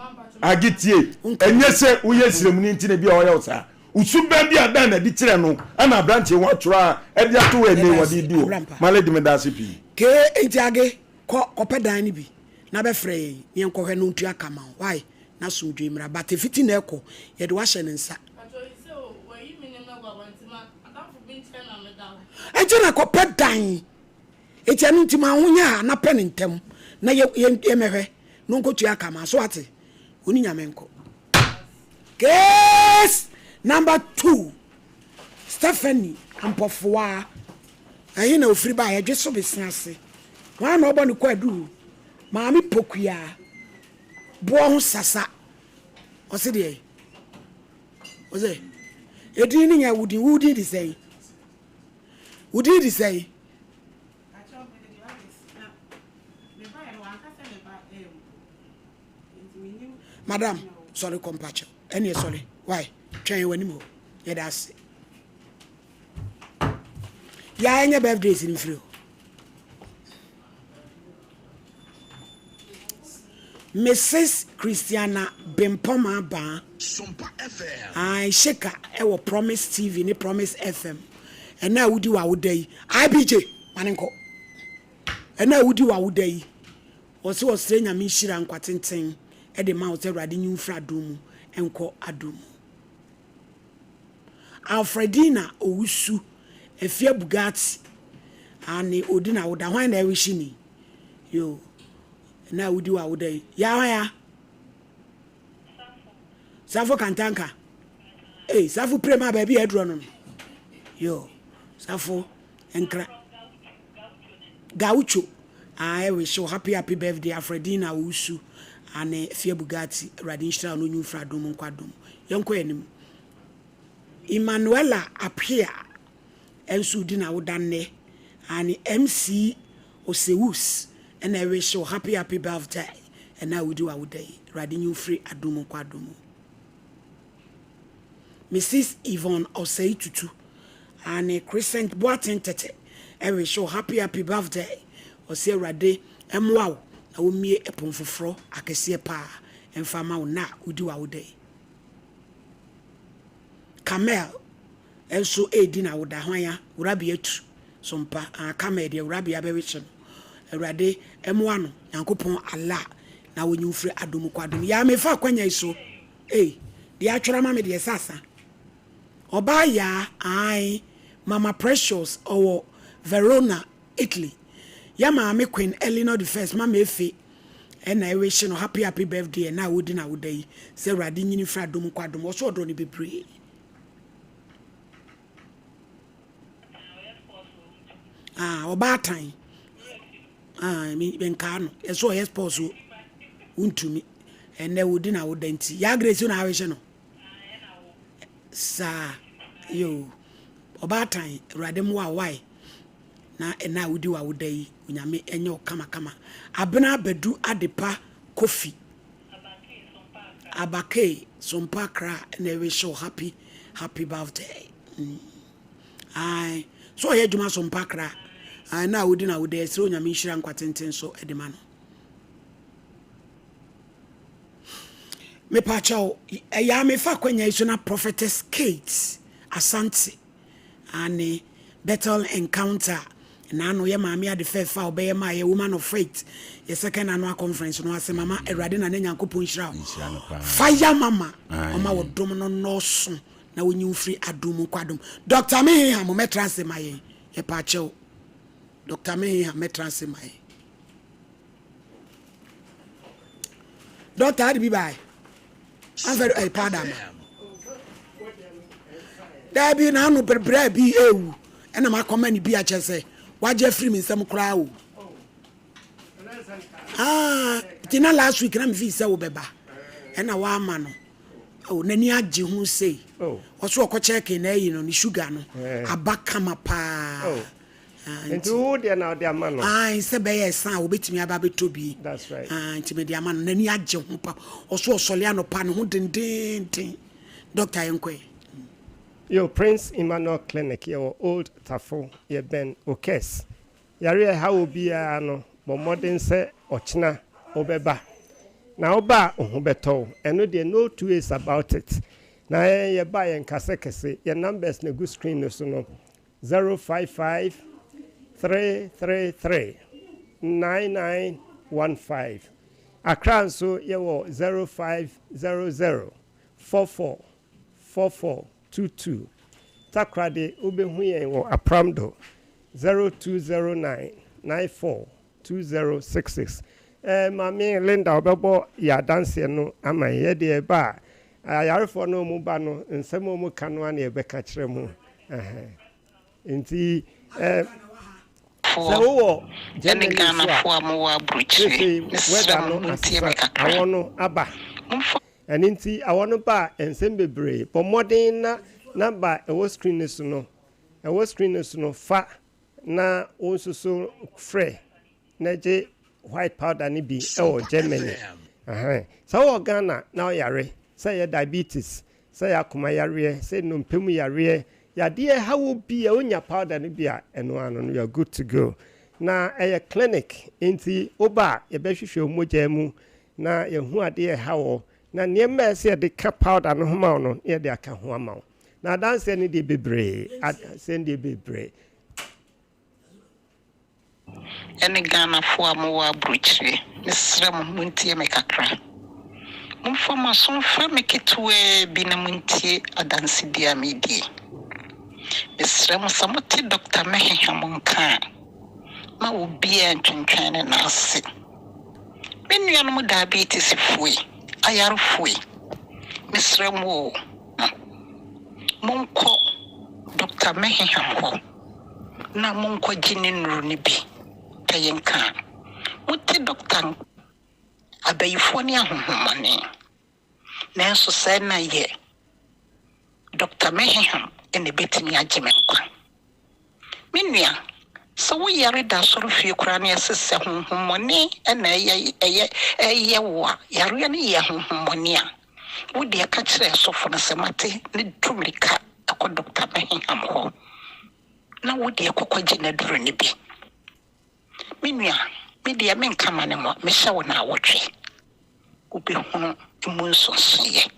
age tie ɛnyɛ sɛ woyɛ srɛmuni nti na bi a ɔyɛ wo saa. Suban bi a dan na ɛde kyerɛ no ɛna aberanteɛ wɔatwerɛ a ɛde ato hɔ ɛnɛ wɔde di hɔ. Malady meda ase pii. Kee nti age Kɔ kɔpɛ dan no bi na bɛfrɛ yɛn na yɛnkɔhwɛ na ɔntua ka ma wo wai na asomdwoe mmra but ɛfiti nnɛ rekɔ yɛde wo ahyɛ ne nsa. Ɛnti na kɔpɛ dan enti ɛno nti ma ho nyɛ ha na pɛ no ntɛm na yɛ yɛ yɛmmɛhwɛ na ɔnkɔtua ka ma so wate wo ne Nyame nkɔ. Case number 2 Stephanie Ampɔfoaa Ɛhe na ofiri baeɛ? Dwe so bese ase. Hwan na ɔbɔ ne kwaadu? Maame Pokuaa. Boɔ ho sasa. Ɔse deɛ? Ɔse, edin no nyɛ wo din. Wo din de sɛn? Wo din de sɛn? Madam, sɔre kɔ mpakyɛw. Ɛneɛ sɔre. Why? Twɛn w'anim hɔ. Yɛda ase. Yaa ɛnyɛ birthdays no mfiri hɔ. Mrs. Christiana Bempɔma Baa. Ae Sheka ɛwɔ Promise TV ne Promise FM. Ɛna a wodi w'awoda yi. IBJ, ma ne nkɔ. Ɛna a wodi w'awoda yi. Ɔse ɔsrɛ Nyame nhyira nkwa tenten ɛde ma wo sɛ Awurade nyi wo mfiri adom mu nkɔ adom mu. Alfredina Owusu, Afia Bugatti, aane odi n'awoda, hwan na ɛrehye ni? Yoo, ɛnɛ a wodi w'awoda yi, yaa hwan ya? Safo Kantanka, ei, Safo pire ma baabi a aduro no no, yoo, Safo nkra, Gaucho, ah, ɛrehye wo, happy happy birthday, Alfredina Owusu, aane Afia Bugatti, Awurade nhyira wo na onyi wo mfiri adom mu nkɔ adom mu. Yɛnkɔ yɛn anim. Emmanuella Appiah nso redi n'awoda nnɛ. Aane, MC Osewus na ɛrehye wo happy happy birthday ɛnnɛ a wodi w'awoda yi. Awurade nyi wo mfiri adom mu nkɔ adom mu. Mrs Yvonne Osei Tutu, aane, Crescent Boateng Tete ɛrehye wo happy happy birthday. Ɔse Awurade mmoa wo na ɔmmue ɛpon foforɔ akɛseɛ paa mfa ma wo nnɛ a wodi w'awoda yi. Kamel nso redi n'awoda. Hwan a? Wurabea tu so mpa. Ah, Kamel deɛ wurabea bɛwekye no. Awurade mmoa no, Nyankopɔn Allah na ɔnyi wo firi adom kɔ adom. Yaa mefa akwanya yi so. Ei, deɛ atwerɛ ama me deɛ ɛsɛ asa. Ɔbaa Yaa, ae, Mama Precious ɔwɔ Verona, Italy. Yɛ maame Queen Eleanor the First, Mama Efe, ɛna ɛwehye no happy happy birthday ɛna a wodi na woda yi sɛ awurade nyini mfiri adom nkɔ adom ɔso ɔdɔ no bebree. Ah, ɔbaatan ah, menkaa no ɛso ɔyɛ sports o wontumi ɛnɛ wodi na woda nti yaa grace na awehye no saa yo ɔbaatan awurade mmoa wae Na ɛna a wodi w'awoda yi Onyame ɛnyɛ wo kama kama Abena Badu Adepa Kofi Abakee Sompa Accra ɛna ɛwehye wo happy. Happy birthday. Mm. Ae, so ɔyɛ adwuma so mpa kra. Ae, na wodi na woda ɛsrɛ Onyame nhyira nkwa tenten so de ma no. Mepakyɛw, ɛyɛ a mefa akwanya yi so na Prophetess Kate Asante ane Bethel Encounter naano yɛ maame ade fɛɛfɛ a ɔbɛyɛ maa yɛ Woman of Faith yɛ second annual conference no ase. Mama, Awurade na ne Nyankopɔn nhyira wo. Fire mama, ɔma wɔ dom no nnɔɔso na onyi wo firi adom mu nkɔ adom. Doctor Meheha mo mɛtra ase ma yɛn. Yɛpakyɛw. Doctor Meheha mɛtra ase ma yɛn. Doctor ade bi bae. Amfɛ ɛyɛ powder ma. Daabi na ano brɛ bi ewu. Ɛna makɔma ne bi akyɛ sɛ wagye afiri me nsam koraa o. Ah, nti na last week na mefi sɛ wobɛba. Ɛna wama no. Oh, n'ani agye ho sei. Oh. Ɔso ɔkɔ kyɛke na ayi no ne sugar no. Eh. Aba kama paa. Oh. Ah, nti wo deɛ na ɔde ama no. Ah, sɛ bɛyɛ ɛsan a obetumi aba abɛtɔ bi. That's right. Ah, nti mede ama no n'ani agye ho pa. Ɔso ɔsɔle anɔpa ne ho dendenden. Doctor yɛn kɔɛ. Yo, Prince Emmanuel Clinic yɛwɔ Old Tafo, yɛbɛn Okes. Yareɛ a ɛha obiara no, bɔ mmɔden sɛ ɔkyena wobɛba. Na woba a, wo ho bɛtɔ wo. Ɛno deɛ no two ways about it. Na yɛn yɛba a yɛnkasa kɛse. Yɛn numbers na ɛgu screen no so no, 055 333 9915. Accra nso yɛwɔ 0500 44 44 22. Takoradi wobɛhu yɛn wɔ Apramdo 0209 94 2066. Eh, Maame Linda ɔbɛbɔ yɛn adanseɛ no ama yɛn. Yɛ deɛ ɛba a, ayarefoɔ no wɔn ba no, nsɛm a wɔn ka no ara na yɛbɛka kyerɛ mo. Ɛhɛn. Nti, eh, sɛ Foɔ wowɔ ɛne Germany nso a, Ghanafoɔ a mowɔ aburokyire, seesei mesrɛ weather mo no montie me asesa, kakra. awɔ no aba. Momfa. Ɛno nti awɔ no ba a, nsɛm bebree. Bɔ mmɔden na number a ɛwɔ screen no so no, ɛwɔ screen no so no, fa na wo nso so frɛ na gye white powder no bi wɔ Germany. Ahan. Sɛ wowɔ Ghana na woyare, sɛ ɛyɛ diabetes, sɛ ɛyɛ akoma yareɛ, sɛ nnompe mu yareɛ, yadeɛ ɛha wo bi a wonya powder no bi a, ɛno ano no you are good to go. Na ɛyɛ clinic nti woba a yɛbɛhwehwɛ wo mogya mu na yɛahu adeɛ a ɛha wo na nneɛma a ɛsɛ yɛde ka powder no ho ma wo no na yɛde aka ho ama wo. Na adanseɛ no deɛ bebree, adanseɛ no deɛ bebree. Ɛne Ghanafoɔ a mowɔ abrokyire, mesrɛ mo montie me kakra. Momfa mo aso mfrɛ me ketewaa bi na montie adansedie a meredie. Mesrɛ mo sɛ mote Dɔkta Meheham nka a, ma obiara ntwentwɛn ne nan ase. Me nuanom diabetes foe, ayarefoe, mesrɛ mo o, monkɔ Dɔkta Meheham hɔ na monkɔgye ne nnuro no bi. Pɛyɛ nka a, mote dɔkta nka, abayifoɔ ne ahonhommɔne. Nanso sɛɛ na yɛ Dɔkta Meheham na ɛbɛtumi agye me nkwa. Me nua, sɛ wo yare da asɔrefie koraa na yɛse sɛ honhommɔne na ɛyɛ ɛyɛ ɛyɛ wo a, yareɛ no yɛ honhommɔne a, wo deɛ ka kyerɛ sɔfo no sɛ mate ne tu mmirika kɔ Dɔkta Meheham hɔ na wo deɛ kɔ kɔgye n'aduro no bi. Me nua, me deɛ menka ma no mmɔ, mehyɛ wo naawɔtwe, wobɛhunu emu nsonsonoeɛ.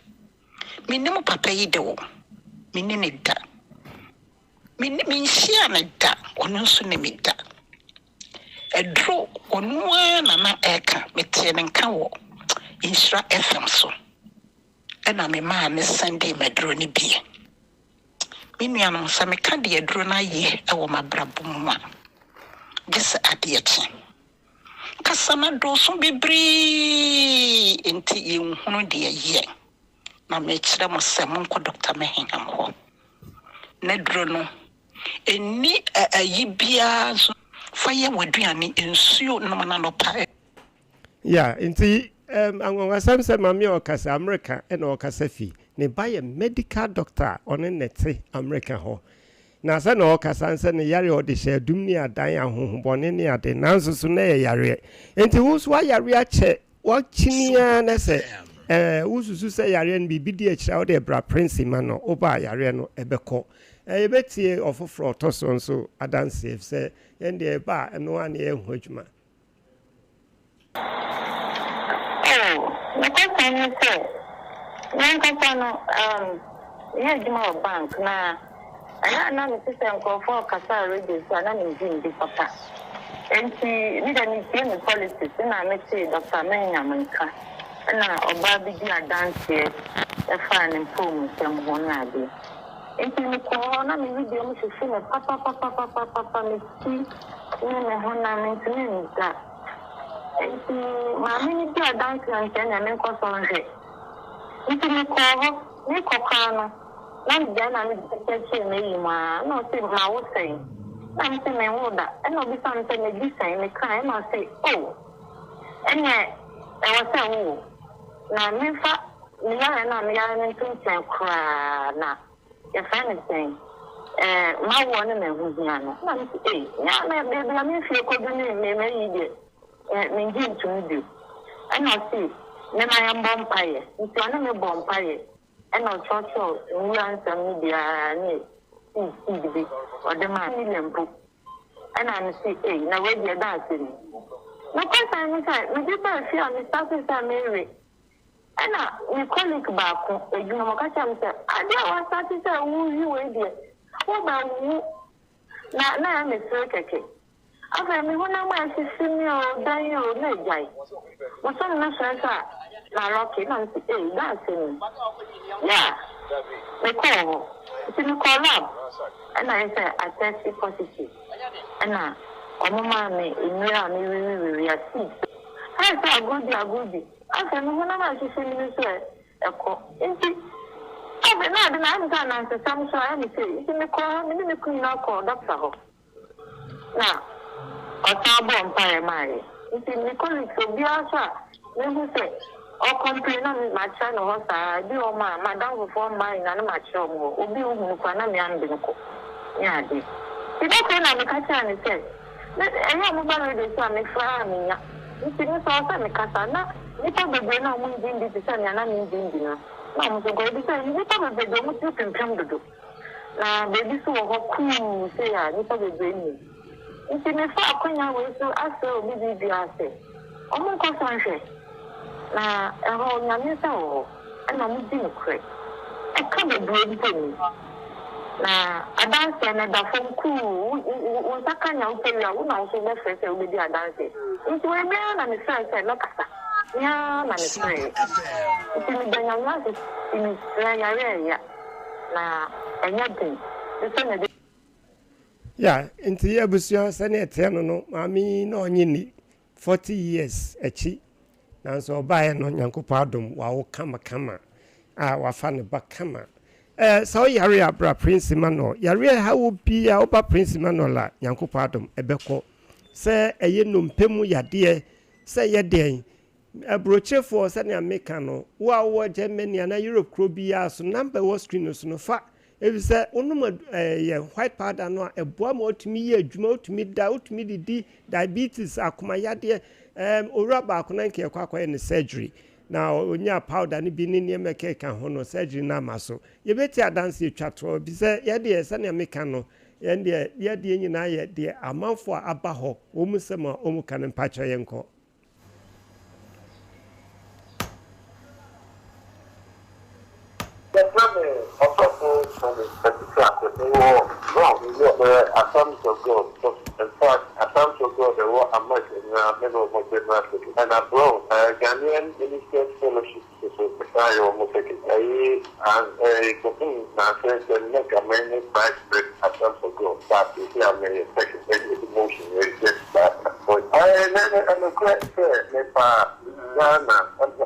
Mennim papa yi de o, menni no da. Me ne menhyiaa no da, ɔno nso ne me da. Aduro, ɔno ara na na ɛreka, metee ne nka wɔ Nhyira FM so, ɛna memaa no sɛndee m'aduro no bi. Me nuanom, sɛ meka deɛ aduro no ayɛ wɔ m'abrabɔ mu a, gye sɛ adeɛ kye. Kasa no adɔɔso bebree nti yɛnhunu deɛ ɛyɛ. Na mekyerɛ mo sɛ monkɔ Dɔkta Meheham hɔ. N'aduro no, ɛnni ayi biara nso. Fa yɛ w'aduane, nsuo nom no anɔpa. Yeah, nti um, anwanwasɛm sɛ maame a ɔkasa Amerika na ɔkasa fi. Ne ba yɛ medical doctor a ɔne ne te Amerika hɔ. Na sɛ na ɔkasa nsɛ ne yareɛ ɔde hyɛ adum ne adan ahohobɔne ne ade nanso so na ɛyɛ yareɛ. Nti wo nso wayare akyɛ wakyini ara na sɛ Ɛɛ wosusu sɛ yareɛ no biribi di akyire a wode bra Prince Emmanuel woba a yareɛ no ɛbɛkɔ. Ɛɛ yɛbɛtie ɔfoforɔ a ɔtɔ soɔ nso adanseɛ efisɛ yɛn deɛ yɛba a ɛno ara na yɛyɛ ho adwuma. Oh, nokwasɛm ne sɛ, me ankasa no, um, meyɛ adwuma wɔ bank, na ɛyɛ a na mete sɛ nkurɔfoɔ rekasa wɔ radio so a na mengye ndi papa. Enti, me deɛ metie me politics, ɛna metee Dɔkta Manyam nka, ɛna ɔbaa bi di adanseɛ ɛfaa ne mpɔwmusɛm ho ne adeɛ. Enti mekɔɔ hɔ, na me wedeɛ mu hyehye me papapapapapa, me ti ne me honam, mentumi nda. Enti maame no dii adanse a nti ɛnneɛ menkɔ so nhwɛ. Nti mekɔɔ hɔ, mekɔ koraa no, na megyae na mede kyerɛkyerɛɛ m'ayi mu ara, ɛna ɔse mawo sɛn? Ɛna mese menwoo da, ɛna ɔbisaa me sɛ madi sɛn? Mekae, ɛna ɔse oh, ɛnneɛ ɛwɔ sɛ wowo, na memfa Me yare no a me yare no nto nkyɛn koraa na yɛfrɛ no sɛn eh, m'awoɔ ne m'ahohia no. Na me se ei, me a me baabi a me mfie kɔdu ne me mayi deɛ eh, mengye ntom bio. Ɛna ɔse mema yɛmbɔ mpaeɛ, nti ɔne me bɔɔ mpaeɛ ɛna ɔkyerɛkyerɛw nwura nsɛm no biara ne seed seed bi ɔde maa me million mpo. Ɛna me se ei, na wei deɛ ɛda asɛm yi. Nokwasɛm ne sɛ mede baa fie a me startee sɛ mewe Ɛna me colleague baako adwuma mu ɔka kyerɛɛ me sɛ adeɛ a woastate sɛ woyi wei deɛ wobɛwu na na ɛyɛ me sere kɛkɛ. Afei me honam a ɛhyehye me o dɛn o na agyae. Bosome no soɛ nso a na alɔke na mese ei dɛn asɛm ni. Yeah mekɔɔ hɔ nti mekɔɔ lab ɛna ayɛ sɛ atɛste positive ɛna wɔn maa me nnuro a mewewewewe a seed. Ayɛ sɛ agorɔ di agorɔ bi. Afei me honam a ɛhyehye me no nso ɛ, ɛkɔ. Enti, afei na ade no ayɛ me sɛ anansesɛm nso ayɛ me sei. Enti mekɔɔ hɔ, me ne me kunu nyinaa kɔɔ dɔkta hɔ, na ɔsan bɔɔ mpaeɛ maa yɛn. Enti me colleagues, obiara nso a mehu sɛ ɔcomplain na makyerɛ no hɔ saa ara. Ebi wɔ hɔ a, m'adamfofoɔ mmaa nyinaa na makyerɛ wɔn hɔ. Obi nhu no koraa na me ara mede no kɔ ne adeɛ. Nti da koro na meka kyerɛɛ no sɛ, Me ɛyɛ a moba radio so a mefrɛ a mennya nti me nso ɛwɔ sɛ mekasa na nnipa bebree no a wɔn ngye ndi te sɛ nea na me ngye ndi no na wɔn nso nkɔ efisɛ nnipa bebree deɛ wɔn tiri pimpim dodo na baabi nso wɔ hɔ kuu sei a nnipa bebree nnim nti mefa akonya wei so asrɛ obi biribiara sɛ wɔn nkɔ so nhwɛ Na ɛhɔ Onyame nsa wɔ hɔ, ɛna ɔmo di nokorɛ. Ɛka bebree mpo nnim. Na adanseɛ no ɛda fam kuu, wo wo nsa ka nea wopɛ wie a, wo na wo nso wobɛfrɛ sɛ wobɛdi adanseɛ. Nti wei me ara na mefrɛɛ sɛ mɛkasa, me ara na mefrɛeɛ. Nti meda Nyame ase, nti mesrɛ yareɛ ɛya, na ɛnyɛ den sɛ mede. Yeah, nti abusua sɛnea ɛteɛ no no, maame yi na ɔnye nni. 40 years akyi nanso ɔbaeɛ no Nyankopɔn adom wawo kama kama a wafa ne ba kama. Eh, sɛ woyare a bra Prince Emmanuel. Yareɛ a ɛha wo biara woba Prince Emmanuel a Nyankopɔn adom ɛbɛkɔ. Sɛ ɛyɛ nnompe mu yadeɛ, sɛ ɛyɛ deɛn, Aburokyerefoɔ sɛnea meka no, wo a wowɔ Germany anaa Europe kuro biara so, number ɛwɔ screen no so no fa Efisɛ wonom yɛn white powder no a, ɛboa ma wotumi yɛ adwuma, wotumi da, wotumi didi, diabetes, akoma yadeɛ. Ɛɛm, owura baako na nka yɛkɔ akɔyɛ no surgery, na onyaa powder no bi ne nneɛma ɛkeka ho no, surgery no amma so. Yɛbɛtie adanse atwa toɔ, efisɛ yɛn deɛ, sɛnea meka no, yɛn deɛ, yɛn deɛ nyinaa yɛ deɛ amanfoɔ a aba hɔ, wɔn nsɛm a wɔka no, mpakyɛw yɛnkɔ. Yɛfrɛ me Ɔsɔfo Tony Kwasi Mewɔ Bronx, meyɛ Assemblies of God sɔfo. In fact, Assemblies of God ɛwɔ America nyinaa me ne wɔn general secretary. Ɛna Bronx, Ghanaian Ministers Fellowship nso mesan yɛ wɔn secretary. Ɛyi, an, ɛyi, kɔpem nnansa yi sɛ na nka me ne vice president Assemblies of God, but seesei a meyɛ secretary, ɛyɛ demotion, ɛyɛ just that. Ɛɛ, na ɛnokorɛ sɛ mebaa Ghana,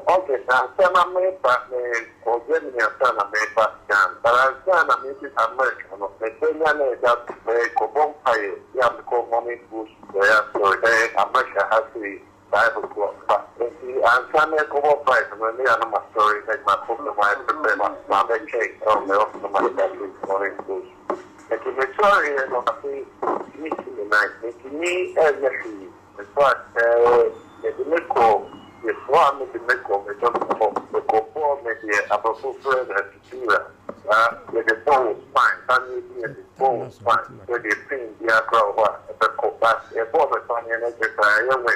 August ansa na mereba, mekɔɔ Germany ansa na mereba Ghana, but ansa na meredu America no, mebɛnya na ɛda merekɔbɔ mpaeɛ, yɛ a mekɔ morning devotion kɔyɛ asɔre, ɛɛ, America ha sei, Bible so ba. Nti ansa merekɔbɔ mpaeɛ no, me a na masɔre na makɔ na mayɛ prepare ma mabɛtwɛn ɛwɔ me office na ma start morning devotion. Nti mesɔreeɛ no, afei mentumi nsi me nan, mentumi nyɛ hwee. In fact, eh, yɛde me kɔɔ, yɛsoaa me de me kɔɔ me dɔkta hɔ, mekɔ. deɛ aborɔfo frɛ no epidural na yɛde bɔ wo spine, paneɛ bi yɛde bɔ wo spine sɛdeɛ pain biara koraa wɔ hɔ a ɛbɛkɔ but yɛbɔɔ me paneɛ no kyɛ saa ɛyɛ wɛ.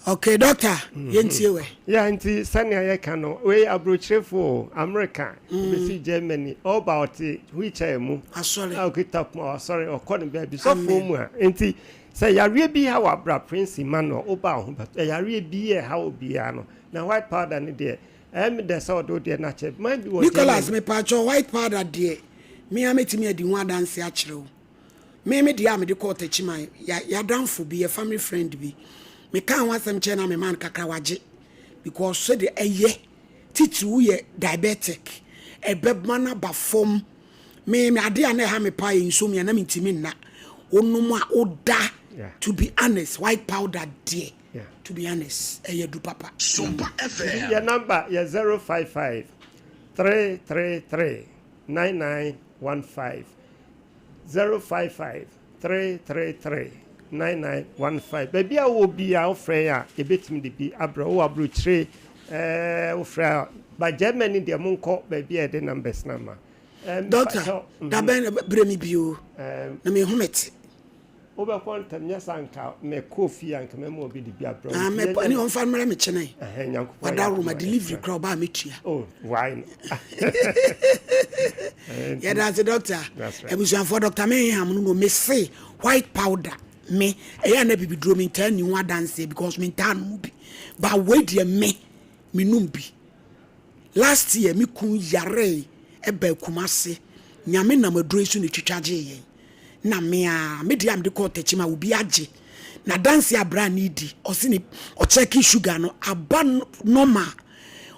Okay doctor yɛntie wɛ. Yeah nti sɛnea yɛka no wei aburokyirefo o America ebesi Germany ɔba ɔte wheelchair mu Asɔre. a okita poma ɔsɔre ɔkɔ ne baabi sɔfoɔ mu a nti sɛ yareɛ bi ha wɔ abra Prince Emmanuel woba wo ho bɛtɔ yareɛ bi a ɛha obiara no na white powder no deɛ ɛyɛ me dɛ sɛ ɔde wo deɛ no akyɛ man bi wɔ Nicholas Germany. mepaakyɛw white powder deɛ me ara mɛtumi adi ho adanse akyerɛ wo. Me me deɛ a mede kɔɔ Techiman, ya yadamfo bi, yɛ family friend bi, mekaa ho asɛm kyerɛ no a memaa no kakra wagye because sɛdeɛ ɛyɛ titiri woyɛ diabetic ɛbɛma no aba fam. Me me adeɛ a na ɛha me paa yɛ insomnia na mentumi nna. Wonom a woda to be honest white powder deɛ to be honest ɛyɛ du papa. Sompa FM. Yɛ number yɛ 055 333 9915. 055 333 9915 Baabi a wowɔ biara wofrɛ yɛn a yɛbɛtumi de bi abrɛ wo. Wowɔ aburokyire ɛɛ wofrɛ a ba Germany deɛ monkɔ baabi a yɛde numbers no ama. Ɛɛ Doctor, mepakyɛw, mhm. da bɛn na brɛ me bio na me ho mete. Wobɛkɔ ntɛm nyɛ saa nka mekɔɔ fie a nka mɛma obi de bi abrɛ wo. Ah, mɛpɔ ɛne ɔmfa mmrɛ me kyena yi. Wada Roma delivery kora ɔbaa mɛtua. Oh, why no? Yɛda ase doctor. Abusuafoɔ doctor me ham no no me se white powder me ɛyɛ na bibiduro me ntaa ni ho adanseɛ because me ntaa no mu bi. Ba wei deɛ me me num bi. Last year me kun yaree ɛbaa Kumasi Nyame nam aduro yi so na etwitwa gyee yɛn na me aa me deɛ a mede kɔɔ Tekyima obi agye na adanseɛ a braa no di ɔse ne ɔkyɛke sugar no aba normal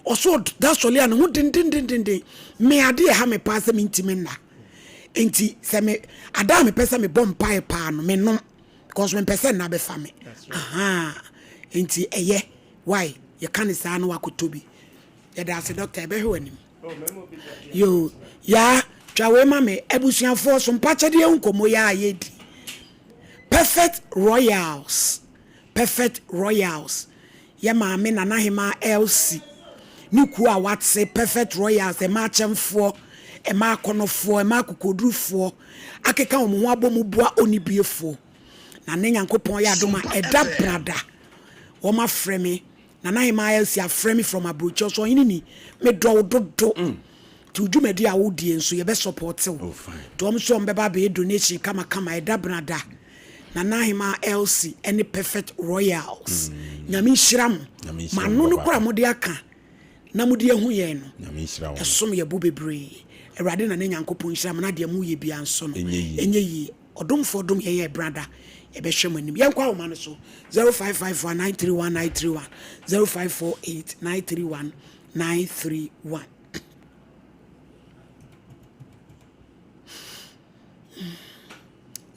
ɔse ɔda sɔle a ne ho dendendendenden me adeɛ ɛha me paa sɛ mentimi nna nti sɛ me ada a mepɛ sɛ mebɔ mpaeɛ paa no menom because mempɛ sɛ nna bɛfa me ahaa nti ɛyɛ why yɛka ne saa na wakɔtɔ bi yɛda ase doctor yɛbɛhwɛ w'anim yoo yaa twa wei ma me abusuafoɔ so mpakyɛdeɛ ho nkɔmmɔ yi a yɛdi perfect royals perfect royals yɛ maame nana hemaa elsie ne kuo a wate perfect royals ɛma akyɛmfoɔ ɛma akɔnɔfoɔ ɛma akokodurufoɔ akeka wɔn ho abɔ mu boa onibiefoɔ na ne nyankopɔn yɛ adom a ɛda brada wɔn afrɛ me Nana Hemaa Elsie afrɛ me from aburokyire ɔsɛ ɔhene ni me dɔ wo dodo nti wo dwumadi a wo die nso yɛbɛ support wo nti wɔn nso wɔn bɛba abɛyɛ donation kama kama ɛda benada Nana Hemaa Elsie ɛne Perfect Royals Nyame nhyira mo ma ano no kora mo de aka na mo de ahu yɛn no ɛsom yɛ bo bebree Awurade na ne Nyankopɔn nhyira mo na deɛ mo yɛ bia nso no ɛnyɛ yie. Ɔdomfoɔ dom yɛn yɛ brada yɛbɛhwɛ mo anim. Yɛnkɔ ahoma no so 0551 931 931 0548 931 931.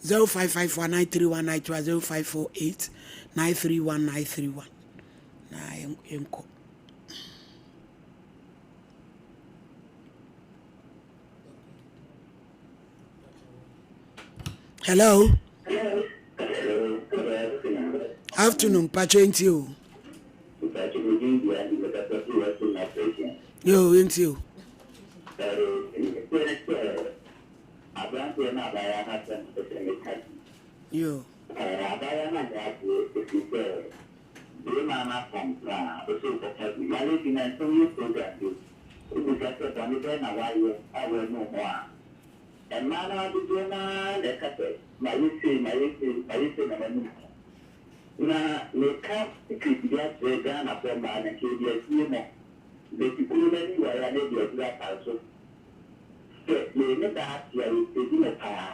0551 931 931 0548 931 931 na yɛnkɔ. Hello. Afternoon, mpacho nti o. Yo, nti o. Yo. Mmaa no ara dodoɔ no ara na ɛka sɛ, Mayɛ sei, mayɛ sei, mayɛ sei na m'anim ho. Na meka secret bi akyerɛ Ghanafoɔ mmaa no, nka yɛde asie mo. Bɛsi kuro no ani wae a na yɛde aduru atare so. Sɛ yɛn ne baa te a, yɛsɛdi no paa.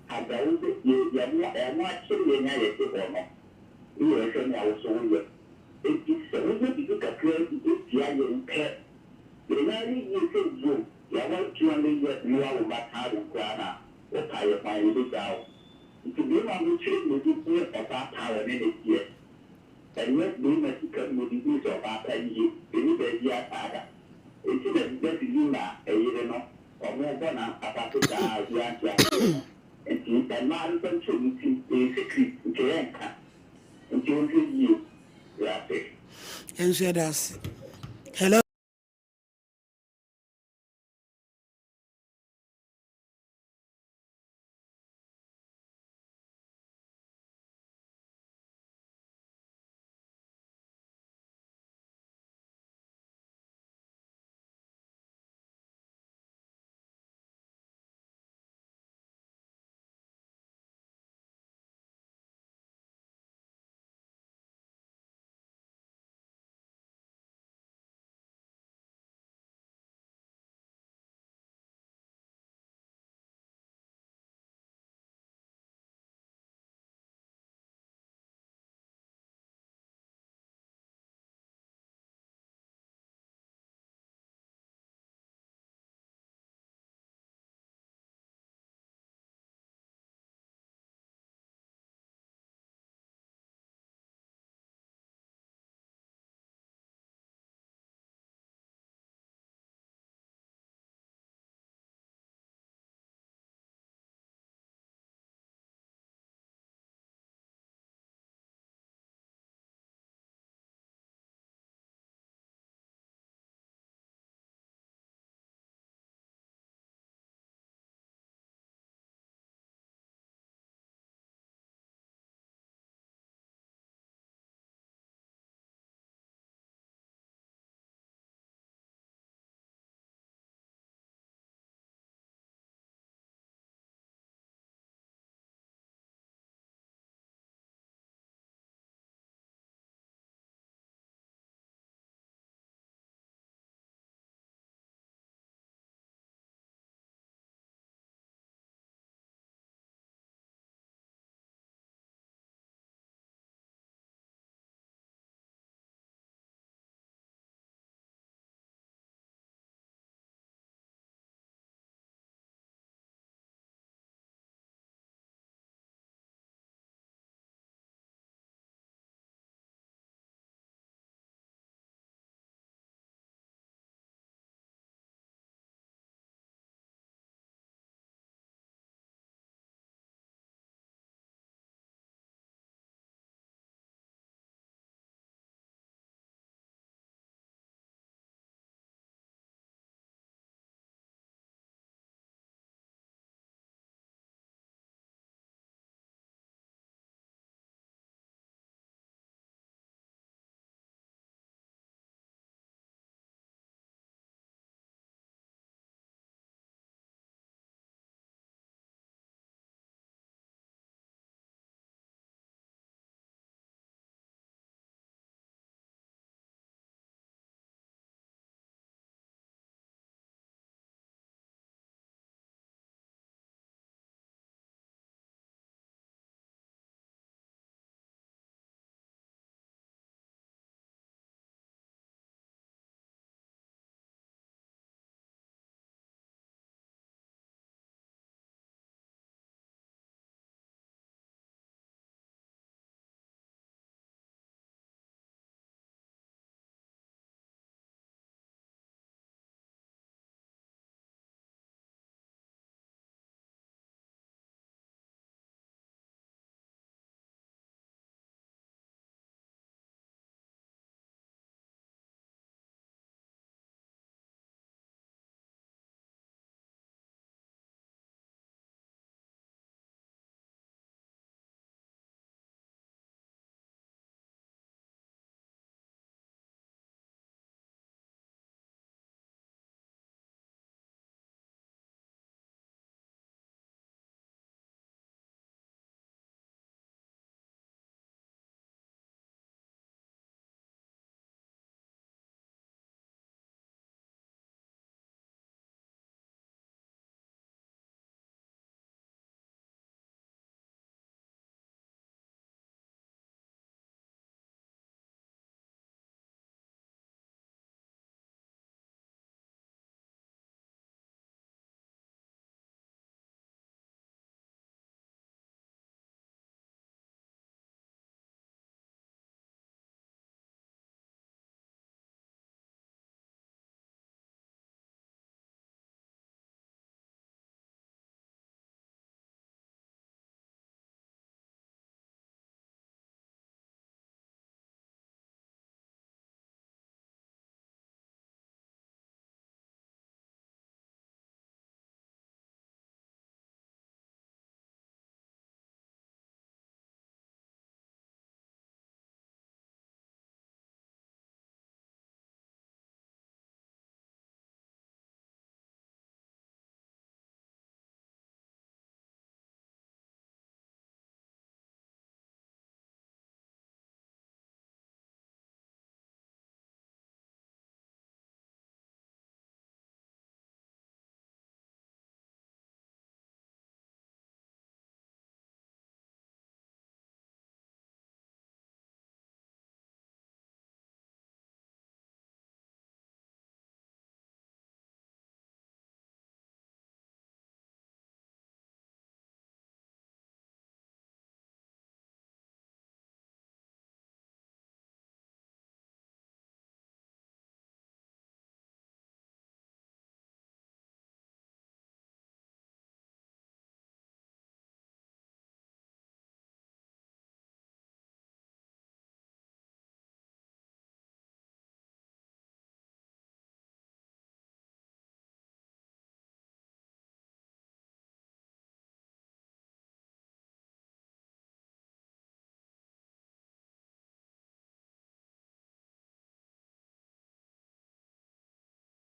Ada wo bɛ, yɛ, yɛ, wɔn akyere yɛn a yɛte hɔ no, ne yɛrehwɛ nea wo nso woyɛ. Enti sɛ woyɛ biribi kakraa bi tia yɛn pɛ, yɛn nan yɛ yie sɛ duro. Yɛaware 200 years ne woawo mma thousand koraa na wopa yɛ kwan yɛbɛgyaa wo. Nti beema ho kyere na ɔde hu ɔbaa pa a ɔne no teɛ. Ɛnyɛ beema sika mu na ɔde hu sɛ ɔbaa pa nie. Ɛnni baabiara saa da. Nti na Betty Lima yere no ɔmo bɔ na apaso saa a obiara nte aseɛ no. Nti mmaa no mfa nto ɔmo tim. Ɛyɛ secret nti yɛnka. Nti ɔnhwɛ yie. Yɛase. Yɛn nso yɛda ase. Hello.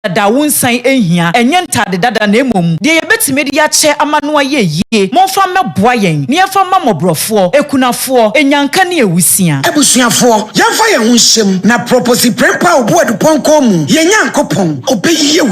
Dada a wonsan nhia, ɛnyɛ ntade dada na mmom deɛ yɛbɛtumi de akyɛ ama no ayɛ yie. Momfa mmɛboa yɛn na yɛmfa mma mmɔborɔfoɔ, akunafoɔ, anyanka ne awusia. Abusuafoɔ, yɛmfa yɛn ho nhyɛ mu na Proposi Prempeh a ɔbu Adupɔnkɔ mu, yɛn Nyankopɔn, ɔbɛyi yɛn.